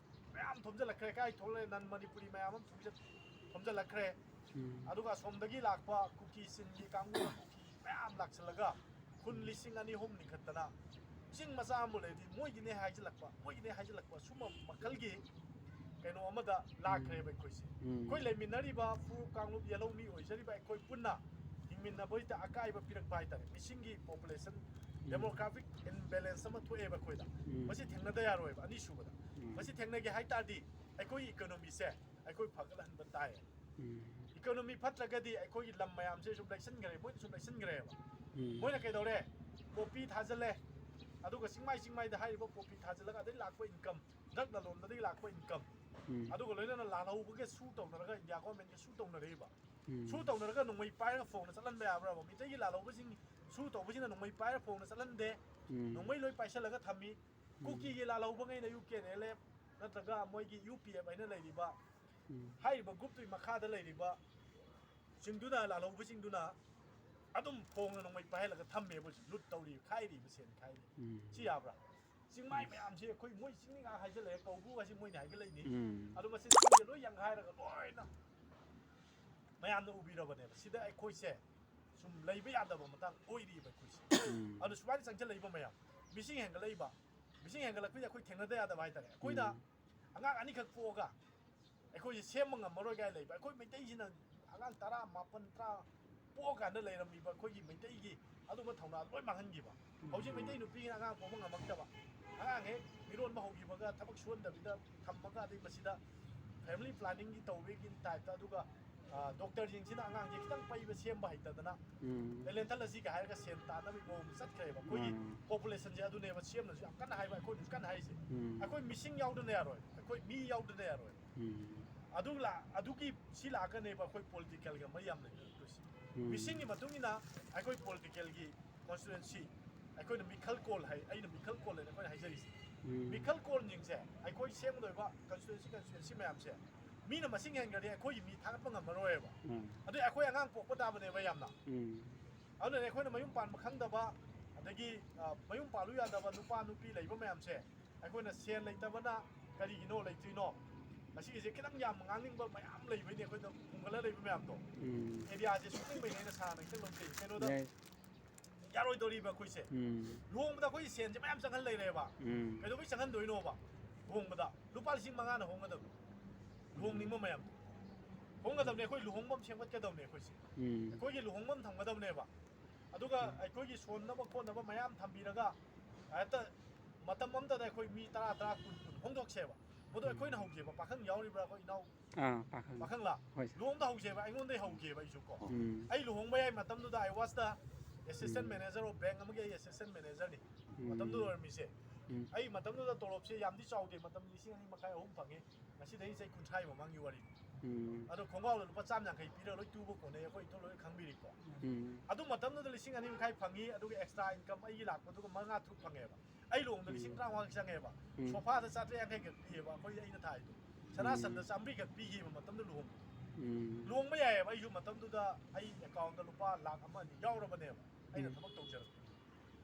ꯃꯌꯥꯝ ꯊꯣꯝꯖꯤꯜꯂꯛꯈ꯭ꯔꯦ꯫ ꯀꯥꯏ ꯊꯣꯛꯂꯛꯑꯦ? ꯅꯟ ꯃꯅꯤꯄꯨꯔꯤ ꯃꯌꯥꯝ ꯑꯃ ꯊꯣꯝꯖꯤꯜ-, ꯊꯣꯝꯖꯤꯜꯂꯛꯈ꯭ꯔꯦ꯫ ꯎꯝ꯫ ꯑꯗꯨꯒ ꯑꯁꯣꯝꯗꯒꯤ ꯂꯥꯛꯄ ꯀꯨꯀꯤ ꯆꯤꯟꯒꯤ ꯀꯥꯡꯕꯨꯅ ꯀꯨꯀꯤ ꯃꯌꯥꯝ ꯂꯥꯛꯁꯜꯂꯒ ꯈꯨꯟ ꯎꯝ꯫ ꯂꯤꯁꯤꯡ ꯑꯅꯤ ꯑꯍꯨꯝ ꯂꯤꯡꯈꯠꯇꯅ ꯆꯤꯡ ꯃꯆꯥ ꯑꯃ ꯂꯩꯔꯗꯤ ꯃꯣꯏꯒꯤꯅꯦ ꯍꯥꯏꯖꯤꯜꯂꯛꯄ, ꯃꯣꯏꯒꯤꯅꯦ ꯍꯥꯏꯖꯤꯜꯂꯛꯄ, ꯁꯨꯝꯕ ꯃꯈꯜꯒꯤ ꯀꯩꯅꯣ ꯑꯃꯗ ꯂꯥꯛꯈ꯭ꯔꯦꯕ ꯎꯝ꯫ ꯑꯩꯈꯣꯏꯁꯦ꯫ ꯎꯝ꯫ ꯑꯩꯈꯣꯏ ꯂꯩꯃꯤꯟꯅꯔꯤꯕ ꯐꯨꯔꯨꯞ ꯀꯥꯡꯂꯨꯞ ꯌꯦꯜꯍꯧꯃꯤ ꯑꯣꯏꯖꯔꯤꯕ ꯑꯩꯈꯣꯏ ꯄꯨꯟꯅ ꯍꯤꯡꯃꯤꯟꯅꯕꯁꯤꯗ ꯑꯀꯥꯏꯕ ꯄꯤꯔꯛꯄ ꯍꯥꯏꯇꯥꯔꯦ꯫ ꯃꯤꯁꯤꯡꯒꯤ population, ꯎꯝ꯫ Demographic imbalance ꯑꯃ ꯊꯣꯛꯑꯦꯕ ꯑꯩꯈꯣꯏꯗ꯫ ꯎꯝ꯫ ꯃꯁꯤ ꯊꯦꯡꯅꯗ ꯌꯥꯔꯣꯏꯕ꯫ ꯑꯅꯤꯁꯨꯕꯗ, ꯎꯝ꯫ ꯃꯁꯤ ꯊꯦꯡꯅꯒꯦ ꯍꯥꯏ ꯇꯥꯔꯗꯤ ꯑꯩꯈꯣꯏꯒꯤ economyꯁꯦ ꯑꯩꯈꯣꯏ ꯐꯒꯠꯍꯟꯕ ꯇꯥꯏ꯫ ꯎꯝ꯫ Economy ꯐꯠꯇ꯭ꯔꯒꯗꯤ ꯑꯩꯈꯣꯏꯒꯤ ꯂꯝ ꯃꯌꯥꯝꯁꯦ ꯁꯨꯝ ꯂꯩꯁꯟꯈ꯭ꯔꯦ, ꯃꯣꯏꯅ ꯁꯨꯝ ꯂꯩꯁꯟꯈ꯭ꯔꯦꯕ꯫ ꯎꯝ꯫ ꯃꯣꯏꯅ ꯀꯩꯗꯧꯔꯦ? Poppy ꯊꯥꯖꯤꯜꯂꯦ, ꯑꯗꯨꯒ ꯆꯤꯡꯃꯥꯏ ꯆꯤꯡꯃꯥꯏꯗ ꯍꯥꯏꯔꯤꯕ poppy ꯊꯥꯖꯤꯜꯂꯒ ꯑꯗꯩ ꯂꯥꯛꯄ income, drug ꯂꯂꯣꯟꯕꯗꯒꯤ ꯂꯥꯛꯄ income, ꯎꯝ꯫ ꯑꯗꯨꯒ ꯂꯣꯏꯅꯅ ꯂꯥꯜꯍꯧꯕꯒ ꯁꯨ ꯇꯧꯅꯔꯒ ꯏꯟꯗꯤꯌꯥ governmentꯀ ꯁꯨ ꯇꯧꯅꯔꯛꯏꯕ꯫ ꯎꯝ꯫ ꯁꯨ ꯇꯧꯅꯔꯒ ꯅꯣꯡꯃꯩ ꯄꯥꯏꯔꯒ ꯐꯣꯡꯅ ꯆꯠꯍꯟꯕ ꯌꯥꯕ꯭ꯔꯕ? ꯃꯤꯇꯩꯒꯤ ꯂꯥꯜꯍꯧꯕꯁꯤꯡ ꯁꯨ ꯇꯧꯕꯁꯤꯡꯅ ꯅꯣꯡꯃꯩ ꯄꯥꯏꯔꯒ ꯐꯣꯡꯅ ꯆꯠꯍꯟꯗꯦ꯫ ꯎꯝ꯫ ꯅꯣꯡꯃꯩ ꯂꯣꯏ ꯄꯥꯏꯁꯜꯂꯒ ꯊꯝꯃꯤ꯫ ꯎꯝ꯫ ꯀꯨꯀꯤꯒꯤ ꯂꯥꯜꯍꯧꯕꯉꯩꯅ U K N L F ꯅꯠꯇ꯭ꯔꯒ ꯃꯣꯏꯒꯤ ꯌꯨ ꯄꯤ ꯑꯦꯐ ꯍꯥꯏꯅ ꯂꯩꯔꯤꯕ, ꯎꯝ꯫ ꯍꯥꯏꯔꯤꯕ groupꯇꯨꯒꯤ ꯃꯈꯥꯗ ꯂꯩꯔꯤꯕ ꯁꯤꯡꯗꯨꯅ, ꯂꯥꯜꯍꯧꯕꯁꯤꯡꯗꯨꯅ ꯑꯗꯨꯝ ꯐꯣꯡꯅ ꯅꯣꯡꯃꯩ ꯄꯥꯏꯍꯜꯂꯒ ꯊꯝꯃꯦꯕ ꯍꯧꯖꯤꯛ꯫ Loot ꯇꯧꯔꯤ, ꯈꯥꯏꯔꯤꯕ, ꯁꯦꯟ ꯈꯥꯏꯔꯤ꯫ ꯎꯝ꯫ ꯁꯤ ꯌꯥꯕ꯭ꯔꯥ? ꯆꯤꯡꯃꯥꯏ ꯃꯌꯥꯝꯁꯤ ꯑꯩꯈꯣꯏ, ꯃꯣꯏ ꯆꯤꯡꯃꯤ ꯉꯥꯛ ꯍꯥꯏꯖꯜꯂꯛꯑꯦ, ꯀꯧꯕ꯭ꯔꯨ ꯍꯥꯏꯁꯤ ꯃꯣꯏꯅ ꯍꯥꯏꯒꯠꯂꯛꯏꯅꯤ꯫ ꯎꯝ꯫ ꯑꯗꯨ ꯃꯁꯤ ꯆꯤꯡꯁꯦ ꯂꯣꯏ ꯌꯥꯡꯈꯥꯏꯔꯒ ꯂꯣꯏꯅ ꯃꯌꯥꯝꯅ ꯎꯕꯤꯔꯕꯅꯦꯕ꯫ ꯁꯤꯗ ꯑꯩꯈꯣꯏꯁꯦ ꯁꯨꯝ ꯂꯩꯕ ꯌꯥꯗꯕ ꯃꯇꯥꯡ ꯑꯣꯏꯔꯤꯕ ꯑꯩꯈꯣꯏꯁꯦ꯫ ꯎꯝ꯫ ꯑꯗꯨ ꯁꯨꯃꯥꯏꯅ ꯆꯪꯁꯤꯜꯂꯛꯏꯕ ꯃꯌꯥꯝ, ꯃꯤꯁꯤꯡ ꯍꯦꯟꯒꯠꯂꯛꯏꯕ, ꯃꯤꯁꯤꯡ ꯍꯦꯟꯒꯠꯂꯛꯄꯁꯦ ꯑꯩꯈꯣꯏ ꯊꯦꯡꯅꯗ ꯌꯥꯗꯕ ꯍꯥꯏꯇꯥꯔꯦ꯫ ꯑꯩꯈꯣꯏꯅ ꯎꯝ꯫ ꯑꯉꯥꯡ ꯑꯅꯤꯈꯛ ꯄꯣꯛꯑꯒ ꯑꯩꯈꯣꯏꯁꯦ ꯁꯦꯝꯕ ꯉꯝꯃꯔꯣꯏ ꯀꯥꯏ ꯂꯩꯕ꯫ ꯑꯩꯈꯣꯏ ꯃꯩꯇꯩꯁꯤꯅ ꯑꯉꯥꯡ ꯇꯔꯥ ꯃꯥꯄꯟ, ꯇꯔꯥ ꯄꯣꯛꯑꯀꯥꯟꯗ ꯂꯩꯔꯝꯃꯤꯕ ꯑꯩꯈꯣꯏꯒꯤ ꯃꯩꯇꯩꯒꯤ ꯑꯗꯨꯒꯨꯝꯕ ꯊꯧꯅꯥ ꯂꯣꯏ ꯃꯥꯡꯍꯟꯈꯤꯕ꯫ ꯍꯧꯖꯤꯛ ꯃꯩꯇꯩ ꯅꯨꯄꯤꯒꯤꯅ ꯑꯉꯥꯡ ꯄꯣꯛꯄ ꯉꯝꯃꯛꯇꯕ, ꯑꯉꯥꯡ ꯍꯦꯛ ꯃꯤꯔꯣꯟꯕ ꯍꯧꯈꯤꯕꯒ ꯊꯕꯛ ꯁꯨꯍꯟꯗꯕꯤꯗ ꯊꯝꯃꯒ, ꯑꯗꯩ ꯃꯁꯤꯗ family planning ꯒꯤ ꯇꯧꯕꯒꯤ type ꯇ, ꯑꯗꯨꯒ ꯗꯣꯛꯇꯔꯁꯤꯡꯁꯤꯅ ꯑꯉꯥꯡꯁꯦ ꯈꯤꯇꯪ ꯄꯩꯕ ꯁꯦꯝꯕ ꯍꯩꯇꯗꯅ ꯎꯝ. ꯇꯦꯂꯦꯟ ꯊꯜꯂꯁꯤꯒ ꯍꯥꯏꯔꯒ ꯁꯦꯟ ꯇꯥꯟꯅꯕꯒꯤ ꯃꯑꯣꯡꯗ ꯆꯠꯈ꯭ꯔꯦꯕ꯫ ꯑꯩꯈꯣꯏꯒꯤ ꯎꯝ. Population ꯁꯦ ꯑꯗꯨꯅꯦꯕ ꯁꯦꯝꯅꯁꯨ ꯌꯥꯝ ꯀꯟꯅ ꯍꯥꯏꯕ, ꯑꯩꯈꯣꯏꯅꯁꯨ ꯀꯟꯅ ꯍꯥꯏꯔꯤꯁꯦ꯫ ꯎꯝ. ꯑꯩꯈꯣꯏ ꯃꯤꯁꯤꯡ ꯌꯥꯎꯗꯅ ꯌꯥꯔꯣꯏ, ꯑꯩꯈꯣꯏ ꯃꯤ ꯌꯥꯎꯗꯅ ꯌꯥꯔꯣꯏ꯫ ꯎꯝ. ꯑꯗꯨ ꯂꯥ-, ꯑꯗꯨꯒꯤ ꯁꯤ ꯂꯥꯛꯀꯅꯦꯕ ꯑꯩꯈꯣꯏ political ꯒ ꯃꯔꯤ ꯌꯥꯝ ꯂꯩꯅꯔꯛꯇꯣꯏꯁꯦ꯫ ꯎꯝ. ꯃꯤꯁꯤꯡꯒꯤ ꯃꯇꯨꯡ ꯏꯟꯅ ꯑꯩꯈꯣꯏ political ꯒꯤ constituency, ꯑꯩꯈꯣꯏꯅ ꯃꯤꯈꯜ ꯀꯣꯜ ꯍꯥꯏ, ꯑꯩꯅ ꯃꯤꯈꯜ ꯀꯣꯜ ꯍꯥꯏꯅ ꯑꯩꯈꯣꯏꯅ ꯍꯥꯏꯖꯔꯤꯁꯦ꯫ ꯎꯝ. ꯃꯤꯈꯜ ꯀꯣꯜꯁꯤꯡꯁꯦ ꯑꯩꯈꯣꯏ ꯁꯦꯝꯒꯗꯧꯔꯤꯕ constituency, constituency ꯃꯌꯥꯝꯁꯦ ꯃꯤꯅ ꯃꯁꯤꯡ ꯍꯦꯟꯒ꯭ꯔꯗꯤ ꯑꯩꯈꯣꯏꯒꯤ ꯃꯤ ꯊꯥꯒꯠꯄ ꯉꯝꯃꯔꯣꯏꯕ꯫ ꯎꯝ. ꯑꯗꯨ ꯑꯩꯈꯣꯏ ꯑꯉꯥꯡ ꯄꯣꯛꯄ ꯇꯥꯕꯅꯦꯕ ꯌꯥꯝꯅ꯫ ꯎꯝ. ꯑꯗꯨꯅ ꯑꯩꯈꯣꯏꯅ ꯃꯌꯨꯝ ꯄꯥꯟꯕ ꯈꯪꯗꯕ, ꯑꯗꯒꯤ, ꯑ, ꯃꯌꯨꯝ ꯄꯥꯜꯂꯨ ꯌꯥꯗꯕ ꯅꯨꯄꯥ ꯅꯨꯄꯤ ꯂꯩꯕ ꯃꯌꯥꯝꯁꯦ, ꯑꯩꯈꯣꯏꯅ ꯁꯦꯟ ꯂꯩꯇꯕꯅ ꯀꯔꯤꯒꯤꯅꯣ ꯂꯩꯇ꯭ꯔꯤꯅꯣ? ꯃꯁꯤꯒꯤꯁꯦ ꯈꯤꯇꯪ ꯌꯥꯝ ꯉꯥꯡꯅꯤꯡꯕ ꯃꯌꯥꯝ ꯂꯩꯕꯩꯅꯦ ꯑꯩꯈꯣꯏꯗ ꯐꯨꯝꯒꯠꯂ ꯂꯩꯕ ꯃꯌꯥꯝꯗꯣ꯫ ꯎꯝ. Area ꯁꯦ ꯁꯨꯛꯅꯤꯡꯕꯩꯅꯦ ꯑꯩꯅ ꯁꯥꯔꯅ ꯈꯤꯇꯪ ꯂꯧꯖꯩ꯫ ꯀꯩꯅꯣꯗ ꯌꯥꯏ. ꯌꯥꯔꯣꯏꯗꯧꯔꯤꯕ ꯑꯩꯈꯣꯏꯁꯦ꯫ ꯎꯝ. ꯂꯨꯍꯣꯡꯕꯗ ꯑꯩꯈꯣꯏ ꯁꯦꯟꯁꯦ ꯃꯌꯥꯝ ꯆꯪꯍꯟ ꯂꯩꯔꯦꯕ꯫ ꯎꯝ. ꯀꯩꯗꯧꯕꯩ ꯆꯪꯍꯟꯗꯣꯏꯅꯣꯕ? ꯂꯨꯍꯣꯡꯕꯗ ꯂꯨꯄꯥ ꯂꯤꯁꯤꯡ ꯃꯉꯥꯅ ꯍꯣꯡꯒꯗꯕꯅꯤ꯫ ꯂꯨꯍꯣꯡꯅꯤꯡꯕ ꯃꯌꯥꯝꯗꯣ ꯍꯣꯡꯒꯗꯕꯅꯤ꯫ ꯑꯩꯈꯣꯏ ꯂꯨꯍꯣꯡꯐꯝ ꯁꯦꯝꯒꯠꯀꯗꯕꯅꯤ ꯑꯩꯈꯣꯏꯁꯦ꯫ ꯎꯝ. ꯑꯩꯈꯣꯏꯒꯤ ꯂꯨꯍꯣꯡꯐꯝ ꯊꯝꯒꯗꯕꯅꯦꯕ꯫ ꯑꯗꯨꯒ ꯑꯩꯈꯣꯏꯒꯤ ꯁꯣꯟꯅꯕ ꯈꯣꯠꯅꯕ ꯃꯌꯥꯝ ꯊꯝꯕꯤꯔꯒ ꯍꯦꯛꯇ ꯃꯇꯝ ꯑꯃꯗꯗ ꯑꯩꯈꯣꯏ ꯃꯤ ꯇꯔꯥ, ꯇꯔꯥ, ꯀꯨꯟ, ꯀꯨꯟ ꯍꯣꯡꯗꯣꯛꯁꯦꯕ꯫ ꯃꯗꯨ ꯎꯝ. ꯑꯩꯈꯣꯏꯅ ꯍꯧꯁꯦꯕ꯫ ꯄꯥꯈꯪ ꯌꯥꯎꯔꯤꯕ꯭ꯔꯥ ꯑꯩꯈꯣꯏ ꯏꯅꯥꯎ? ꯑꯥ, ꯄꯥꯈꯪ꯫ ꯄꯥꯈꯪꯂꯥ? ꯍꯣꯏ. ꯂꯨꯍꯣꯡꯗ ꯍꯧꯁꯦꯕ, ꯑꯩꯉꯣꯟꯗꯩ ꯍꯧꯒꯦꯕ ꯑꯩꯁꯨ ꯀꯣ꯫ ꯎꯝ. ꯑꯩ ꯂꯨꯍꯣꯡꯕ ꯌꯥꯏ ꯃꯇꯝꯗꯨꯗ I was the assistant um. manager of bank ꯑꯃꯒꯤ ꯑꯩ assistant manager ꯅꯤ꯫ ꯎꯝ. ꯃꯇꯝꯗꯨꯗ ꯑꯣꯏꯔꯝꯃꯤꯁꯦ꯫ ꯎꯝ. ꯑꯩ ꯃꯇꯝꯗꯨꯗ ꯇꯣꯂꯣꯞꯁꯦ ꯌꯥꯝꯗꯤ ꯆꯥꯎꯗꯦ, ꯃꯇꯝ ꯂꯤꯁꯤꯡ ꯑꯅꯤ ꯃꯈꯥꯏ, ꯑꯍꯨꯝ ꯐꯪꯉꯤ꯫ ꯉꯁꯤꯗꯒꯤ ꯆꯍꯤ ꯀꯨꯟꯊ꯭ꯔꯥꯒꯤ ꯃꯃꯥꯡꯒꯤ ꯋꯥꯔꯤꯅꯤ꯫ ꯎꯝ. ꯑꯗꯣ ꯈꯣꯡꯒ꯭ꯔꯥꯎꯗ ꯂꯨꯄꯥ ꯆꯥꯝ ꯌꯥꯡꯈꯩ ꯄꯤꯔꯒ ꯂꯣꯏ ꯇꯨꯕ ꯀꯣꯟꯅꯩ, ꯑꯩꯈꯣꯏ ꯏꯊꯣꯏ ꯂꯣꯏ ꯈꯪꯕꯤꯔꯤꯀꯣ꯫ ꯎꯝ. ꯑꯗꯨ ꯃꯇꯝꯗꯨꯗ ꯂꯤꯁꯤꯡ ꯑꯅꯤ ꯃꯈꯥꯏ ꯐꯪꯉꯤ, ꯑꯗꯨꯒ extra income ꯑꯩꯒꯤ ꯂꯥꯛꯄꯗꯨꯒ ꯃꯉꯥ ꯇꯔꯨꯛ ꯐꯪꯉꯦꯕ꯫ ꯑꯩ ꯂꯨꯍꯣꯡꯕꯗ ꯎꯝ. ꯂꯤꯁꯤꯡ ꯇꯔꯥꯃꯉꯥ ꯆꯪꯉꯦꯕ꯫ ꯎꯝ. ꯁꯣꯐꯥꯗ ꯆꯥꯇ꯭ꯔꯦꯠ ꯌꯥꯡꯈꯩ ꯈꯛ ꯄꯤꯌꯦꯕ ꯑꯩꯈꯣꯏ, ꯑꯩꯅ ꯊꯥꯏꯗꯣ꯫ ꯁꯅꯥ ꯎꯝ. ꯁꯟꯗ ꯆꯥꯝꯃꯔꯤ ꯈꯛ ꯄꯤꯈꯤꯕ ꯃꯇꯝꯗ ꯂꯨꯍꯣꯡꯕ꯫ ꯎꯝ. ꯂꯨꯍꯣꯡꯕ ꯌꯥꯏꯑꯕ꯫ ꯑꯩꯁꯨ ꯃꯇꯝꯗꯨꯗ ꯑꯩ account ꯇ ꯂꯨꯄꯥ ꯂꯥꯛ ꯑꯃ ꯑꯅꯤ ꯌꯥꯎꯔꯕꯅꯦꯕ, ꯑꯩꯅ ꯎꯝ. ꯊꯕꯛ ꯇꯧꯖꯔꯛꯄ꯫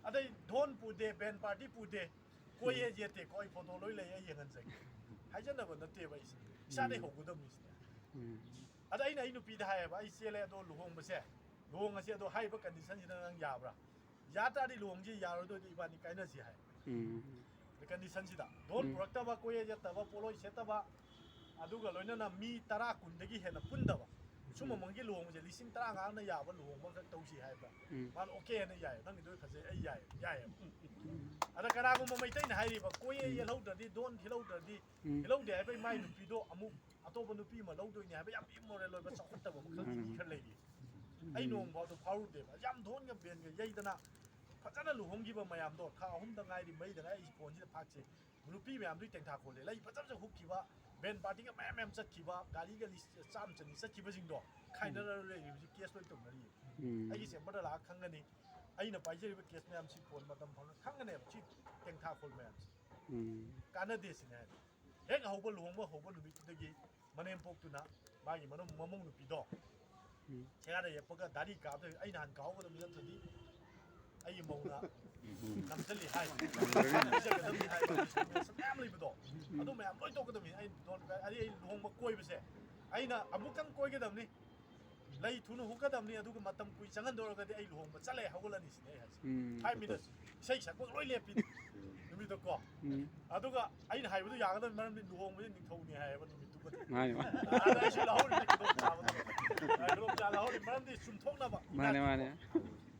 ꯑꯗꯩ ꯙꯣꯟ ꯄꯨꯗꯦ, band party ꯄꯨꯗꯦ, ꯀꯣꯏꯌꯦ ꯎꯝ. ꯌꯦꯠꯇꯦꯀꯣ, ꯑꯩ photo ꯂꯣꯏ ꯂꯩ, ꯑꯩ ꯌꯦꯡꯍꯟꯖꯒꯦ꯫ ꯍꯥꯏꯖꯅꯕ ꯅꯠꯇꯦꯕ ꯑꯩꯁꯦ, ꯏꯁꯥꯗꯩ ꯎꯝ. ꯍꯧꯒꯗꯕꯅꯤ ꯁꯤꯗꯤ꯫ ꯎꯝ. ꯑꯗ ꯑꯩꯅ ꯑꯩ ꯅꯨꯄꯤꯗ ꯍꯥꯏꯌꯦꯕ, "ꯑꯩ ꯆꯦꯜꯂꯦ, ꯑꯗꯣ ꯂꯨꯍꯣꯡꯕꯁꯦ, ꯂꯨꯍꯣꯡꯉꯁꯤ, ꯑꯗꯣ ꯍꯥꯏꯔꯤꯕ condition ꯁꯤꯗ ꯅꯪ ꯌꯥꯕ꯭ꯔꯥ? ꯌꯥ ꯇꯥꯔꯗꯤ ꯂꯨꯍꯣꯡꯁꯤ, ꯌꯥꯔꯣꯏꯗꯣꯏꯗꯤ ꯏꯕꯥꯅꯤ ꯀꯥꯏꯅꯁꯤ" ꯍꯥꯏ꯫ ꯎꯝ. Condition ꯁꯤꯗ ꯙꯣꯟ ꯎꯝ. ꯄꯨꯔꯛꯇꯕ, ꯀꯣꯏꯌꯦꯠ ꯌꯦꯠꯇꯕ, ꯄꯣꯠꯂꯣꯏ ꯁꯦꯠꯇꯕ, ꯑꯗꯨꯒ ꯂꯣꯏꯅꯅ ꯃꯤ ꯇꯔꯥ ꯀꯨꯟꯗꯒꯤ ꯍꯦꯟꯅ ꯄꯨꯟꯗꯕ, ꯁꯨꯝꯕ ꯃꯪꯒꯤ ꯂꯨꯍꯣꯡꯕꯁꯦ ꯂꯤꯁꯤꯡ ꯇꯔꯥꯃꯉꯥꯅ ꯌꯥꯕ ꯂꯨꯍꯣꯡꯕ ꯑꯃꯈꯛ ꯇꯧꯁꯤ ꯍꯥꯏꯕ꯫ ꯎꯝ꯫ ꯃꯥꯅ okay ꯍꯥꯏꯅ ꯌꯥꯏ, ꯅꯪꯒꯤꯗꯣ ꯐꯖꯩ, ꯑꯩ ꯌꯥꯏ, ꯌꯥꯏꯑꯕ꯫ ꯑꯗ ꯀꯅꯥꯒꯨꯝꯕ ꯃꯩꯇꯩꯅ ꯍꯥꯏꯔꯤꯕ ꯀꯣꯏꯌꯦ ꯎꯝ꯫ ꯌꯦꯜꯍꯧꯗ꯭ꯔꯗꯤ, ꯗꯣꯟ ꯊꯤꯜꯍꯧꯗ꯭ꯔꯗꯤ, ꯎꯝ꯫ ꯊꯤꯜꯍꯧꯗꯦ ꯍꯥꯏꯕ ꯃꯥꯏ ꯅꯨꯄꯤꯗꯣ ꯑꯃꯨꯛ ꯑꯇꯣꯞꯄ ꯅꯨꯄꯤ ꯑꯃ ꯂꯧꯗꯣꯏꯅꯤ ꯍꯥꯏꯕ ꯌꯥꯝ immoral ꯑꯣꯏꯕ ꯆꯥꯎꯈꯠꯇꯕ ꯃꯈꯜꯒꯤ ꯃꯥꯅꯦ, ꯃꯤ ꯃꯥꯅꯦ꯫ ꯈꯔ ꯂꯩꯔꯤ꯫ ꯎꯝ꯫ ꯑꯩ ꯅꯣꯡꯐꯥꯎꯗ ꯐꯥꯎꯔꯨꯗꯦꯕ꯫ ꯌꯥꯝ ꯗꯣꯟꯒ ꯕꯦꯟꯒ ꯌꯩꯗꯅ ꯐꯖꯅ ꯂꯨꯍꯣꯡꯈꯤꯕ ꯃꯌꯥꯝꯗꯣ ꯊꯥ ꯑꯍꯨꯝꯗ ꯉꯥꯏꯔꯤ, ꯃꯩꯗ ꯉꯥꯏꯔꯤ, ꯑꯩ ꯐꯣꯟꯁꯤꯗ ꯐꯥꯛꯁꯦ꯫ ꯅꯨꯄꯤ ꯃꯌꯥꯝꯗꯨꯒꯤ ꯇꯦꯡꯊꯥ ꯈꯣꯜꯂꯦ꯫ ꯂꯩ ꯐꯖ ꯐꯖ ꯍꯨꯛꯈꯤꯕ, ꯕꯦꯟ ꯄꯥꯔꯇꯤꯒ ꯃꯌꯥꯝ ꯃꯌꯥꯝ ꯆꯠꯈꯤꯕ, ꯒꯥꯔꯤꯒ ꯂꯤꯁ ꯆꯥꯝ ꯆꯅꯤ ꯆꯠꯈꯤꯕꯁꯤꯡꯗꯣ ꯈꯥꯏꯅꯔ ꯂꯩꯔꯤꯕꯁꯤ ꯀꯦꯁ ꯂꯣꯏ ꯇꯧꯅꯔꯤ꯫ ꯎꯝ꯫ ꯑꯩꯒꯤ ꯆꯦꯝꯕꯔꯗ ꯂꯥꯛꯑ ꯈꯪꯒꯅꯤ꯫ ꯑꯩꯅ ꯄꯥꯏꯖꯔꯤꯕ ꯀꯦꯁ ꯃꯌꯥꯝꯁꯤ ꯐꯣꯟ ꯃꯇꯝ ꯐꯪꯉ ꯈꯪꯒꯅꯦꯕ ꯁꯤ ꯇꯦꯡꯊꯥ ꯈꯣꯜ ꯃꯌꯥꯝꯁꯦ꯫ ꯎꯝ꯫ ꯀꯥꯟꯅꯗꯦ ꯁꯤꯅꯦ ꯍꯥꯏ꯫ ꯍꯦꯛ ꯍꯧꯕ, ꯂꯨꯍꯣꯡꯕ ꯍꯧꯕ ꯅꯨꯃꯤꯠꯇꯨꯗꯒꯤ ꯃꯅꯦꯝꯄꯣꯛꯇꯨꯅ ꯃꯥꯒꯤ ꯃꯅꯨꯡ ꯃꯃꯧ ꯅꯨꯄꯤꯗꯣ ꯎꯝ꯫ ꯁꯦꯒꯥꯗ ꯌꯦꯞꯄꯒ ꯗꯥꯔꯤ ꯀꯥꯞꯇꯣꯏ꯫ ꯑꯩ ꯅꯍꯥꯟ ꯀꯥꯎꯒꯗꯕꯅꯤ, ꯅꯠꯇ꯭ꯔꯗꯤ ꯑꯩꯒꯤ ꯃꯧꯅ ꯎꯝ꯫ ꯅꯝꯁꯤꯜꯂꯤ ꯍꯥꯏ꯫ ꯅꯝꯁꯤꯜꯂꯤ꯫ ꯅꯝꯁꯤꯜꯂꯤ ꯍꯥꯏ꯫ ꯃꯌꯥꯝ ꯂꯩꯕꯗꯣ꯫ ꯎꯝ꯫ ꯑꯗꯨ ꯃꯌꯥꯝ ꯂꯣꯏ ꯇꯧꯒꯗꯕꯅꯤ꯫ ꯑꯩ ꯗꯣꯟ ꯑꯩ ꯑꯩ ꯂꯨꯍꯣꯡꯕ ꯀꯣꯏꯕꯁꯦ ꯑꯩꯅ ꯑꯃꯨꯛꯇꯪ ꯀꯣꯏꯒꯗꯕꯅꯤ꯫ ꯂꯩ ꯊꯨꯅ ꯍꯨꯛꯀꯗꯕꯅꯤ, ꯑꯗꯨꯒ ꯃꯇꯝ ꯀꯨꯏ ꯆꯪꯍꯟꯗꯧꯔꯒꯗꯤ ꯑꯩ ꯂꯨꯍꯣꯡꯕ ꯆꯠꯂꯦ ꯍꯧꯒꯠꯂꯅꯤ ꯁꯤꯅꯦ ꯑꯩ ꯍꯥꯏꯁꯦ꯫ ꯎꯝ꯫ Five minutes꯫ ꯏꯁꯩ ꯁꯛꯄ ꯂꯣꯏ ꯂꯦꯞꯄꯤꯅꯤ꯫ ꯎꯝ꯫ ꯅꯨꯃꯤꯠꯇ ꯀꯣ꯫ ꯎꯝ꯫ ꯑꯗꯨꯒ ꯑꯩꯅ ꯍꯥꯏꯕꯗꯨ ꯌꯥꯒꯗꯕ ꯃꯔꯝꯗꯤ ꯂꯨꯍꯣꯡꯕꯁꯦ ꯅꯤꯡꯊꯧꯅꯤ ꯍꯥꯏꯌꯦꯕ ꯅꯨꯃꯤꯠꯇꯨꯃꯗꯤ꯫ ꯃꯥꯅꯦ, ꯃꯥꯅꯦ꯫ ꯑꯗ ꯑꯩꯁꯨ ꯂꯧꯍꯧꯔꯤꯅꯦ ꯈꯨꯗꯣꯡꯆꯥꯕꯗꯣ꯫ ꯈꯨꯗꯣꯡꯆꯥꯕ ꯂꯧꯍꯧꯔꯤ ꯃꯔꯝꯗꯤ ꯆꯨꯝꯊꯣꯛꯅꯕ꯫ ꯃꯥꯅꯦ, ꯏꯅꯥꯠꯇꯣ꯫ ꯃꯥꯅꯦ꯫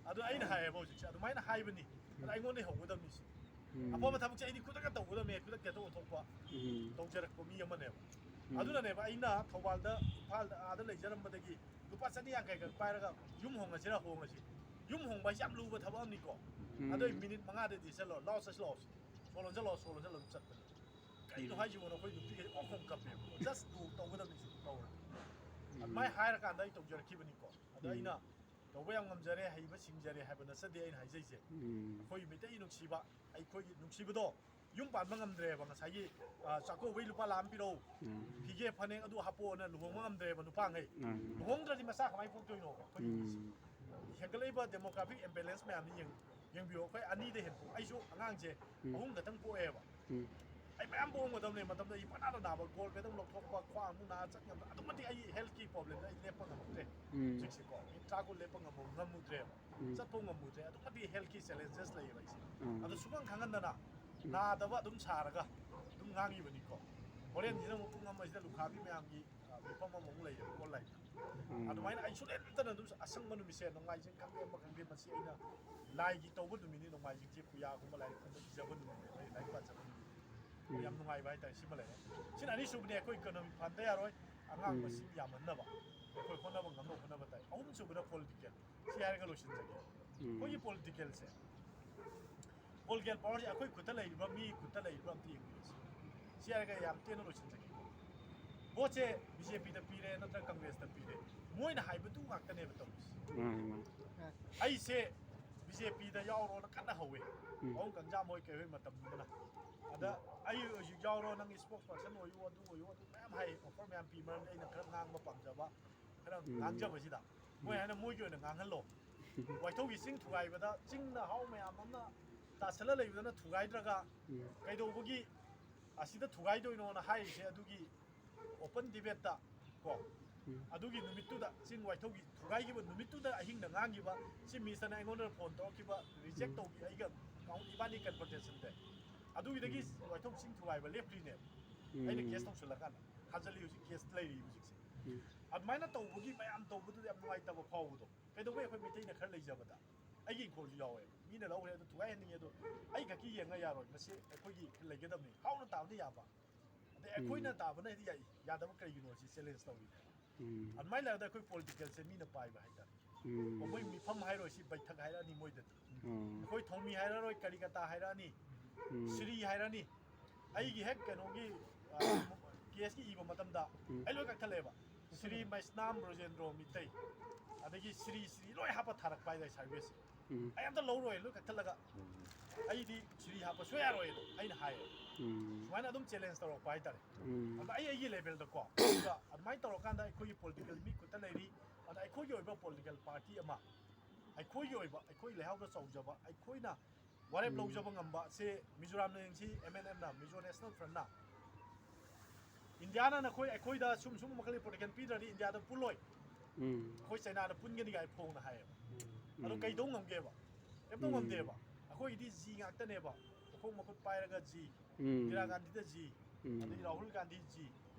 ꯑꯗꯨ ꯑꯩꯅ ꯍꯥꯏꯌꯦꯕ ꯍꯧꯖꯤꯛꯁꯦ ꯑꯗꯨꯃꯥꯏꯅ ꯍꯥꯏꯕꯅꯤ꯫ ꯑꯗ ꯑꯩꯉꯣꯟꯗ ꯍꯧꯒꯗꯕꯅꯤ ꯁꯤ꯫ ꯎꯝ꯫ ꯑꯐꯕ ꯊꯕꯛꯁꯦ ꯑꯩꯗꯤ ꯈꯨꯗꯛꯇ ꯇꯧꯒꯗꯕꯅꯦ, ꯈꯨꯗꯛꯇ ꯍꯦꯛꯇ ꯑꯣꯟꯊꯣꯛꯄ ꯎꯝ꯫ ꯇꯧꯖꯔꯛꯄ ꯃꯤ ꯑꯃꯅꯦꯕ꯫ ꯎꯝ꯫ ꯑꯗꯨꯅꯅꯦꯕ ꯑꯩꯅ ꯊꯧꯕꯥꯜꯗ, ꯏꯝꯐꯥꯜꯗ, ꯑꯥꯗ ꯂꯩꯖꯔꯝꯕꯗꯒꯤ ꯂꯨꯄꯥ ꯆꯅꯤ ꯌꯥꯡꯈꯩ ꯈꯛ ꯄꯥꯏꯔꯒ ꯌꯨꯝ ꯍꯣꯡꯉꯁꯤꯔ ꯍꯣꯡꯉꯁꯤ꯫ ꯌꯨꯝ ꯍꯣꯡꯕ ꯍꯥꯏꯁꯦ ꯌꯥꯝ ꯂꯨꯕ ꯊꯕꯛ ꯑꯃꯅꯤꯀꯣ꯫ ꯎꯝ꯫ ꯑꯗꯣ ꯑꯩ ꯃꯤꯅꯤꯠ ꯃꯉꯥꯗꯗꯤ ꯆꯠꯂꯣ, ꯂꯥꯎ ꯆꯠꯁꯤ ꯂꯥꯎ ꯁꯤ꯫ ꯁꯣ ꯂꯣꯟꯁꯤꯜꯂꯣ, ꯁꯣ ꯂꯣꯟꯁꯤꯜꯂꯣ ꯑꯗꯨꯝ ꯆꯠꯄꯅꯦ꯫ ꯀꯩꯅꯣ ꯎꯝ꯫ ꯍꯥꯏꯁꯤꯕꯣ, ꯑꯩꯈꯣꯏ ꯅꯨꯄꯤꯈꯩ ꯑꯣꯛ ꯈꯣꯡ ꯀꯞꯄꯦꯕ꯫ Just ꯇꯧꯒꯗꯕꯅꯤ ꯁꯤ ꯇꯧꯔꯦ꯫ ꯎꯝ꯫ ꯑꯗꯨꯃꯥꯏꯅ ꯍꯥꯏꯔꯀꯥꯟꯗ ꯑꯩ ꯇꯧꯖꯔꯛꯈꯤꯕꯅꯤꯀꯣ꯫ ꯑꯗꯣ ꯎꯝ꯫ ꯑꯩꯅ ꯇꯧꯕ ꯌꯥꯝ ꯉꯝꯖꯔꯦ, ꯍꯩꯕ ꯁꯤꯡꯖꯔꯦ ꯍꯥꯏꯕ ꯅꯠꯆꯗꯦ ꯑꯩꯅ ꯍꯥꯏꯖꯩꯁꯦ꯫ ꯎꯝ꯫ ꯑꯩꯈꯣꯏ ꯃꯩꯇꯩ ꯅꯨꯡꯁꯤꯕ, ꯑꯩꯈꯣꯏꯒꯤ ꯅꯨꯡꯁꯤꯕꯗꯣ ꯌꯨꯝ ꯄꯥꯟꯕ ꯉꯝꯗ꯭ꯔꯦꯕ꯫ ꯉꯁꯥꯏꯒꯤ, ꯑ, ꯆꯥꯛꯀꯧꯕꯩ ꯂꯨꯄꯥ ꯂꯥꯈ ꯑꯃ ꯄꯤꯔꯛꯎ, ꯎꯝ꯫ ꯐꯤꯒꯦ ꯐꯅꯦꯛ ꯑꯗꯨ ꯍꯥꯞꯄꯛꯑꯣꯅ ꯂꯨꯍꯣꯡꯕ ꯉꯝꯗ꯭ꯔꯦꯕ ꯅꯨꯄꯥꯈꯩ꯫ ꯎꯝ꯫ ꯂꯨꯍꯣꯡꯗ꯭ꯔꯗꯤ ꯃꯆꯥ ꯀꯃꯥꯏꯅ ꯄꯣꯛꯇꯣꯏꯅꯣꯕ? ꯑꯩꯈꯣꯏꯒꯤ ꯎꯝ꯫ ꯍꯦꯟꯒꯠꯂꯛꯏꯕ demographic imbalance ꯃꯌꯥꯝꯁꯤ ꯌꯦꯡ-, ꯌꯦꯡꯕꯤꯌꯣ꯫ ꯑꯩꯈꯣꯏ ꯑꯅꯤꯗꯩ ꯍꯦꯟꯅ ꯄꯣꯛ-, ꯑꯩꯁꯨ ꯑꯉꯥꯡꯁꯦ ꯎꯝ꯫ ꯑꯍꯨꯝ ꯈꯛꯇꯪ ꯄꯣꯛꯑꯦꯕ꯫ ꯎꯝ꯫ ꯑꯩ ꯃꯌꯥꯝ ꯄꯣꯛꯑꯝꯒꯗꯕꯅꯦ ꯃꯇꯝꯗ꯫ ꯑꯩ ꯄꯪꯅꯥꯗ ꯅꯥꯕ, ꯒꯣꯜ ꯕꯦꯗ ꯑꯃꯨꯛ ꯂꯧꯊꯣꯛꯄ, ꯈ꯭ꯋꯥꯡ ꯑꯃꯨꯛ ꯅꯥ, ꯆꯠ ꯉꯝꯗ, ꯑꯗꯨꯛ ꯃꯇꯤꯛ ꯑꯩ health ꯀꯤ problem ꯗ ꯑꯩ ꯂꯦꯞꯄ ꯉꯝꯃꯛꯇ꯭ꯔꯦ꯫ ꯎꯝ꯫ ꯍꯧꯖꯤꯛꯁꯦꯀꯣ, ꯃꯤ ꯇꯔꯥ ꯀꯨꯟ ꯂꯦꯞꯄ ꯉꯝꯃ-, ꯉꯝꯃꯨꯗ꯭ꯔꯦꯕ꯫ ꯎꯝ꯫ ꯆꯠꯄ ꯉꯝꯃꯨꯗ꯭ꯔꯦ꯫ ꯑꯗꯨꯛ ꯃꯇꯤꯛ health ꯀꯤ challenges ꯂꯩꯌꯦꯕ ꯑꯩꯁꯦ꯫ ꯎꯝ꯫ ꯑꯗꯣ ꯁꯨꯈꯪ ꯈꯪꯍꯟꯗꯅ, ꯎꯝ꯫ ꯅꯥꯗꯕ ꯑꯗꯨꯝ ꯁꯥꯔꯒ ꯑꯗꯨꯝ ꯉꯥꯡꯉꯤꯕꯅꯤꯀꯣ꯫ ꯍꯣꯔꯦꯟꯁꯤꯅ ꯑꯃꯨꯛ ꯄꯨꯡ ꯑꯃꯁꯤꯗ ꯂꯨꯈꯥꯕꯤ ꯃꯌꯥꯝꯒꯤ, ꯑ, ꯃꯤꯐꯝ ꯑꯃꯃꯨꯛ ꯂꯩꯌꯦꯕ ꯑꯣꯟꯂꯥꯏꯟꯗ꯫ ꯑꯗꯨꯃꯥꯏꯅ ꯑꯩ ꯁꯨꯡꯂꯦꯞ ꯂꯦꯞꯇꯅ ꯑꯗꯨꯝ ꯑꯁꯪꯕ ꯅꯨꯃꯤꯠꯁꯦ, ꯅꯣꯡꯃꯥꯏꯖꯤꯡ ꯈꯪꯗꯦ ꯑꯃ ꯈꯪꯗꯦ, ꯃꯁꯤ ꯑꯩꯅ ꯂꯥꯏꯒꯤ ꯇꯧꯕ ꯅꯨꯃꯤꯠꯅꯤ꯫ ꯅꯣꯡꯃꯥꯏꯖꯤꯡꯁꯦ ꯄꯨꯌꯥꯒꯨꯝꯕ, ꯂꯥꯏꯔꯤꯛ ꯈꯪꯕ ꯏꯖꯕ ꯅꯨꯃꯤꯠꯅꯤ, ꯑꯩ ꯂꯥꯏꯔꯤꯛ ꯄꯥꯖꯕ ꯅꯨꯃꯤꯠꯅꯤ꯫ ꯌꯥꯝ ꯅꯨꯡꯉꯥꯏꯕ ꯍꯥꯏꯇꯥꯔꯦ꯫ ꯁꯤꯃ ꯂꯩꯔꯦ꯫ ꯁꯤꯅ ꯑꯅꯤꯁꯨꯕꯅꯦ, ꯑꯩꯈꯣꯏ ꯏꯀꯣꯅꯣꯃꯤ ꯐꯍꯟꯗ ꯌꯥꯔꯣꯏ꯫ ꯑꯉꯥꯡ ꯃꯁꯤꯡ ꯌꯥꯝꯍꯟꯅꯕ ꯑꯩꯈꯣꯏ ꯍꯣꯠꯅꯕ ꯉꯝꯅꯕ ꯍꯣꯠꯅꯕ ꯇꯥꯏ꯫ ꯑꯍꯨꯝꯁꯨꯕꯗ ꯄꯣꯂꯤꯇꯤꯀꯦꯜ꯫ ꯁꯤ ꯍꯥꯏꯔꯒ ꯂꯣꯏꯁꯤꯟꯖꯒꯦ꯫ ꯑꯩꯈꯣꯏꯒꯤ ꯄꯣꯂꯤꯇꯤꯀꯦꯜꯁꯦ, ꯄꯣꯂꯤꯇꯤꯀꯦꯜ ꯄꯋꯥꯔꯁꯦ ꯑꯩꯈꯣꯏ ꯈꯨꯠꯇ ꯂꯩꯔꯤꯕ, ꯃꯤ ꯈꯨꯠꯇ ꯂꯩꯔꯤꯕ ꯑꯝꯇ ꯌꯦꯡꯕꯤꯌꯨꯁꯦ꯫ ꯁꯤ ꯍꯥꯏꯔꯒ ꯌꯥꯝ ꯇꯦꯟꯅ ꯂꯣꯏꯁꯤꯟꯖꯒꯦ꯫ ꯚꯣꯠꯁꯦ ꯕꯤ ꯖꯦ ꯄꯤꯗ ꯄꯤꯔꯦ ꯅꯠꯇ꯭ꯔꯒ ꯀꯪꯒ꯭ꯔꯦꯁꯇ ꯄꯤꯔꯦ, ꯃꯣꯏꯅ ꯍꯥꯏꯕꯗꯨ ꯉꯥꯛꯇꯅꯦꯕ ꯇꯧꯔꯤꯁꯦ꯫ ꯑꯩꯁꯦ ꯕꯤ ꯖꯦ ꯄꯤꯗ ꯌꯥꯎꯔꯣꯅ ꯀꯟꯅ ꯍꯧꯋꯦ꯫ ꯄꯥꯕꯨꯡ ꯀꯟꯖꯥꯝ ꯍꯣꯏ ꯀꯩ ꯍꯣꯏ ꯃꯇꯝꯗꯨꯗꯅ꯫ ꯑꯗ ꯑꯩ ꯍꯧꯖꯤꯛ ꯌꯥꯎꯔꯣ, ꯅꯪ ꯏꯁꯄꯣꯛꯁ ꯄꯔꯁꯟ ꯑꯣꯏꯌꯨ, ꯑꯗꯨ ꯑꯣꯏꯌꯨ, ꯑꯗꯨ ꯃꯌꯥꯝ ꯍꯥꯏ, ꯑꯣꯐꯔ ꯃꯌꯥꯝ ꯄꯤ꯫ ꯃꯔꯝꯗꯤ ꯑꯩꯅ ꯈꯔ ꯉꯥꯡꯕ ꯄꯥꯝꯖꯕ, ꯈꯔ ꯉꯥꯡꯖꯕꯁꯤꯗ ꯃꯣꯏ ꯍꯥꯏꯅ ꯃꯣꯏꯒꯤ ꯑꯣꯏꯅ ꯉꯥꯡꯍꯜꯂꯣ꯫ ꯋꯥꯏꯊꯧꯒꯤ ꯆꯤꯡ ꯊꯨꯒꯥꯏꯕꯗ ꯆꯤꯡꯗ ꯍꯥꯎ ꯃꯌꯥꯝ ꯑꯃ ꯇꯥꯁꯜꯂ ꯂꯩꯕꯗꯅ ꯊꯨꯒꯥꯏꯗ꯭ꯔꯒ ꯀꯩꯗꯧꯕꯒꯤ ꯑꯁꯤꯗ ꯊꯨꯒꯥꯏꯗꯣꯏꯅꯣꯅ ꯍꯥꯏꯔꯤꯁꯦ꯫ ꯑꯗꯨꯒꯤ ꯑꯣꯄꯟ ꯗꯤꯕꯦꯠꯇ ꯀꯣ, ꯑꯗꯨꯒꯤ ꯅꯨꯃꯤꯠꯇꯨꯗ, ꯆꯤꯡ ꯋꯥꯏꯊꯧꯒꯤ ꯊꯨꯒꯥꯏꯈꯤꯕ ꯅꯨꯃꯤꯠꯇꯨꯗ ꯑꯍꯤꯡꯗ ꯉꯥꯡꯈꯤꯕ ꯆꯤꯐ ꯃꯤꯅꯤꯁꯇꯔꯅ ꯑꯩꯉꯣꯟꯗ ꯐꯣꯟ ꯇꯧꯔꯛꯈꯤꯕ, ꯔꯤꯖꯦꯛ ꯇꯧꯈꯤ ꯑꯩꯒ ꯏꯕꯥꯅꯤ ꯀꯟꯐ꯭ꯔꯟꯇꯦꯁꯟꯗ꯫ ꯑꯗꯨꯒꯤꯗꯒꯤ ꯋꯥꯏꯊꯧ ꯆꯤꯡ ꯊꯨꯒꯥꯏꯕ ꯂꯦꯞꯈ꯭ꯔꯤꯅꯦ꯫ ꯑꯩꯅ ꯀꯦꯁ ꯇꯧꯁꯤꯜꯂꯀꯥꯟꯗ ꯊꯥꯖꯤꯜꯂꯤ, ꯍꯧꯖꯤꯛ ꯀꯦꯁ ꯂꯩꯔꯤ ꯍꯧꯖꯤꯛꯁꯦ꯫ ꯑꯗꯨꯃꯥꯏꯅ ꯇꯧꯕꯒꯤ ꯃꯌꯥꯝ ꯇꯧꯕꯗꯨꯗ ꯌꯥꯝ ꯅꯨꯡꯉꯥꯏꯇꯕ ꯐꯥꯎꯕꯗꯣ꯫ ꯀꯩꯗꯧꯕꯩ ꯑꯩꯈꯣꯏ ꯃꯩꯇꯩꯅ ꯈꯔ ꯂꯩꯖꯕꯗ ꯑꯩꯒꯤ ꯏꯪꯈꯣꯜꯁꯨ ꯌꯥꯎꯋꯦ, ꯃꯤꯅ ꯂꯧꯈ꯭ꯔꯦ ꯑꯗꯨ ꯊꯨꯒꯥꯏꯍꯟꯅꯤꯡꯉꯦ, ꯑꯗꯣ ꯑꯩ ꯈꯛꯀꯤ ꯌꯦꯡꯉ ꯌꯥꯔꯣꯏ, ꯃꯁꯤ ꯑꯩꯈꯣꯏꯒꯤ ꯂꯩꯒꯗꯕꯅꯤ꯫ ꯍꯥꯎꯅ ꯇꯥꯕꯗꯤ ꯌꯥꯕ, ꯑꯗꯩ ꯑꯩꯈꯣꯏꯅ ꯇꯥꯕꯅ ꯍꯦꯛꯇ ꯌꯥꯏ, ꯌꯥꯗꯕ ꯀꯩꯒꯤꯅꯣ ꯁꯤ ꯆꯦꯂꯦꯟꯖ ꯇꯧꯔꯤꯅꯦ꯫ ꯑꯗꯨꯃꯥꯏꯅ ꯂꯩꯔꯒ ꯑꯩꯈꯣꯏ ꯄꯣꯂꯤꯇꯤꯀꯦꯜꯁꯦ ꯃꯤꯅ ꯄꯥꯏꯕ ꯍꯥꯏꯇꯥꯔꯦ꯫ ꯃꯈꯣꯏ ꯃꯤꯐꯝ ꯍꯥꯏꯔꯣꯏ, ꯁꯤ ꯕꯩꯊꯛ ꯍꯥꯏꯔꯛꯑꯅꯤ ꯃꯣꯏꯗꯗꯤ꯫ ꯑꯩꯈꯣꯏ ꯊꯧꯃꯤ ꯍꯥꯏꯔꯔꯣꯏ, ꯀꯔꯤꯀꯇꯥ ꯍꯥꯏꯔꯛꯑꯅꯤ, ꯁ꯭ꯔꯤ ꯍꯥꯏꯔꯛꯑꯅꯤ꯫ ꯑꯩꯒꯤ ꯍꯦꯛ ꯀꯩꯅꯣꯒꯤ, ꯑ, ꯀꯦꯁꯀꯤ ꯏꯕ ꯃꯇꯝꯗ ꯑꯩ ꯂꯣꯏ ꯀꯛꯊꯠꯂꯛꯑꯦꯕ꯫ ꯁ꯭ꯔꯤ ꯃꯩꯁꯅꯥꯝ ꯕ꯭ꯔꯣꯖꯦꯟꯗ꯭ꯔꯣ ꯃꯤꯇꯩ, ꯑꯗꯒꯤ ꯁ꯭ꯔꯤ, ꯁ꯭ꯔꯤ ꯂꯣꯏ ꯍꯥꯞꯄ ꯊꯥꯔꯛꯄ ꯍꯥꯏꯇꯥꯔꯦ ꯁꯥꯔꯚꯤꯁꯁꯦ꯫ ꯑꯩ ꯑꯝꯇ ꯂꯧꯔꯣꯏ, ꯂꯣꯏ ꯀꯛꯊꯠꯂꯒ꯫ ꯑꯩꯗꯤ ꯁ꯭ꯔꯤ ꯍꯥꯞꯄ ꯁꯨꯡꯌꯥ ꯌꯥꯔꯣꯏꯅ ꯑꯩꯅ ꯍꯥꯏꯌꯦꯕ꯫ ꯁꯨꯃꯥꯏꯅ ꯑꯗꯨꯝ ꯆꯦꯂꯦꯟꯖ ꯇꯧꯔꯛꯄ ꯍꯥꯏꯇꯥꯔꯦ꯫ ꯑꯗ ꯑꯩ ꯑꯩꯒꯤ ꯂꯦꯚꯦꯜꯗꯀꯣ, ꯑꯗꯨꯒ ꯑꯗꯨꯃꯥꯏꯅ ꯇꯧꯔꯀꯥꯟꯗ ꯑꯩꯈꯣꯏꯒꯤ ꯄꯣꯂꯤꯇꯤꯀꯦꯜ ꯃꯤ ꯈꯨꯠꯇ ꯂꯩꯔꯤ꯫ ꯑꯗ ꯑꯩꯈꯣꯏꯒꯤ ꯑꯣꯏꯕ ꯄꯣꯂꯤꯇꯤꯀꯦꯜ ꯄꯥꯔꯇꯤ ꯑꯃ, ꯑꯩꯈꯣꯏꯒꯤ ꯑꯣꯏꯕ, ꯑꯩꯈꯣꯏ ꯂꯩꯍꯥꯎꯗ ꯆꯥꯎꯖꯕ, ꯑꯩꯈꯣꯏꯅ ꯋꯥꯔꯦꯞ ꯂꯧꯖꯕ ꯉꯝꯕ ꯁꯦ ꯃꯤꯖꯣꯔꯥꯝꯅ ꯌꯦꯡꯁꯤ, ꯑꯦꯝ ꯑꯦꯟ ꯑꯦꯐꯅ, ꯃꯤꯖꯣ ꯅꯦꯁꯅꯦꯜ ꯐ꯭ꯔꯟꯠꯅ꯫ ꯏꯟꯗꯤꯌꯥꯅ ꯅꯈꯣꯏ, ꯑꯩꯈꯣꯏꯗ ꯁꯨꯝ ꯁꯨꯝ ꯃꯈꯜꯒꯤ ꯄ꯭ꯔꯣꯇꯦꯛꯁꯟ ꯄꯤꯗ꯭ꯔꯗꯤ ꯏꯟꯗꯤꯌꯥꯗ ꯄꯨꯜꯂꯣꯏ, ꯑꯩꯈꯣꯏ ꯆꯩꯅꯥꯗ ꯄꯨꯟꯒꯅꯤ ꯀꯥꯏ ꯐꯣꯡꯅ ꯍꯥꯏꯌꯦꯕ꯫ ꯑꯗꯣ ꯀꯩꯗꯧ ꯉꯝꯒꯦꯕ? ꯀꯩꯝꯇꯧ ꯉꯝꯗꯦꯕ꯫ ꯑꯩꯈꯣꯏꯒꯤꯗꯤ ꯖꯤ ꯉꯥꯛꯇꯅꯦꯕ꯫ ꯃꯈꯣꯡ ꯃꯈꯨꯠ ꯄꯥꯏꯔꯒ ꯖꯤ, ꯏꯟꯗꯤꯔꯥ ꯒꯥꯟꯙꯤꯗ ꯖꯤ, ꯑꯗꯩ ꯔꯥꯍꯨꯜ ꯒꯥꯟꯙꯤ ꯖꯤ,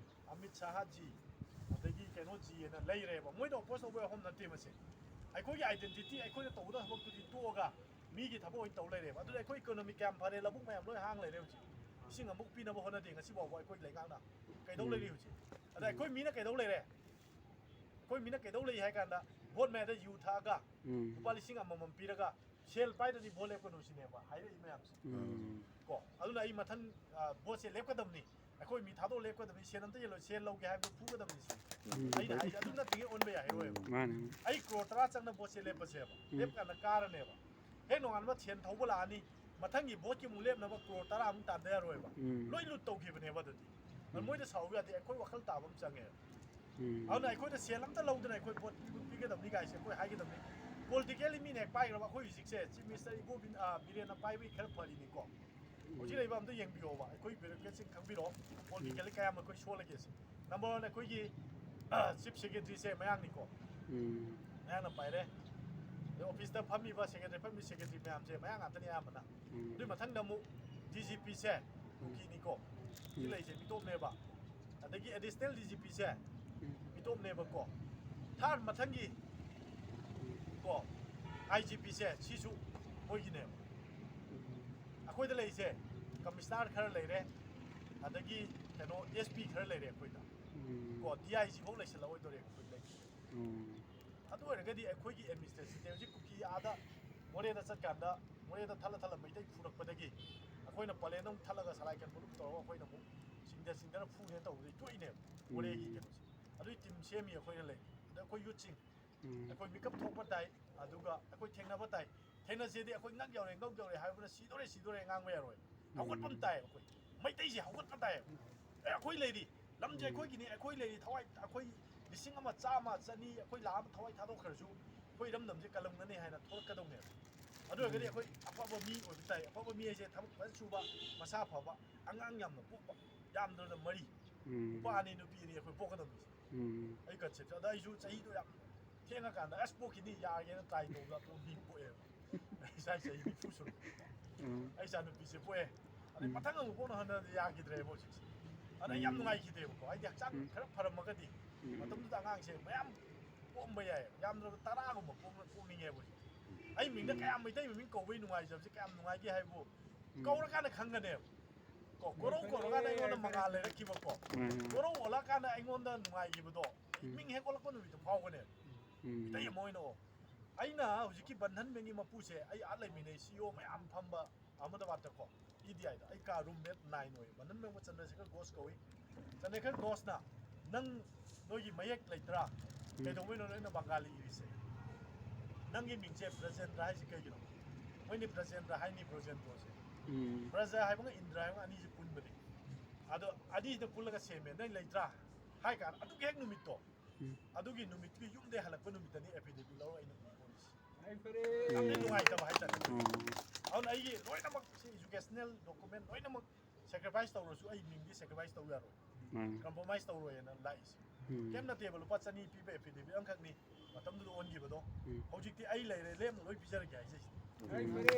ꯑꯃꯤꯠ ꯁꯥꯍ ꯖꯤ, ꯀꯩꯅꯣ ꯖꯤꯑꯅ ꯂꯩꯔꯦꯕ꯫ ꯃꯣꯏꯗ ꯑꯣꯄꯣꯁ ꯇꯧꯕ ꯋꯥꯐꯝ ꯅꯠꯇꯦ ꯃꯁꯦ꯫ ꯑꯩꯈꯣꯏꯒꯤ ꯑꯥꯏꯗꯦꯟꯇꯤꯇꯤ, ꯑꯩꯈꯣꯏꯅ ꯇꯧꯒꯗꯕ ꯊꯕꯛꯇꯨꯗꯤ ꯇꯣꯛꯑꯒ ꯃꯤꯒꯤ ꯊꯕꯛ ꯑꯣꯏꯅ ꯇꯧ ꯂꯩꯔꯦꯕ꯫ ꯑꯗꯨꯅ ꯑꯩꯈꯣꯏ ꯏꯀꯣꯅꯣꯃꯤ ꯀꯌꯥꯝ ꯐꯔꯦ, ꯂꯧꯕꯨꯛ ꯃꯌꯥꯝ ꯂꯣꯏ ꯍꯥꯡ ꯂꯩꯔꯦ ꯍꯧꯖꯤꯛ꯫ ꯏꯁꯤꯡ ꯑꯃꯨꯛ ꯄꯤꯅꯕ ꯍꯣꯠꯅꯗꯦ ꯉꯁꯤ ꯐꯥꯎꯕ ꯑꯩꯈꯣꯏ ꯂꯩꯉꯥꯛꯅ꯫ ꯀꯩꯗꯧ ꯎꯝ꯫ ꯂꯩꯔꯤ ꯍꯧꯖꯤꯛ? ꯑꯗ ꯑꯩꯈꯣꯏ ꯃꯤꯅ ꯀꯩꯗꯧ ꯂꯩꯔꯦ? ꯑꯩꯈꯣꯏ ꯃꯤꯅ ꯀꯩꯗꯧ ꯂꯩ ꯍꯥꯏ ꯀꯥꯟꯗ ꯚꯣꯠ ꯃꯌꯥꯗ ꯌꯨ ꯊꯛꯑꯒ ꯎꯝ꯫ ꯂꯨꯄꯥ ꯂꯤꯁꯤꯡ ꯑꯃꯃꯝ ꯄꯤꯔꯒ ꯁꯦꯜ ꯄꯥꯏꯗ꯭ꯔꯗꯤ ꯚꯣꯠ ꯂꯦꯞꯀꯅꯨ ꯁꯤꯅꯦꯕ ꯍꯥꯏꯔꯛꯏ ꯃꯌꯥꯝꯁꯦ꯫ ꯎꯝ꯫ ꯀꯣ, ꯑꯗꯨꯅ ꯑꯩ ꯃꯊꯪ, ꯑ, ꯚꯣꯠꯁꯦ ꯂꯦꯞꯀꯗꯕꯅꯤ꯫ ꯑꯩꯈꯣꯏ ꯃꯤ ꯊꯥꯗꯣꯛ ꯂꯦꯞꯀꯗꯕꯅꯤ꯫ ꯁꯦꯜ ꯑꯝꯇ ꯌꯦꯜꯂꯣꯏ, ꯁꯦꯜ ꯂꯧꯒꯦ ꯍꯥꯏꯕꯗꯣ ꯐꯨꯒꯗꯕꯅꯤ ꯁꯤ꯫ ꯎꯝ꯫ ꯑꯩꯅ ꯍꯥꯏꯁꯦ ꯑꯗꯨ ꯅꯠꯇ꯭ꯔꯤꯉꯩ ꯑꯣꯟꯕ ꯌꯥꯏꯔꯣꯏꯕ꯫ ꯃꯥꯅꯤ꯫ ꯑꯩ ꯀ꯭ꯔꯣꯔ ꯇꯔꯥ ꯆꯪꯅ ꯚꯣꯠꯁꯦ ꯂꯦꯞꯄꯁꯦꯕ꯫ ꯎꯝ꯫ ꯂꯦꯞꯀꯥꯟꯗ ꯀꯥꯔꯅꯦꯕ꯫ ꯍꯦꯛ ꯅꯣꯡꯉꯥꯟꯕ ꯁꯦꯟ ꯊꯧꯕ ꯂꯥꯛꯑꯅꯤ, ꯃꯊꯪꯒꯤ ꯚꯣꯠꯀꯤ ꯑꯃꯨꯛ ꯂꯦꯞꯅꯕ ꯀ꯭ꯔꯣꯔ ꯇꯔꯥ ꯑꯃꯨꯛ ꯇꯥꯟꯗ ꯌꯥꯔꯣꯏꯕ꯫ ꯎꯝ꯫ ꯂꯣꯏ ꯂꯨꯠ ꯇꯧꯈꯤꯕꯅꯦꯕ ꯑꯗꯨꯗꯤ꯫ ꯑꯗꯨ ꯎꯝ꯫ ꯃꯣꯏꯗ ꯁꯥꯎꯕ ꯌꯥꯗꯦ, ꯑꯩꯈꯣꯏ ꯋꯥꯈꯜ ꯇꯥꯕ ꯑꯃ ꯆꯪꯉꯦ꯫ ꯎꯝ꯫ ꯑꯗꯨꯅ ꯑꯩꯈꯣꯏꯅ ꯁꯦꯜ ꯑꯝꯇ ꯂꯧꯗꯅ ꯑꯩꯈꯣꯏ ꯚꯣꯠ ꯄꯤꯒꯗꯕꯅꯤ ꯀꯥꯏꯁꯦ ꯑꯩꯈꯣꯏ ꯍꯥꯏꯒꯗꯕꯅꯤ꯫ ꯄꯣꯂꯤꯇꯤꯀꯦꯜꯂꯤ ꯃꯤꯅ ꯍꯦꯛ ꯄꯥꯏꯈ꯭ꯔꯕ ꯑꯩꯈꯣꯏ ꯍꯧꯖꯤꯛꯁꯦ ꯆꯤꯐ ꯃꯤꯅꯤꯁꯇꯔ ꯏꯕꯣ ꯕꯤꯟ-, ꯑ, ꯕꯤꯔꯦꯟꯅ ꯄꯥꯏꯕꯒꯤ ꯈꯔ ꯐꯔꯤꯅꯤꯀꯣ꯫ ꯍꯧꯖꯤꯛ ꯂꯩꯕ ꯑꯝꯇ ꯌꯦꯡꯕꯤꯌꯣꯕ, ꯑꯩꯈꯣꯏ ꯕ꯭ꯌꯨꯔꯣꯀ꯭ꯔꯦꯠꯁꯤꯡ ꯈꯪꯕꯤꯔꯣ, ꯄꯣꯂꯤꯇꯤꯀꯦꯜꯂꯤ ꯀꯌꯥꯝ ꯑꯩꯈꯣꯏ ꯁꯣꯜꯂꯒꯦ ꯁꯤ꯫ ꯅꯝꯕꯔ ꯋꯥꯟ ꯑꯩꯈꯣꯏꯒꯤ, ꯑ, ꯆꯤꯐ ꯁꯦꯀ꯭ꯔꯦꯇꯔꯤꯁꯦ ꯃꯌꯥꯡꯅꯤꯀꯣ꯫ ꯎꯝ꯫ ꯃꯌꯥꯡꯅ ꯄꯥꯏꯔꯦ꯫ ꯑꯗꯩ ꯑꯣꯐꯤꯁꯇ ꯐꯝꯃꯤꯕ ꯁꯦꯀ꯭ꯔꯦꯇꯔꯤ, ꯐꯝꯃꯤ ꯁꯦꯀ꯭ꯔꯦꯇꯔꯤ ꯃꯌꯥꯝꯁꯦ ꯃꯌꯥꯡ ꯉꯥꯛꯇꯅꯤ ꯑꯌꯥꯝꯕꯅ꯫ ꯎꯝ꯫ ꯑꯗꯨꯏ ꯃꯊꯪꯗ ꯑꯃꯨꯛ ꯗꯤ ꯖꯤ ꯄꯤꯁꯦ ꯀꯨꯀꯤꯅꯤꯀꯣ꯫ ꯁꯤ ꯎꯝ꯫ ꯂꯩꯁꯦ ꯃꯤꯇꯣꯞꯅꯦꯕ꯫ ꯑꯗꯒꯤ ꯑꯦꯗꯤꯁꯅꯦꯜ ꯗꯤ ꯖꯤ ꯄꯤꯁꯦ ꯎꯝ꯫ ꯃꯤꯇꯣꯞꯅꯦꯕꯀꯣ꯫ ꯊꯥꯔꯠ ꯃꯊꯪꯒꯤ ꯀꯣ ꯑꯥꯏ ꯖꯤ ꯄꯤꯁꯦ ꯁꯤꯁꯨ ꯃꯣꯏꯒꯤꯅꯦꯕ꯫ ꯎꯝ꯫ ꯑꯩꯈꯣꯏꯗ ꯂꯩꯔꯤꯁꯦ ꯀꯃꯤꯁꯅꯥꯔ ꯈꯔ ꯂꯩꯔꯦ, ꯑꯗꯒꯤ ꯀꯩꯅꯣ ꯑꯦꯁ ꯄꯤ ꯈꯔ ꯂꯩꯔꯦ ꯑꯩꯈꯣꯏꯗ꯫ ꯎꯝ꯫ ꯀꯣ ꯗꯤ ꯑꯥꯏ ꯖꯤ ꯐꯥꯎ ꯂꯩꯁꯜꯂꯛꯑꯣꯏꯗꯧꯔꯦ ꯑꯩꯈꯣꯏ ꯂꯩꯔꯤꯁꯦ꯫ ꯎꯝ꯫ ꯑꯗꯨ ꯑꯣꯏꯔꯒꯗꯤ ꯑꯩꯈꯣꯏꯒꯤ ꯑꯦꯗꯃꯤꯅꯤꯁꯇ꯭ꯔꯦꯁꯟꯁꯦ ꯍꯧꯖꯤꯛ ꯀꯨꯀꯤ ꯑꯥꯗ ꯃꯣꯔꯦꯗ ꯆꯠꯀꯥꯟꯗ ꯃꯣꯔꯦꯗ ꯊꯠꯂ ꯊꯠꯂ ꯃꯩꯇꯩ ꯐꯨꯔꯛꯄꯗꯒꯤ ꯑꯩꯈꯣꯏꯅ ꯄꯂꯦꯟꯗ ꯑꯃꯨꯛ ꯊꯠꯂꯒ ꯁꯂꯥꯏ ꯀꯟꯕ ꯇꯧꯔꯒ ꯑꯩꯈꯣꯏꯅ ꯑꯃꯨꯛ ꯆꯤꯡꯗ ꯆꯤꯡꯗꯅ ꯐꯨꯅꯦꯅ ꯇꯧꯕꯗꯒꯤ ꯇꯣꯛꯏꯅꯦꯕ ꯃꯣꯔꯦꯒꯤ ꯎꯝ꯫ ꯀꯩꯅꯣꯁꯦ꯫ ꯑꯗꯨꯒꯤ ꯇꯤꯝ ꯁꯦꯝꯃꯤ ꯑꯩꯈꯣꯏꯅ ꯂꯩ꯫ ꯑꯗ ꯑꯩꯈꯣꯏ ꯌꯨꯠꯁꯤꯡ ꯎꯝ꯫ ꯑꯩꯈꯣꯏ ꯃꯤꯀꯞ ꯊꯣꯛꯄ ꯇꯥꯏ, ꯑꯗꯨꯒ ꯑꯩꯈꯣꯏ ꯊꯦꯡꯅꯕ ꯇꯥꯏ꯫ ꯊꯦꯡꯅꯁꯦꯗꯤ ꯑꯩꯈꯣꯏ ꯉꯛ ꯌꯧꯔꯦ, ꯉꯧ ꯌꯧꯔꯦ ꯍꯥꯏꯕꯅ ꯁꯤꯗꯣꯔꯦ, ꯁꯤꯗꯣꯔꯦ ꯉꯥꯡꯕ ꯌꯥꯔꯣꯏ꯫ ꯍꯧꯒꯠꯄ ꯑꯃ ꯎꯝ꯫ ꯇꯥꯏꯌꯦꯕ ꯑꯩꯈꯣꯏ꯫ ꯃꯩꯇꯩꯁꯦ ꯍꯧꯒꯠꯄ ꯇꯥꯏꯌꯦꯕ꯫ ꯑꯦ, ꯑꯩꯈꯣꯏ ꯂꯩꯔꯤ, ꯂꯝꯁꯦ ꯎꯝ꯫ ꯑꯩꯈꯣꯏꯒꯤꯅꯤ, ꯑꯩꯈꯣꯏ ꯂꯩꯔꯤ, ꯊꯋꯥꯏ, ꯑꯩꯈꯣꯏ ꯂꯤꯁꯤꯡ ꯑꯃ, ꯆꯥꯝꯃ, ꯆꯅꯤ, ꯑꯩꯈꯣꯏ ꯂꯥꯛ ꯑꯃ ꯊꯋꯥꯏ ꯊꯥꯗꯣꯛꯈ꯭ꯔꯁꯨ ꯑꯩꯈꯣꯏ ꯏꯔꯝꯗꯝꯁꯦ ꯀꯜꯂꯝꯒꯅꯤ ꯍꯥꯏꯅ ꯊꯣꯛꯂꯛꯀꯗꯧꯅꯦꯕ꯫ ꯑꯗꯨ ꯑꯣꯏꯔꯒꯗꯤ ꯎꯝ꯫ ꯑꯩꯈꯣꯏ ꯑꯐꯕ ꯃꯤ ꯑꯣꯏꯕ ꯇꯥꯏ꯫ ꯑꯐꯕ ꯃꯤ ꯍꯥꯏꯁꯦ ꯊꯕꯛ ꯐꯖꯅ ꯁꯨꯕ, ꯃꯁꯥ ꯐꯕ, ꯑꯉꯥꯡ ꯌꯥꯝꯅ ꯄꯣꯛꯄ, ꯌꯥꯝꯗ꯭ꯔꯕꯗ ꯃꯔꯤ, ꯎꯝ꯫ ꯅꯨꯄꯥ ꯑꯅꯤ, ꯅꯨꯄꯤ ꯑꯅꯤ ꯑꯩꯈꯣꯏ ꯄꯣꯛꯀꯗꯕꯅꯤ꯫ ꯎꯝ꯫ ꯑꯩ ꯀꯟꯁꯦꯞꯁꯦ꯫ ꯑꯗ ꯑꯩꯁꯨ ꯆꯍꯤꯗꯣ ꯌꯥꯝ ꯊꯦꯡꯉꯀꯥꯟꯗ ꯑꯁ ꯄꯣꯛꯈꯤꯅꯤ ꯌꯥꯒꯦꯅ ꯇ꯭ꯔꯥꯏ ꯇꯧꯕꯗ ꯑꯗꯨꯝ ꯃꯤ ꯄꯣꯛꯑꯦꯕ꯫ ꯑꯩ ꯏꯆꯥ ꯆꯍꯤ ꯅꯤꯐꯨ ꯁꯨꯔꯦ꯫ ꯎꯝ꯫ ꯑꯩ ꯏꯆꯥ ꯅꯨꯄꯤꯁꯦ ꯄꯣꯛꯑꯦ꯫ ꯑꯗꯩ ꯎꯝ꯫ ꯃꯊꯪ ꯑꯃꯨꯛ ꯄꯣꯛꯅ ꯍꯣꯠꯅꯕꯗ ꯌꯥꯈꯤꯗ꯭ꯔꯦꯕ ꯍꯧꯖꯤꯛꯁꯦ꯫ ꯑꯗ ꯑꯩ ꯌꯥꯝ ꯎꯝ꯫ ꯅꯨꯡꯉꯥꯏꯈꯤꯗꯦꯕꯀꯣ꯫ ꯑꯩꯗꯤ ꯍꯛꯆꯥꯡ ꯎꯝ꯫ ꯈꯔ ꯐꯔꯝꯃꯒꯗꯤ ꯎꯝ꯫ ꯃꯇꯝꯗꯨꯗ ꯑꯉꯥꯡꯁꯦ ꯃꯌꯥꯝ ꯄꯣꯛꯑꯝꯕ ꯌꯥꯏ, ꯌꯥꯝꯗ꯭ꯔꯕ ꯇꯔꯥꯒꯨꯝꯕ ꯄꯣꯛꯅ-, ꯄꯣꯛꯅꯤꯡꯉꯦꯕ ꯍꯧꯖꯤꯛ꯫ ꯑꯩ ꯃꯤꯡꯗ ꯎꯝ꯫ ꯀꯌꯥꯝ ꯃꯩꯇꯩ ꯃꯃꯤꯡ ꯀꯧꯕꯩ ꯅꯨꯡꯉꯥꯏꯖꯕꯁꯦ ꯀꯌꯥꯝ ꯅꯨꯡꯉꯥꯏꯒꯦ ꯍꯥꯏꯕꯨ ꯎꯝ꯫ ꯀꯧꯔꯀꯥꯟꯗ ꯈꯪꯒꯅꯦꯕ꯫ ꯀꯣ, ꯀꯣꯔꯧ ꯀꯣꯔꯧꯀꯥꯟꯗ ꯑꯩꯉꯣꯟꯗ ꯃꯉꯥꯜ ꯂꯩꯔꯛꯈꯤꯕꯀꯣ꯫ ꯎꯝ꯫ ꯀꯣꯔꯧ ꯑꯣꯜꯂꯛꯀꯥꯟꯗ ꯑꯩꯉꯣꯟꯗ ꯅꯨꯡꯉꯥꯏꯈꯤꯕꯗꯣ, ꯎꯝ꯫ ꯃꯤꯡ ꯍꯦꯛ ꯑꯣꯜꯂꯛꯄ ꯅꯨꯃꯤꯠꯇꯣ ꯐꯥꯎꯒꯅꯦꯕ꯫ ꯎꯝ꯫ ꯃꯤꯇꯩ ꯑꯃ ꯑꯣꯏꯅ ꯑꯣ꯫ ꯑꯩꯅ ꯍꯧꯖꯤꯛꯀꯤ ꯕꯟꯙꯟ ꯕꯦꯡꯒꯤ ꯃꯄꯨꯁꯦ ꯑꯩ ꯑꯥ ꯂꯩꯃꯤꯟꯅꯩ, ꯁꯤ ꯏ ꯑꯣ ꯃꯌꯥꯝ ꯐꯝꯕ ꯑꯍꯃꯗꯥꯕꯥꯗꯇꯀꯣ, ꯏ ꯗꯤ ꯑꯥꯏꯗ꯫ ꯑꯩ ꯀꯥ ꯔꯨꯝꯃꯦꯠ ꯅꯥꯏꯟ ꯑꯣꯏ꯫ ꯕꯟꯙꯟ ꯕꯦꯡ ꯆꯟꯗ꯭ꯔꯁꯦꯈꯔ ꯘꯣꯁ ꯀꯧꯏ꯫ ꯆꯟꯗ꯭ꯔꯁꯦꯈꯔ ꯘꯣꯁꯅ, "ꯅꯪ ꯅꯣꯏꯒꯤ ꯃꯌꯦꯛ ꯂꯩꯇ꯭ꯔꯥ? ꯎꯝ꯫ ꯀꯩꯗꯧꯕꯩꯅꯣ ꯅꯣꯏꯅ ꯕꯪꯒꯥꯂꯤ ꯏꯔꯤꯁꯦ? ꯅꯪꯒꯤ ꯃꯤꯡꯁꯦ ꯕ꯭ꯔꯖꯦꯟꯗ꯭ꯔ ꯍꯥꯏꯁꯦ ꯀꯩꯒꯤꯅꯣ?" ꯃꯣꯏꯅ ꯕ꯭ꯔꯖꯦꯟꯗ꯭ꯔ ꯍꯥꯏꯅꯤ, ꯕ꯭ꯔꯖꯦꯟꯗ꯭ꯔꯣꯁꯦ꯫ ꯎꯝ꯫ ꯕ꯭ꯔꯖ ꯍꯥꯏꯕꯒ ꯏꯟꯗ꯭ꯔ ꯍꯥꯏꯕꯒ ꯑꯅꯤꯁꯦ ꯄꯨꯟꯕꯅꯤ꯫ ꯑꯗꯣ ꯑꯅꯤꯁꯤꯗ ꯄꯨꯜꯂꯒ ꯁꯦꯝꯃꯦ꯫ "ꯅꯪ ꯂꯩꯇ꯭ꯔꯥ?" ꯍꯥꯏ ꯀꯥꯟꯗ ꯑꯗꯨꯒꯤ ꯍꯦꯛ ꯅꯨꯃꯤꯠꯇꯣ, ꯎꯝ꯫ ꯑꯗꯨꯒꯤ ꯅꯨꯃꯤꯠꯀꯤ ꯌꯨꯝꯗꯩ ꯍꯜꯂꯛꯄ ꯅꯨꯃꯤꯠꯇꯅꯤ affidavit ꯂꯧꯔꯒ ꯑꯩꯅ ꯎꯏ ꯍꯧꯔꯤꯁꯦ꯫ ꯌꯥꯝꯅ ꯎꯝ꯫ ꯅꯨꯡꯉꯥꯏꯇꯕ ꯍꯥꯏꯇꯥꯔꯦ꯫ ꯎꯝ꯫ ꯑꯗꯨꯅ ꯑꯩꯒꯤ ꯂꯣꯏꯅꯃꯛ ꯁꯤ educational document ꯂꯣꯏꯅꯃꯛ sacrifice ꯇꯧꯔꯁꯨ ꯑꯩ ꯃꯤꯡꯗꯤ sacrifice ꯇꯧ ꯌꯥꯔꯣꯏ꯫ ꯎꯝ꯫ Compromise ꯇꯧꯔꯣꯏꯅ ꯂꯥꯛꯏꯁꯦ꯫ ꯎꯝ꯫ ꯀꯩꯝ ꯅꯠꯇꯦꯕ, ꯂꯨꯄꯥ ꯆꯅꯤ ꯄꯤꯕ affidavit ꯑꯃꯈꯛꯅꯤ ꯃꯇꯝꯗꯨꯗ ꯑꯣꯟꯈꯤꯕꯗꯣ꯫ ꯎꯝ꯫ ꯍꯧꯖꯤꯛꯇꯤ ꯑꯩ ꯂꯩꯔꯦ, ꯂꯦꯝꯅ ꯂꯣꯏ ꯄꯤꯖꯔꯒꯦ ꯍꯥꯏꯖꯩꯁꯤꯅꯤ꯫ ꯌꯥꯝ ꯐꯔꯦ,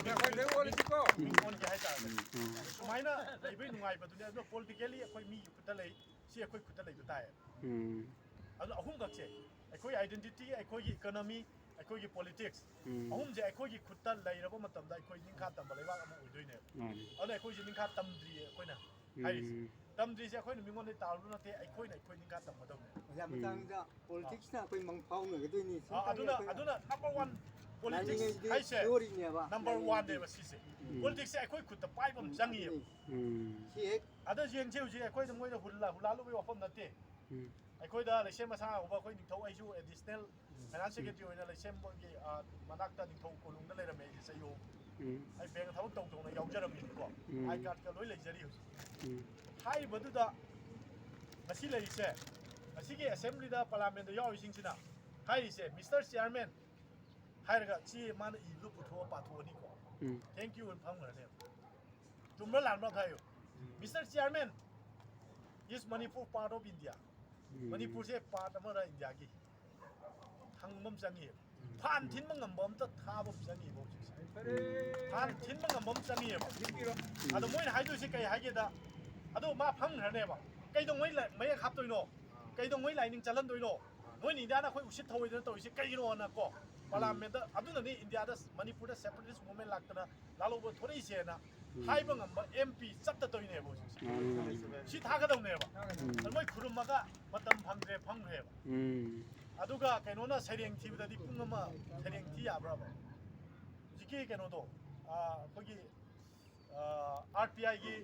ꯌꯥꯝ ꯐꯔꯦ, ꯑꯣꯜꯂꯁꯤꯀꯣ꯫ ꯃꯤꯡ ꯑꯣꯟꯒꯦ ꯍꯥꯏꯇꯥꯔꯒꯗꯤ꯫ ꯎꯝ, ꯎꯝ꯫ ꯁꯨꯃꯥꯏꯅ ꯂꯩꯕꯩ ꯅꯨꯡꯉꯥꯏꯕꯗꯨꯅꯦ꯫ ꯑꯗꯨꯅ politically ꯑꯩꯈꯣꯏ ꯃꯤꯒꯤ ꯈꯨꯠꯇ ꯂꯩ, ꯁꯤ ꯑꯩꯈꯣꯏ ꯈꯨꯠꯇ ꯂꯩꯕ ꯇꯥꯏꯌꯦꯕ꯫ ꯎꯝ꯫ ꯑꯗꯨꯅ ꯑꯍꯨꯝꯈꯛꯁꯦ, ꯑꯩꯈꯣꯏ identity, ꯑꯩꯈꯣꯏꯒꯤ economy, ꯑꯩꯈꯣꯏꯒꯤ politics, ꯎꯝ꯫ ꯑꯍꯨꯝꯁꯦ ꯑꯩꯈꯣꯏꯒꯤ ꯈꯨꯠꯇ ꯂꯩꯔꯕ ꯃꯇꯝꯗ ꯑꯩꯈꯣꯏ ꯅꯤꯡꯈꯥ ꯇꯝꯕ ꯂꯩꯕꯥꯛ ꯑꯃ ꯑꯣꯏꯗꯣꯏꯅꯦꯕ꯫ ꯃꯥꯅꯤ꯫ ꯑꯗꯨꯅ ꯑꯩꯈꯣꯏꯁꯦ ꯅꯤꯡꯈꯥ ꯇꯝꯗ꯭ꯔꯤꯌꯦ ꯑꯩꯈꯣꯏꯅ ꯎꯝ꯫ ꯍꯥꯏꯔꯤꯁꯦ꯫ ꯇꯝꯗ꯭ꯔꯤꯁꯦ ꯑꯩꯈꯣꯏꯅ ꯃꯤꯉꯣꯟꯗ ꯇꯥꯔꯨꯕ ꯅꯠꯇꯦ, ꯑꯩꯈꯣꯏꯅ ꯑꯩꯈꯣꯏ ꯅꯤꯡꯈꯥ ꯇꯝꯒꯗꯕꯅꯦ꯫ ꯑꯣꯖꯥ, ꯎꯝ꯫ ꯃꯇꯥꯡꯗ politicsꯅ ꯑꯩꯈꯣꯏ ꯃꯪ ꯐꯥꯎꯅꯒꯗꯣꯏꯅꯤ꯫ ꯑꯥ, ꯑꯗꯨꯅ, ꯑꯗꯨꯅ number one, politics ꯉꯥꯏꯔꯤꯉꯩꯗꯤ ꯍꯥꯏꯁꯦ theoryꯅꯦꯕ, number ꯉꯥꯏꯔꯤꯉꯩꯗꯤ꯫ Oneꯅꯦꯕ ꯁꯤꯁꯦ꯫ ꯎꯝ꯫ Politicsꯁꯦ ꯑꯩꯈꯣꯏ ꯈꯨꯠꯇ ꯄꯥꯏꯕ ꯑꯃ ꯆꯪꯉꯤꯌꯦꯕ꯫ ꯑꯗꯨꯅꯤ꯫ ꯎꯝ꯫ ꯁꯤ ꯍꯦꯛ ꯑꯗ ꯌꯦꯡꯁꯦ ꯍꯧꯖꯤꯛ ꯑꯩꯈꯣꯏꯗ ꯃꯣꯏꯗ ꯍꯨꯜꯂ-, ꯍꯨꯜꯂꯥꯜꯂꯨꯕꯒꯤ ꯋꯥꯐꯝ ꯅꯠꯇꯦ꯫ ꯎꯝ꯫ ꯑꯩꯈꯣꯏꯗ ꯂꯩꯁꯦꯝ ꯃꯁꯥ ꯍꯧꯕ ꯑꯩꯈꯣꯏ ꯅꯤꯡꯊꯧ, ꯑꯩꯁꯨ additional finance secretary ꯑꯣꯏꯅ ꯂꯩꯁꯦꯝꯕꯒꯤ, ꯑ, ꯃꯅꯥꯛꯇ ꯅꯤꯡꯊꯧ ꯀꯣꯅꯨꯡꯗ ꯂꯩꯔꯝꯃꯦ ꯑꯩꯁꯦ ꯆꯍꯤ ꯑꯍꯨꯝ꯫ ꯎꯝ꯫ ꯑꯩ bank ꯊꯕꯛ ꯇꯧ ꯇꯧꯅ ꯌꯥꯎꯖꯔꯝꯃꯤꯅꯤꯀꯣ꯫ ꯎꯝ꯫ I cardꯀ ꯂꯣꯏ ꯂꯩꯖꯔꯤ ꯍꯧꯖꯤꯛ꯫ ꯎꯝ꯫ ꯍꯥꯏꯔꯤꯕꯗꯨꯗ ꯉꯁꯤ ꯂꯩꯔꯤꯁꯦ, ꯉꯁꯤꯒꯤ assemblyꯗ, parliamentꯗ ꯌꯥꯎꯔꯤꯁꯤꯡꯁꯤꯅ ꯍꯥꯏꯔꯤꯁꯦ, "Mister Chairman" ꯍꯥꯏꯔꯒ ꯁꯤ ꯃꯥꯅ ꯏꯕꯗꯨ ꯄꯨꯊꯣꯛꯑ ꯄꯥꯊꯣꯛꯑꯅꯤꯀꯣ꯫ ꯎꯝ꯫ Thank you ꯑꯅ ꯐꯝꯈ꯭ꯔꯅꯦꯕ꯫ ꯆꯨꯝꯕ꯭ꯔꯥ ꯂꯥꯟꯕ꯭ꯔꯥ ꯑꯝꯇ ꯍꯥꯏꯌꯨ꯫ "Mister Chairman, is Manipur part of India?" ꯎꯝ꯫ ꯃꯅꯤꯄꯨꯔꯁꯦ part ꯑꯃꯔ ꯏꯟꯗꯤꯌꯥꯒꯤ? ꯍꯪꯕ ꯑꯃ ꯆꯪꯉꯤꯕ꯫ ꯐꯥꯟ ꯊꯤꯟꯕ ꯉꯝꯕ ꯑꯝꯇ ꯊꯥꯕ ꯑꯃ ꯆꯪꯉꯤꯕ ꯍꯧꯖꯤꯛꯁꯦ꯫ ꯐꯔꯦ꯫ ꯐꯥꯟ ꯊꯤꯟꯕ ꯉꯝꯕ ꯑꯃ ꯆꯪꯉꯤꯕ꯫ ꯊꯤꯟꯕꯤꯔꯣ꯫ ꯑꯗꯣ ꯃꯣꯏꯅ ꯍꯥꯏꯗꯣꯏꯁꯦ ꯀꯩ ꯍꯥꯏꯒꯦꯗ, ꯑꯗꯣ ꯃꯥ ꯐꯪꯈ꯭ꯔꯅꯦꯕ꯫ ꯀꯩꯗꯧꯉꯩ ꯂꯥꯏ-, ꯃꯌꯦꯛ ꯍꯥꯞꯇꯣꯏꯅꯣ? ꯀꯩꯗꯧꯉꯩ ꯂꯥꯏꯅꯤꯡ ꯆꯜꯍꯟꯗꯣꯏꯅꯣ? ꯅꯣꯏꯅ ꯏꯟꯗꯤꯌꯥꯅ ꯑꯩꯈꯣꯏ ꯎꯁꯤꯠ ꯊꯧꯑꯣꯏꯗꯅ ꯇꯧꯔꯤꯁꯦ ꯀꯩꯒꯤꯅꯣꯅ ꯀꯣ, ꯄꯥꯔꯂꯥꯃꯦꯟꯗ꯫ ꯑꯗꯨꯅꯅꯤ ꯏꯟꯗꯤꯌꯥꯗ, ꯃꯅꯤꯄꯨꯔꯗ separatist movement ꯂꯥꯛꯇꯅ ꯂꯥꯜꯍꯧꯕ ꯊꯣꯔꯛꯏꯁꯦꯅ ꯍꯥꯏꯕ ꯉꯝꯕ ꯑꯦꯝ ꯄꯤ ꯆꯠꯇꯗꯣꯏꯅꯦꯕ ꯍꯧꯖꯤꯛꯁꯦ꯫ ꯃꯥꯅꯤ, ꯃꯥꯅꯤ꯫ ꯁꯤ ꯊꯥꯒꯗꯧꯅꯦꯕ꯫ ꯑꯗꯨ ꯃꯣꯏ ꯈꯨꯔꯨꯝꯃꯒ ꯃꯇꯝ ꯐꯪꯗ꯭ꯔꯦ, ꯐꯪꯈ꯭ꯔꯦꯕ꯫ ꯑꯗꯨꯒ ꯀꯩꯅꯣꯅ ꯁꯩꯔꯦꯡ ꯊꯤꯕꯗꯗꯤ ꯄꯨꯡ ꯑꯃ ꯁꯩꯔꯦꯡ ꯊꯤ ꯌꯥꯕ꯭ꯔꯕ? ꯍꯧꯖꯤꯛꯀꯤ ꯀꯩꯅꯣꯗꯣ, ꯑꯥ, ꯑꯩꯈꯣꯏꯒꯤ, ꯑꯥ, ꯑꯥꯔ ꯄꯤ ꯑꯥꯏꯒꯤ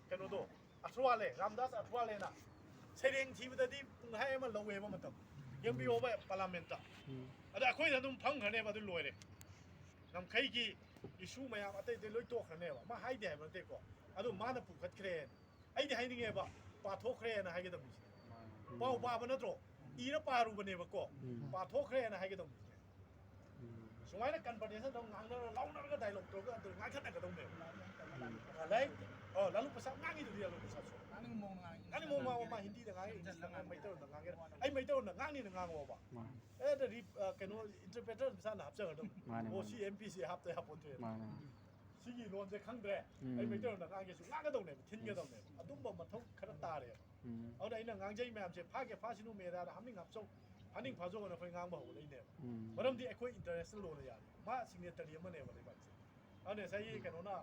ꯀꯩꯅꯣꯗꯣ, ꯑꯊ꯭ꯔꯨꯋꯥꯂꯦ, ꯔꯥꯝꯗꯥꯁ ꯑꯊ꯭ꯔꯨꯋꯥꯂꯦꯅ ꯁꯩꯔꯦꯡ ꯊꯤꯕꯗꯗꯤ ꯄꯨꯡꯈꯥꯏ ꯑꯃ ꯂꯧꯋꯦꯕ ꯃꯇꯝ꯫ ꯌꯦꯡꯕꯤꯌꯣꯕ ꯄꯥꯔꯂꯥꯃꯦꯟꯠꯇ꯫ ꯑꯗ ꯑꯩꯈꯣꯏꯗ ꯑꯗꯨꯝ ꯐꯪꯈ꯭ꯔꯅꯦꯕ, ꯑꯗꯨ ꯂꯣꯏꯔꯦ꯫ ꯉꯝꯈꯩꯒꯤ ꯏꯁꯨ ꯃꯌꯥꯝ ꯑꯇꯩ ꯑꯇꯩ ꯂꯣꯏ ꯇꯣꯛꯈ꯭ꯔꯅꯦꯕ꯫ ꯃꯥ ꯍꯥꯏꯗꯦ ꯍꯥꯏꯕ ꯅꯠꯇꯦꯀꯣ꯫ ꯑꯗꯣ ꯃꯥꯅ ꯄꯨꯈꯠꯈ꯭ꯔꯦ꯫ ꯑꯩꯗꯤ ꯍꯥꯏꯅꯤꯡꯉꯦꯕ, ꯄꯥꯊꯣꯛꯈ꯭ꯔꯦꯅ ꯍꯥꯏꯒꯗꯕꯅꯤ꯫ ꯄꯥꯎ ꯄꯥꯕ ꯅꯠꯇ꯭ꯔꯣ? ꯏꯔ ꯄꯥꯔꯨꯕꯅꯦꯕꯀꯣ꯫ ꯄꯥꯊꯣꯛꯈ꯭ꯔꯦꯅ ꯍꯥꯏꯒꯗꯕꯅꯤ꯫ ꯁꯨꯃꯥꯏꯅ ꯀꯟꯐꯔꯟꯁꯦꯁꯟ ꯇꯧꯔ ꯉꯥꯡꯅꯔ ꯂꯥꯎꯅꯔꯒ ꯗꯥꯏꯂꯣꯛ ꯇꯧꯔꯒ ꯑꯗꯨ ꯉꯥꯡꯈꯠꯅꯒꯗꯧꯅꯦꯕ꯫ ꯂꯥꯏꯛ, ꯑꯣ, ꯂꯥꯂꯨ ꯄ꯭ꯔꯁꯥꯗ ꯉꯥꯡꯉꯤꯗꯨꯗꯤ, ꯂꯥꯂꯨ ꯄ꯭ꯔꯁꯥꯗꯁꯨ꯫ ꯉꯥꯡꯅꯤꯡ ꯃꯑꯣꯡ ꯉꯥꯡꯉꯤ꯫ ꯉꯥꯡꯅꯤꯡ ꯃꯑꯣꯡ ꯉꯥꯡꯕ ꯃꯥ ꯍꯤꯟꯗꯤꯗ ꯉꯥꯡꯉꯤ, ꯁꯦꯝꯖꯤꯜꯂ ꯉꯥꯡꯉꯤ꯫ ꯃꯩꯇꯩꯂꯣꯟꯗ ꯉꯥꯡꯒꯦꯔꯥ? ꯑꯩ ꯃꯩꯇꯩꯂꯣꯟꯗ ꯉꯥꯡꯅꯤꯅ ꯉꯥꯡꯉꯣꯕ꯫ ꯃꯥꯅꯤ꯫ ꯑꯦ, ꯔꯤ-, ꯑ, ꯀꯩꯅꯣ, ꯏꯟꯇꯔꯄ꯭ꯔꯦꯇꯔ ꯃꯁꯥꯅ ꯍꯥꯞꯆꯒꯗꯧꯅꯤ꯫ ꯃꯥꯅꯤ, ꯑꯣ, ꯃꯥꯅꯤ꯫ ꯁꯤ ꯑꯦꯝ ꯄꯤꯁꯤ ꯍꯥꯞꯇ ꯌꯥꯄꯣꯠꯇ꯭ꯔꯦ꯫ ꯃꯥꯅꯤ, ꯃꯥꯅꯤ꯫ ꯁꯤꯒꯤ ꯂꯣꯟꯁꯦ ꯈꯪꯗ꯭ꯔꯦ꯫ ꯎꯝ꯫ ꯑꯩ ꯃꯩꯇꯩꯂꯣꯟꯗ ꯉꯥꯡꯒꯦꯁꯨ ꯉꯥꯡꯒꯗꯧꯅꯦꯕ, ꯊꯤꯟꯒꯗꯧꯅꯦꯕ꯫ ꯑꯗꯨꯝꯕ ꯃꯊꯧ ꯈꯔ ꯇꯥꯔꯦꯕ꯫ ꯎꯝ꯫ ꯑꯗꯨꯅ ꯑꯩꯅ ꯉꯥꯡꯖꯩ ꯃꯌꯥꯝꯁꯦ, ꯐꯥꯒꯦ ꯐꯥꯁꯤꯅꯨ ꯃꯦꯗꯥꯗ ꯍꯥꯞꯅꯤꯡ ꯍꯥꯞꯆꯧ, ꯐꯥꯅꯤꯡ ꯐꯥꯖꯧꯅ ꯑꯩꯈꯣꯏ ꯉꯥꯡꯕ ꯍꯧꯔꯛꯏꯅꯦꯕ꯫ ꯎꯝ꯫ ꯃꯔꯝꯗꯤ ꯑꯩꯈꯣꯏ ꯏꯟꯇꯔꯅꯦꯁꯅꯦꯜ ꯂꯣꯅ ꯌꯥꯔꯦ꯫ ꯃꯥ ꯁꯤꯒꯅꯦꯇꯔꯤ ꯑꯃꯅꯦꯕ ꯂꯩꯕꯥꯛꯁꯦ꯫ ꯑꯗꯨꯅ ꯉꯁꯥꯏꯒꯤ ꯀꯩꯅꯣꯅ,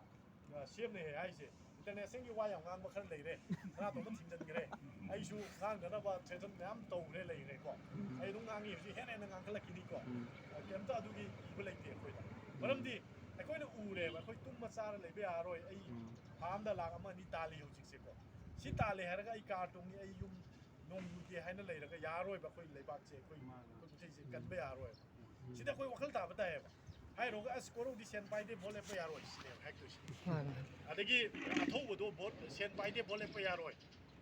ꯑ, ꯁꯤ ꯑꯦꯝꯅ ꯍꯦꯛ ꯍꯥꯏꯁꯦ, ꯏꯟꯇꯔꯅꯦꯁꯅꯦꯜꯒꯤ ꯋꯥ ꯌꯥꯝ ꯉꯥꯡꯕ ꯈꯔ ꯂꯩꯔꯦ, ꯁꯅꯥꯇꯣꯝꯕ ꯊꯤꯡꯖꯤꯟꯈ꯭ꯔꯦ, ꯑꯩꯁꯨ ꯉꯥꯡꯗꯅꯕ ꯊ꯭ꯔꯦꯇꯟ ꯃꯌꯥꯝ ꯇꯧꯈ꯭ꯔꯦ ꯂꯩꯈ꯭ꯔꯦꯀꯣ꯫ ꯎꯝ꯫ ꯑꯩ ꯑꯗꯨꯝ ꯉꯥꯡꯉꯤ, ꯍꯧꯖꯤꯛ ꯍꯦꯟꯅ ꯍꯦꯟꯅ ꯉꯥꯡꯈꯠꯂꯛꯈꯤꯅꯤꯀꯣ꯫ ꯎꯝ꯫ ꯑ, ꯀꯩꯝꯇ ꯑꯗꯨꯒꯤ ꯀꯤꯕ ꯂꯩꯇꯦ ꯑꯩꯈꯣꯏꯗ꯫ ꯎꯝ꯫ ꯃꯔꯝꯗꯤ ꯑꯩꯈꯣꯏꯅ ꯎꯔꯦꯕ, ꯑꯩꯈꯣꯏ ꯇꯨꯝꯕ ꯆꯥꯔ ꯂꯩꯕ ꯌꯥꯔꯣꯏ꯫ ꯑꯩ ꯎꯝ꯫ ꯊꯥ ꯑꯃꯗ ꯂꯥꯛ ꯑꯃ ꯑꯅꯤ ꯇꯥꯜꯂꯤ ꯍꯧꯖꯤꯛꯁꯦꯀꯣ꯫ ꯁꯤ ꯇꯥꯜꯂꯦ ꯍꯥꯏꯔꯒ ꯑꯩ ꯀꯥꯔ ꯇꯣꯡꯉꯤ, ꯑꯩ ꯌꯨꯝ ꯅꯣꯡ ꯌꯨꯒꯦ ꯍꯥꯏꯅ ꯂꯩꯔꯒ ꯌꯥꯔꯣꯏꯕ꯫ ꯑꯩꯈꯣꯏ ꯂꯩꯕꯥꯛꯁꯦ, ꯑꯩꯈꯣꯏ, ꯃꯥꯅꯦ꯫ ꯑꯩꯈꯣꯏ ꯃꯩꯇꯩꯁꯦ ꯎꯝ꯫ ꯀꯟꯕ ꯌꯥꯔꯣꯏꯕ꯫ ꯎꯝ꯫ ꯁꯤꯗ ꯑꯩꯈꯣꯏ ꯋꯥꯈꯜ ꯇꯥꯕ ꯇꯥꯏꯌꯦꯕ꯫ ꯍꯥꯏꯔꯨꯔꯒ, "ꯑꯁ, ꯀꯣꯔꯧꯗꯤ ꯁꯦꯟ ꯄꯥꯏꯗꯦ, ꯚꯣꯠ ꯂꯦꯞꯄ ꯌꯥꯔꯣꯏ" ꯁꯤꯅꯦꯕ ꯍꯥꯏꯔꯛꯇꯣꯏꯁꯦ꯫ ꯃꯥꯅꯦ꯫ ꯑꯗꯒꯤ ꯑꯊꯧꯕꯗꯣ ꯚꯣꯠ, ꯁꯦꯟ ꯄꯥꯏꯗꯦ, ꯚꯣꯠ ꯂꯦꯞꯄ ꯌꯥꯔꯣꯏ꯫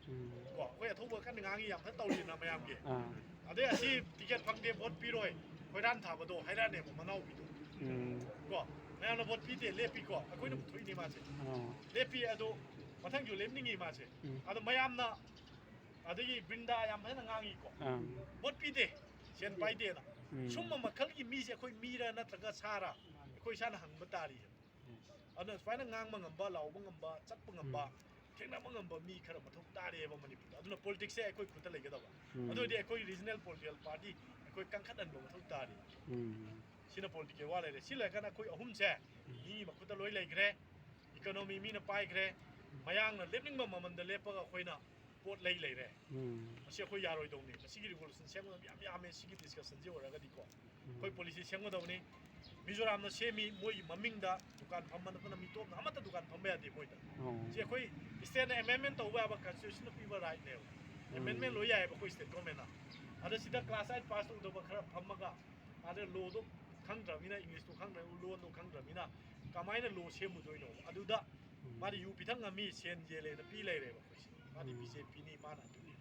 ꯎꯝ꯫ ꯀꯣ, ꯑꯩꯈꯣꯏ ꯑꯊꯧꯕ ꯀꯟꯅ ꯉꯥꯡꯉꯤ, ꯌꯥꯝ ꯐꯖꯅ ꯇꯧꯔꯤꯅ ꯃꯌꯥꯝꯒꯤ꯫ ꯑꯥ꯫ ꯑꯗꯩ ꯑꯁꯤ ꯇꯤꯀꯦꯠ ꯐꯪꯗꯦ, ꯚꯣꯠ ꯄꯤꯔꯣꯏ, ꯈꯣꯏꯔꯥꯟ ꯊꯥꯕꯗꯣ ꯍꯥꯏꯔꯛꯑꯅꯦꯕ ꯃꯅꯥꯎꯄꯤꯗꯣ꯫ ꯎꯝ꯫ ꯀꯣ, ꯃꯌꯥꯝꯅ ꯚꯣꯠ ꯄꯤꯗꯦ, ꯂꯦꯞꯄꯤꯀꯣ, ꯑꯩꯈꯣꯏꯅ ꯎꯝ꯫ ꯄꯨꯊꯣꯛꯏꯅꯦ ꯃꯥꯁꯦ꯫ ꯑꯣ꯫ ꯂꯦꯞꯄꯤ, ꯑꯗꯣ ꯃꯊꯪꯁꯨ ꯂꯦꯞꯅꯤꯡꯉꯤ ꯃꯥꯁꯦ꯫ ꯎꯝ꯫ ꯑꯗꯣ ꯃꯌꯥꯝꯅ, ꯑꯗꯒꯤ ꯕ꯭ꯔꯤꯟꯗꯥ ꯌꯥꯝ ꯐꯖꯅ ꯉꯥꯡꯉꯤꯀꯣ꯫ ꯑꯥ꯫ ꯚꯣꯠ ꯄꯤꯗꯦ, ꯁꯦꯟ ꯄꯥꯏꯗꯦꯅ꯫ ꯎꯝ꯫ ꯁꯨꯝꯕ ꯃꯈꯜꯒꯤ ꯃꯤꯁꯦ ꯑꯩꯈꯣꯏ ꯃꯤꯔ ꯅꯠꯇ꯭ꯔꯒ ꯁꯥꯔ? ꯑꯩꯈꯣꯏ ꯏꯁꯥꯅ ꯍꯪꯕ ꯇꯥꯔꯤ꯫ ꯎꯝ꯫ ꯑꯗꯨꯅ ꯁꯨꯃꯥꯏꯅ ꯉꯥꯡꯕ ꯉꯝꯕ, ꯂꯥꯎꯕ ꯉꯝꯕ, ꯆꯠꯄ ꯉꯝꯕ, ꯎꯝ꯫ ꯊꯦꯡꯅꯕ ꯉꯝꯕ ꯃꯤ ꯈꯔ ꯃꯊꯧ ꯇꯥꯔꯦꯕ ꯃꯅꯤꯄꯨꯔꯗ꯫ ꯑꯗꯨꯅ ꯄꯣꯂꯤꯇꯤꯛꯁꯁꯦ ꯑꯩꯈꯣꯏ ꯈꯨꯠꯇ ꯂꯩꯒꯗꯕ꯫ ꯎꯝ꯫ ꯑꯗꯨ ꯑꯣꯏꯔꯗꯤ ꯑꯩꯈꯣꯏ ꯔꯤꯖꯅꯦꯜ ꯄꯣꯂꯤꯇꯤꯀꯦꯜ ꯄꯥꯔꯇꯤ ꯑꯩꯈꯣꯏ ꯀꯟꯈꯠꯍꯟꯕ ꯃꯊꯧ ꯇꯥꯔꯤ꯫ ꯎꯝ꯫ ꯁꯤꯅ ꯄꯣꯂꯤꯇꯤꯀꯦꯜ ꯋꯥ ꯂꯩꯔꯦ꯫ ꯁꯤ ꯂꯩꯔꯀꯥꯟꯗ ꯑꯩꯈꯣꯏ ꯑꯍꯨꯝꯁꯦ ꯃꯤ ꯃꯈꯨꯠꯇ ꯂꯣꯏ ꯂꯩꯈ꯭ꯔꯦ꯫ ꯏꯀꯣꯅꯣꯃꯤ ꯃꯤꯅ ꯄꯥꯏꯈ꯭ꯔꯦ꯫ ꯃꯌꯥꯡꯅ ꯂꯦꯞꯅꯤꯡꯕ ꯃꯃꯜꯗ ꯂꯦꯞꯄꯒ ꯑꯩꯈꯣꯏꯅ ꯄꯣꯠ ꯂꯩ ꯂꯩꯔꯦ꯫ ꯎꯝ꯫ ꯃꯁꯤ ꯑꯩꯈꯣꯏ ꯌꯥꯔꯣꯏꯗꯧꯅꯤ꯫ ꯃꯁꯤꯒꯤ ꯔꯤꯚꯣꯂꯨꯁꯟ ꯁꯦꯝꯒꯗꯕ ꯌꯥꯝ ꯌꯥꯝꯃꯦ꯫ ꯁꯤꯒꯤ ꯗꯤꯁꯀꯁꯟꯁꯤ ꯑꯣꯏꯔꯒꯗꯤꯀꯣ ꯑꯩꯈꯣꯏ ꯄꯣꯂꯤꯁꯤ ꯁꯦꯝꯒꯗꯕꯅꯤ꯫ ꯃꯤꯖꯣꯔꯥꯝꯅ ꯁꯦꯝꯃꯤ, ꯃꯣꯏꯒꯤ ꯃꯃꯤꯡꯗ ꯗꯨꯀꯥꯟ ꯐꯝꯕ ꯅꯠꯇꯅ ꯃꯤꯇꯣꯞꯅ ꯑꯃꯠꯇ ꯗꯨꯀꯥꯟ ꯐꯝꯕ ꯌꯥꯗꯦ ꯃꯣꯏꯗ꯫ ꯑꯣ꯫ ꯁꯤ ꯑꯩꯈꯣꯏ ꯁ꯭ꯇꯦꯠꯅ ꯑꯦꯃꯦꯟꯃꯦꯟ ꯇꯧꯕ ꯌꯥꯕ ꯀꯟꯁꯇꯤꯇ꯭ꯌꯨꯁꯟꯅ ꯄꯤꯕ ꯔꯥꯏꯠꯅꯦꯕ꯫ ꯎꯝ꯫ ꯑꯦꯃꯦꯟꯃꯦꯟ ꯂꯣꯏ ꯌꯥꯏꯑꯕ ꯑꯩꯈꯣꯏ ꯁ꯭ꯇꯦꯠ ꯒꯣꯔꯃꯦꯟꯅ꯫ ꯑꯗ ꯁꯤꯗ ꯀ꯭ꯂꯥꯁ ꯑꯥꯏꯠ ꯄꯥꯁ ꯇꯧꯗꯕ ꯈꯔ ꯐꯝꯃꯒ ꯑꯗ ꯂꯣꯗꯣ ꯈꯪꯗ꯭ꯔꯕꯅꯤꯅ, ꯏꯪꯂꯤꯁꯇꯣ ꯈꯪꯗ꯭ꯔꯕꯅꯤꯅ, ꯂꯣꯟꯗꯣ ꯈꯪꯗ꯭ꯔꯕꯅꯤꯅ ꯀꯃꯥꯏꯅ ꯂꯣ ꯁꯦꯝꯃꯨꯗꯣꯏꯅꯣ? ꯑꯗꯨꯗ ꯎꯝ꯫ ꯃꯥꯗꯤ ꯌꯨ ꯄꯤꯊꯛ ꯉꯝꯃꯤ, ꯁꯦꯟ ꯌꯦꯜꯂꯦꯅ ꯄꯤ ꯂꯩꯔꯦꯕ ꯑꯩꯈꯣꯏꯁꯦ꯫ ꯃꯥꯗꯤ ꯎꯝ꯫ ꯕꯤ ꯖꯦ ꯄꯤꯅꯤ, ꯃꯥꯅ ꯑꯗꯨꯅꯤ꯫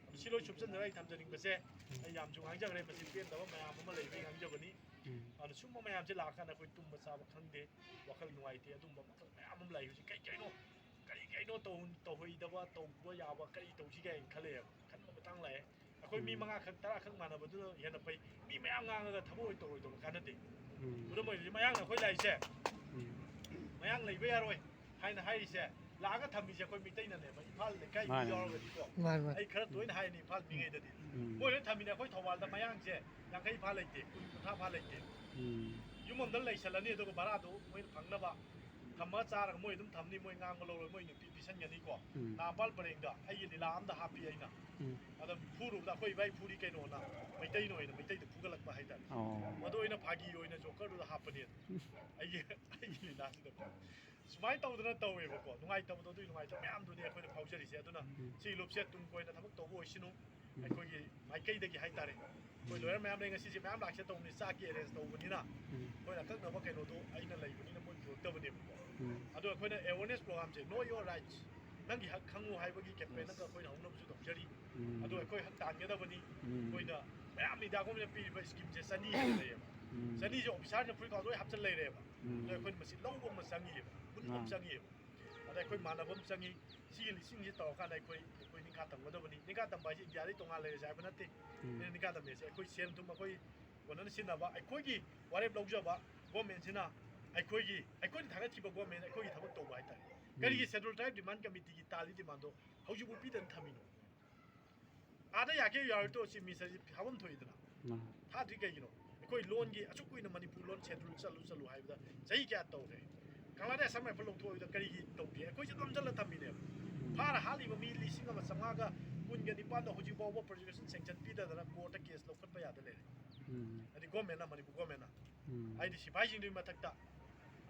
ꯑꯗꯨ ꯁꯤ ꯂꯣꯏ ꯁꯨꯞꯆꯟꯖꯔꯒ ꯑꯩ ꯊꯝꯖꯅꯤꯡꯕꯁꯦ, ꯑꯩ ꯌꯥꯝꯁꯨ ꯉꯥꯡꯖꯈ꯭ꯔꯦ, ꯃꯁꯤ ꯄꯦꯟꯗꯕ ꯃꯌꯥꯝ ꯑꯃ ꯂꯩꯕꯩ ꯉꯥꯡꯖꯕꯅꯤ꯫ ꯎꯝ꯫ ꯑꯗꯣ ꯁꯨꯝꯕ ꯃꯌꯥꯝꯁꯦ ꯂꯥꯛꯑꯀꯥꯟꯗ ꯑꯩꯈꯣꯏ ꯇꯨꯝꯕ ꯆꯥꯕ ꯈꯪꯗꯦ, ꯋꯥꯈꯜ ꯅꯨꯡꯉꯥꯏꯇꯦ, ꯑꯗꯨꯝꯕ ꯃꯈꯜ ꯃꯌꯥꯝ ꯑꯃ ꯂꯥꯛꯏ ꯍꯧꯖꯤꯛ꯫ ꯀꯩ ꯀꯩꯅꯣ ꯀꯔꯤ ꯀꯩꯅꯣ ꯇꯧ-, ꯇꯧꯍꯩꯗꯕ, ꯇꯧꯕ ꯌꯥꯕ ꯀꯔꯤ ꯇꯧꯁꯤꯒꯦ ꯍꯥꯏꯅ ꯈꯜꯂꯛꯑꯦꯕ, ꯈꯟꯕ ꯃꯇꯥꯡ ꯂꯥꯛꯑꯦ꯫ ꯑꯩꯈꯣꯏ ꯃꯤ ꯎꯝ꯫ ꯃꯉꯥ ꯈꯛ, ꯇꯔꯥ ꯈꯛ ꯃꯥꯟꯅꯕꯗꯨꯅ ꯍꯦꯟꯅ ꯐꯩ꯫ ꯃꯤ ꯃꯌꯥꯝ ꯉꯥꯡꯉꯒ ꯊꯕꯛ ꯑꯣꯏꯅ ꯇꯧꯔꯣꯏꯗꯧꯕ ꯀꯥꯟꯅꯗꯦ꯫ ꯎꯝ꯫ ꯈꯨꯗꯝ ꯑꯣꯏꯅ ꯃꯌꯥꯡꯅ ꯑꯩꯈꯣꯏ ꯂꯥꯛꯏꯁꯦ, ꯎꯝ꯫ ꯃꯌꯥꯡ ꯂꯩꯕ ꯌꯥꯔꯣꯏ ꯍꯥꯏꯅ ꯍꯥꯏꯔꯤꯁꯦ, ꯂꯥꯛꯑꯒ ꯊꯝꯃꯤꯁꯦ ꯑꯩꯈꯣꯏ ꯃꯤꯇꯩꯅꯅꯦꯕ, ꯏꯝꯐꯥꯜ ꯂꯩꯀꯥꯏ ꯃꯤ ꯃꯥꯅꯦ꯫ ꯌꯥꯎꯔꯒꯗꯤꯀꯣ꯫ ꯃꯥꯅꯦ, ꯃꯥꯅꯦ꯫ ꯑꯩ ꯈꯔ ꯇꯣꯏꯅ ꯍꯥꯏꯅꯤ ꯏꯝꯐꯥꯜ ꯃꯤꯉꯩꯗꯗꯤ, ꯎꯝ꯫ ꯃꯣꯏ ꯂꯣꯏ ꯊꯝꯃꯤꯅꯦ꯫ ꯑꯩꯈꯣꯏ ꯊꯧꯕꯥꯜꯗ ꯃꯌꯥꯡꯁꯦ ꯌꯥꯡꯈꯩ ꯐꯥ ꯂꯩꯇꯦ, ꯀꯨꯟ ꯀꯨꯟꯊ꯭ꯔꯥ ꯐꯥ ꯂꯩꯇꯦ꯫ ꯎꯝ꯫ ꯌꯨꯝ ꯑꯝꯗ ꯂꯩꯁꯜꯂꯅꯤ, ꯑꯗꯨꯒ ꯚꯔꯥꯗꯣ ꯃꯣꯏꯅ ꯐꯪꯅꯕ ꯊꯝꯃꯒ ꯆꯥꯔꯒ ꯃꯣꯏ ꯑꯗꯨꯝ ꯊꯝꯅꯤ, ꯃꯣꯏ ꯉꯥꯡꯕ ꯂꯧꯔꯣꯏ, ꯃꯣꯏ ꯅꯨꯄꯤ ꯄꯤꯁꯟꯒꯅꯤꯀꯣ꯫ ꯎꯝ꯫ ꯅꯥꯝꯄꯥꯜ ꯄꯔꯦꯡꯗ ꯑꯩꯒꯤ ꯂꯤꯂꯥ ꯑꯝꯗ ꯍꯥꯞꯄꯤ ꯑꯩꯅ꯫ ꯎꯝ꯫ ꯑꯗ ꯐꯨꯔꯨꯕꯗ ꯑꯩꯈꯣꯏ ꯏꯕꯥꯏ ꯐꯨꯔꯤ ꯀꯩꯅꯣꯅ ꯃꯩꯇꯩꯅ ꯑꯣꯏꯅ ꯃꯩꯇꯩꯗ ꯐꯨꯒꯠꯂꯛꯄ ꯍꯥꯏꯇꯥꯔꯦ꯫ ꯑꯣ꯫ ꯃꯗꯨ ꯑꯣꯏꯅ ꯐꯥꯒꯤ ꯑꯣꯏꯅ ꯖꯣꯀꯔꯗꯨꯗ ꯍꯥꯞꯄꯅꯦ꯫ ꯑꯩꯒꯤ, ꯑꯩꯒꯤ ꯂꯤꯂꯥꯁꯤꯗꯀꯣ꯫ ꯁꯨꯃꯥꯏꯅ ꯇꯧꯗꯅ ꯇꯧꯋꯦꯕꯀꯣ꯫ ꯅꯨꯡꯉꯥꯏꯇꯕꯗꯣ, ꯑꯗꯨꯒꯤ ꯅꯨꯡꯉꯥꯏꯇꯕ ꯃꯌꯥꯝꯗꯨꯅꯤ ꯑꯩꯈꯣꯏꯅ ꯐꯥꯎꯖꯔꯤꯁꯦ꯫ ꯑꯗꯨꯅ ꯎꯝ꯫ ꯁꯤ ꯂꯨꯞꯁꯦ ꯇꯨꯡ ꯀꯣꯏꯅ ꯊꯕꯛ ꯇꯧꯕ ꯑꯣꯏꯁꯅꯨ꯫ ꯎꯝ꯫ ꯑꯩꯈꯣꯏꯒꯤ ꯃꯥꯏꯀꯩꯗꯒꯤ ꯍꯥꯏꯇꯥꯔꯦ꯫ ꯑꯩꯈꯣꯏ ꯂꯣꯌꯔ ꯃꯌꯥꯝ ꯂꯩ, ꯉꯁꯤꯁꯦ ꯃꯌꯥꯝ ꯂꯥꯛꯁꯦ ꯇꯧꯕꯅꯤ, ꯆꯥꯛꯀꯤ ꯑꯦꯔꯦꯟꯖ ꯇꯧꯕꯅꯤꯅ꯫ ꯎꯝ꯫ ꯑꯩꯈꯣꯏꯅ ꯑꯀꯛꯅꯕ ꯀꯩꯅꯣꯗꯣ ꯑꯩꯅ ꯂꯩꯕꯅꯤꯅ ꯃꯣꯏ ꯄꯨꯔꯛꯇꯕꯅꯦꯕꯀꯣ꯫ ꯎꯝ꯫ ꯑꯗꯣ ꯑꯩꯈꯣꯏꯅ ꯑꯦꯋꯥꯔꯅꯦꯁ ꯄ꯭ꯔꯣꯒ꯭ꯔꯥꯝꯁꯦ, Know Your Rights, ꯅꯪꯒꯤ ꯍꯛ ꯈꯪꯉꯨ ꯍꯥꯏꯕꯒꯤ ꯀꯦꯝꯄꯦꯟ ꯑꯃꯒ ꯑꯩꯈꯣꯏꯅ ꯍꯧꯅꯕꯁꯨ ꯇꯧꯖꯔꯤ꯫ ꯎꯝ꯫ ꯑꯗꯣ ꯑꯩꯈꯣꯏ ꯍꯛ ꯇꯥꯟꯒꯗꯕꯅꯤ꯫ ꯎꯝ꯫ ꯑꯩꯈꯣꯏꯅ ꯃꯌꯥꯝ ꯏꯟꯗꯤꯌꯥ ꯒꯣꯔꯃꯦꯟꯅ ꯄꯤꯔꯤꯕ ꯁ꯭ꯀꯤꯝꯁꯦ ꯆꯅꯤ ꯍꯦꯟꯅ ꯂꯩꯌꯦꯕ꯫ ꯎꯝ꯫ ꯆꯅꯤꯁꯦ ꯑꯣꯐꯤꯁꯥꯔꯅ ꯐꯨꯔꯤꯠ ꯈꯥꯎ ꯂꯣꯏ ꯍꯥꯞꯆꯤꯜ ꯂꯩꯔꯦꯕ꯫ ꯎꯝ꯫ ꯑꯗꯣ ꯑꯩꯈꯣꯏꯅ ꯃꯁꯤ ꯂꯧꯕ ꯑꯃ ꯆꯪꯉꯤꯑꯕ, ꯍꯨꯟꯕ ꯑꯃ ꯑꯥ꯫ ꯆꯪꯉꯤꯑꯕ꯫ ꯑꯗ ꯑꯩꯈꯣꯏ ꯃꯥꯟꯅꯕ ꯑꯃ ꯆꯪꯉꯤ꯫ ꯁꯤꯒꯤ ꯂꯤꯁꯤꯡꯁꯤ ꯇꯧꯔꯀꯥꯟꯗ ꯑꯩꯈꯣꯏ, ꯑꯩꯈꯣꯏ ꯅꯤꯡꯈꯥ ꯇꯝꯒꯗꯕꯅꯤ꯫ ꯅꯤꯡꯈꯥ ꯇꯝꯕ ꯍꯥꯏꯁꯦ ꯏꯟꯗꯤꯌꯥꯗꯩ ꯇꯣꯉꯥꯟ ꯂꯩꯔꯁꯦ ꯍꯥꯏꯕ ꯅꯠꯇꯦ꯫ ꯎꯝ꯫ ꯑꯩꯅ ꯅꯤꯡꯈꯥ ꯇꯝꯃꯦꯁꯦ ꯑꯩꯈꯣꯏ ꯁꯦꯟ ꯊꯨꯝ ꯑꯩꯈꯣꯏ ꯀꯣꯟꯅꯅ ꯁꯤꯖꯤꯟꯅꯕ, ꯑꯩꯈꯣꯏꯒꯤ ꯋꯥꯔꯦꯞ ꯂꯧꯖꯕ ꯒꯣꯔꯃꯦꯟꯁꯤꯅ ꯑꯩꯈꯣꯏꯒꯤ, ꯑꯩꯈꯣꯏꯅ ꯊꯥꯒꯠꯈꯤꯕ ꯒꯣꯔꯃꯦꯟ ꯑꯩꯈꯣꯏꯒꯤ ꯊꯕꯛ ꯇꯧꯕ ꯍꯥꯏꯇꯥꯔꯦ꯫ ꯀꯔꯤꯒꯤ ꯁꯦꯗꯨꯜ ꯇ꯭ꯔꯥꯏꯕ ꯗꯤꯃꯥꯟ ꯀꯃꯤꯇꯤꯒꯤ ꯇꯥꯜꯂꯤ ꯗꯤꯃꯥꯟꯗꯣ ꯍꯧꯖꯤꯛꯐꯥꯎ ꯄꯤꯗꯅ ꯊꯝꯃꯤꯅꯣ? ꯑꯥꯗ ꯌꯥꯀꯦ ꯌꯥꯔꯣꯏ ꯇꯣ ꯆꯤꯐ ꯃꯤꯅꯤꯁꯇꯔꯁꯤ ꯊꯥꯐꯝ ꯊꯣꯛꯏꯗꯅ꯫ ꯊꯥꯗ꯭ꯔꯤ ꯀꯩꯒꯤꯅꯣ? ꯑꯩꯈꯣꯏ ꯂꯣꯟꯒꯤ ꯑꯁꯨꯛ ꯀꯨꯏꯅ ꯃꯅꯤꯄꯨꯔ ꯂꯣꯟ ꯁꯦꯗꯨꯜ ꯆꯠꯂꯨ ꯆꯠꯂꯨ ꯍꯥꯏꯕꯗ ꯆꯍꯤ ꯀꯌꯥ ꯇꯧꯔꯦ? ꯀꯪꯂꯥꯗ ꯑꯁꯥꯝ ꯔꯥꯏꯐꯜ ꯂꯧꯊꯣꯛꯑꯣꯏꯗ ꯀꯔꯤꯒꯤ ꯇꯧꯗꯦ? ꯑꯩꯈꯣꯏꯁꯦ ꯅꯝꯁꯤꯜꯂ ꯊꯝꯃꯤꯅꯦꯕ꯫ ꯐꯥꯔ ꯍꯥꯠꯂꯤꯕ ꯃꯤ ꯂꯤꯁꯤꯡ ꯑꯃ ꯆꯥꯝꯃꯉꯥꯒ ꯀꯨꯟꯒ ꯅꯤꯄꯥꯟꯗꯣ ꯍꯧꯖꯤꯛ ꯐꯥꯎꯕ ꯄ꯭ꯔꯣꯁꯤꯀ꯭ꯌꯨꯁꯟ ꯁꯦꯡꯁꯟ ꯄꯤꯗꯗꯅ ꯀꯣꯔꯠꯇ ꯀꯦꯁ ꯂꯧꯈꯠꯄ ꯌꯥꯗ ꯂꯩꯔꯦ꯫ ꯍꯥꯏꯗꯤ ꯒꯣꯔꯃꯦꯟꯅ, ꯃꯅꯤꯄꯨꯔ ꯒꯣꯔꯃꯦꯟꯅ꯫ ꯍꯥꯏꯗꯤ ꯁꯤꯐꯥꯏꯁꯤꯡꯗꯨꯒꯤ ꯃꯊꯛꯇ,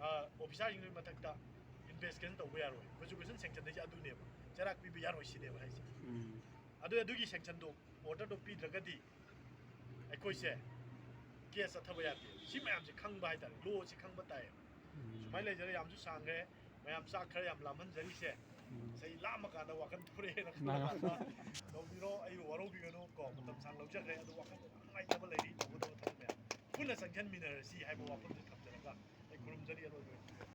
ꯑ, ꯑꯣꯐꯤꯁꯥꯔꯁꯤꯡꯗꯨꯒꯤ ꯃꯊꯛꯇ ꯏꯟꯚꯦꯁꯇꯤꯒꯦꯁꯟ ꯇꯧꯕ ꯌꯥꯔꯣꯏ꯫ ꯄ꯭ꯔꯣꯁꯤꯀ꯭ꯌꯨꯁꯟ ꯁꯦꯡꯁꯟꯗꯩꯁꯦ ꯑꯗꯨꯅꯦꯕ꯫ ꯆꯩꯔꯥꯛ ꯄꯤꯕ ꯌꯥꯔꯣꯏ ꯁꯤꯅꯦꯕ ꯍꯥꯏꯁꯦ꯫ ꯑꯗꯨ, ꯑꯗꯨꯒꯤ ꯁꯦꯡꯁꯟꯗꯣ, ꯑꯣꯔꯗꯔꯗꯣ ꯄꯤꯗ꯭ꯔꯒꯗꯤ ꯑꯩꯈꯣꯏꯁꯦ ꯀꯦꯁ ꯆꯠꯊꯕ ꯌꯥꯗꯦ꯫ ꯁꯤ ꯃꯌꯥꯝꯁꯦ ꯈꯪꯕ ꯍꯥꯏꯇꯥꯔꯦ, ꯂꯣꯁꯦ ꯈꯪꯕ ꯇꯥꯏꯌꯦꯕ꯫ ꯁꯨꯃꯥꯏꯅ ꯂꯩꯖꯔꯦ, ꯌꯥꯝꯁꯨ ꯁꯥꯡꯈ꯭ꯔꯦ꯫ ꯃꯌꯥꯝ ꯆꯥꯛ ꯈꯔ ꯌꯥꯝ ꯂꯥꯝꯍꯟꯖꯔꯤꯁꯦ꯫ ꯉꯁꯥꯏ ꯂꯥꯝꯃꯀꯥꯟꯗ ꯋꯥꯈꯜ ꯊꯣꯔꯛꯑꯦꯅ ꯈꯜꯂꯀꯥꯟꯗ ꯇꯧꯕꯤꯔꯣ꯫ ꯑꯩꯕꯨ ꯋꯥꯔꯧꯕꯤꯒꯅꯨ ꯀꯣ, ꯃꯇꯝ ꯁꯥꯡ ꯂꯧꯖꯈ꯭ꯔꯦ꯫ ꯑꯗꯣ ꯋꯥꯈꯜ ꯌꯥꯝ ꯅꯨꯡꯉꯥꯏꯇꯕ ꯂꯩꯔꯤ, ꯇꯧꯒꯗꯕ ꯊꯕꯛ ꯃꯌꯥꯝ ꯄꯨꯟꯅ ꯆꯪꯁꯤꯟꯃꯤꯟꯅꯔꯁꯤ ꯍꯥꯏꯕ ꯋꯥꯐꯝꯁꯦ ꯊꯝꯖꯔꯒ ꯑꯩ ꯈꯨꯔꯨꯝꯖꯔꯤ ꯑꯔꯣꯏꯕ ꯑꯣꯏꯅ꯫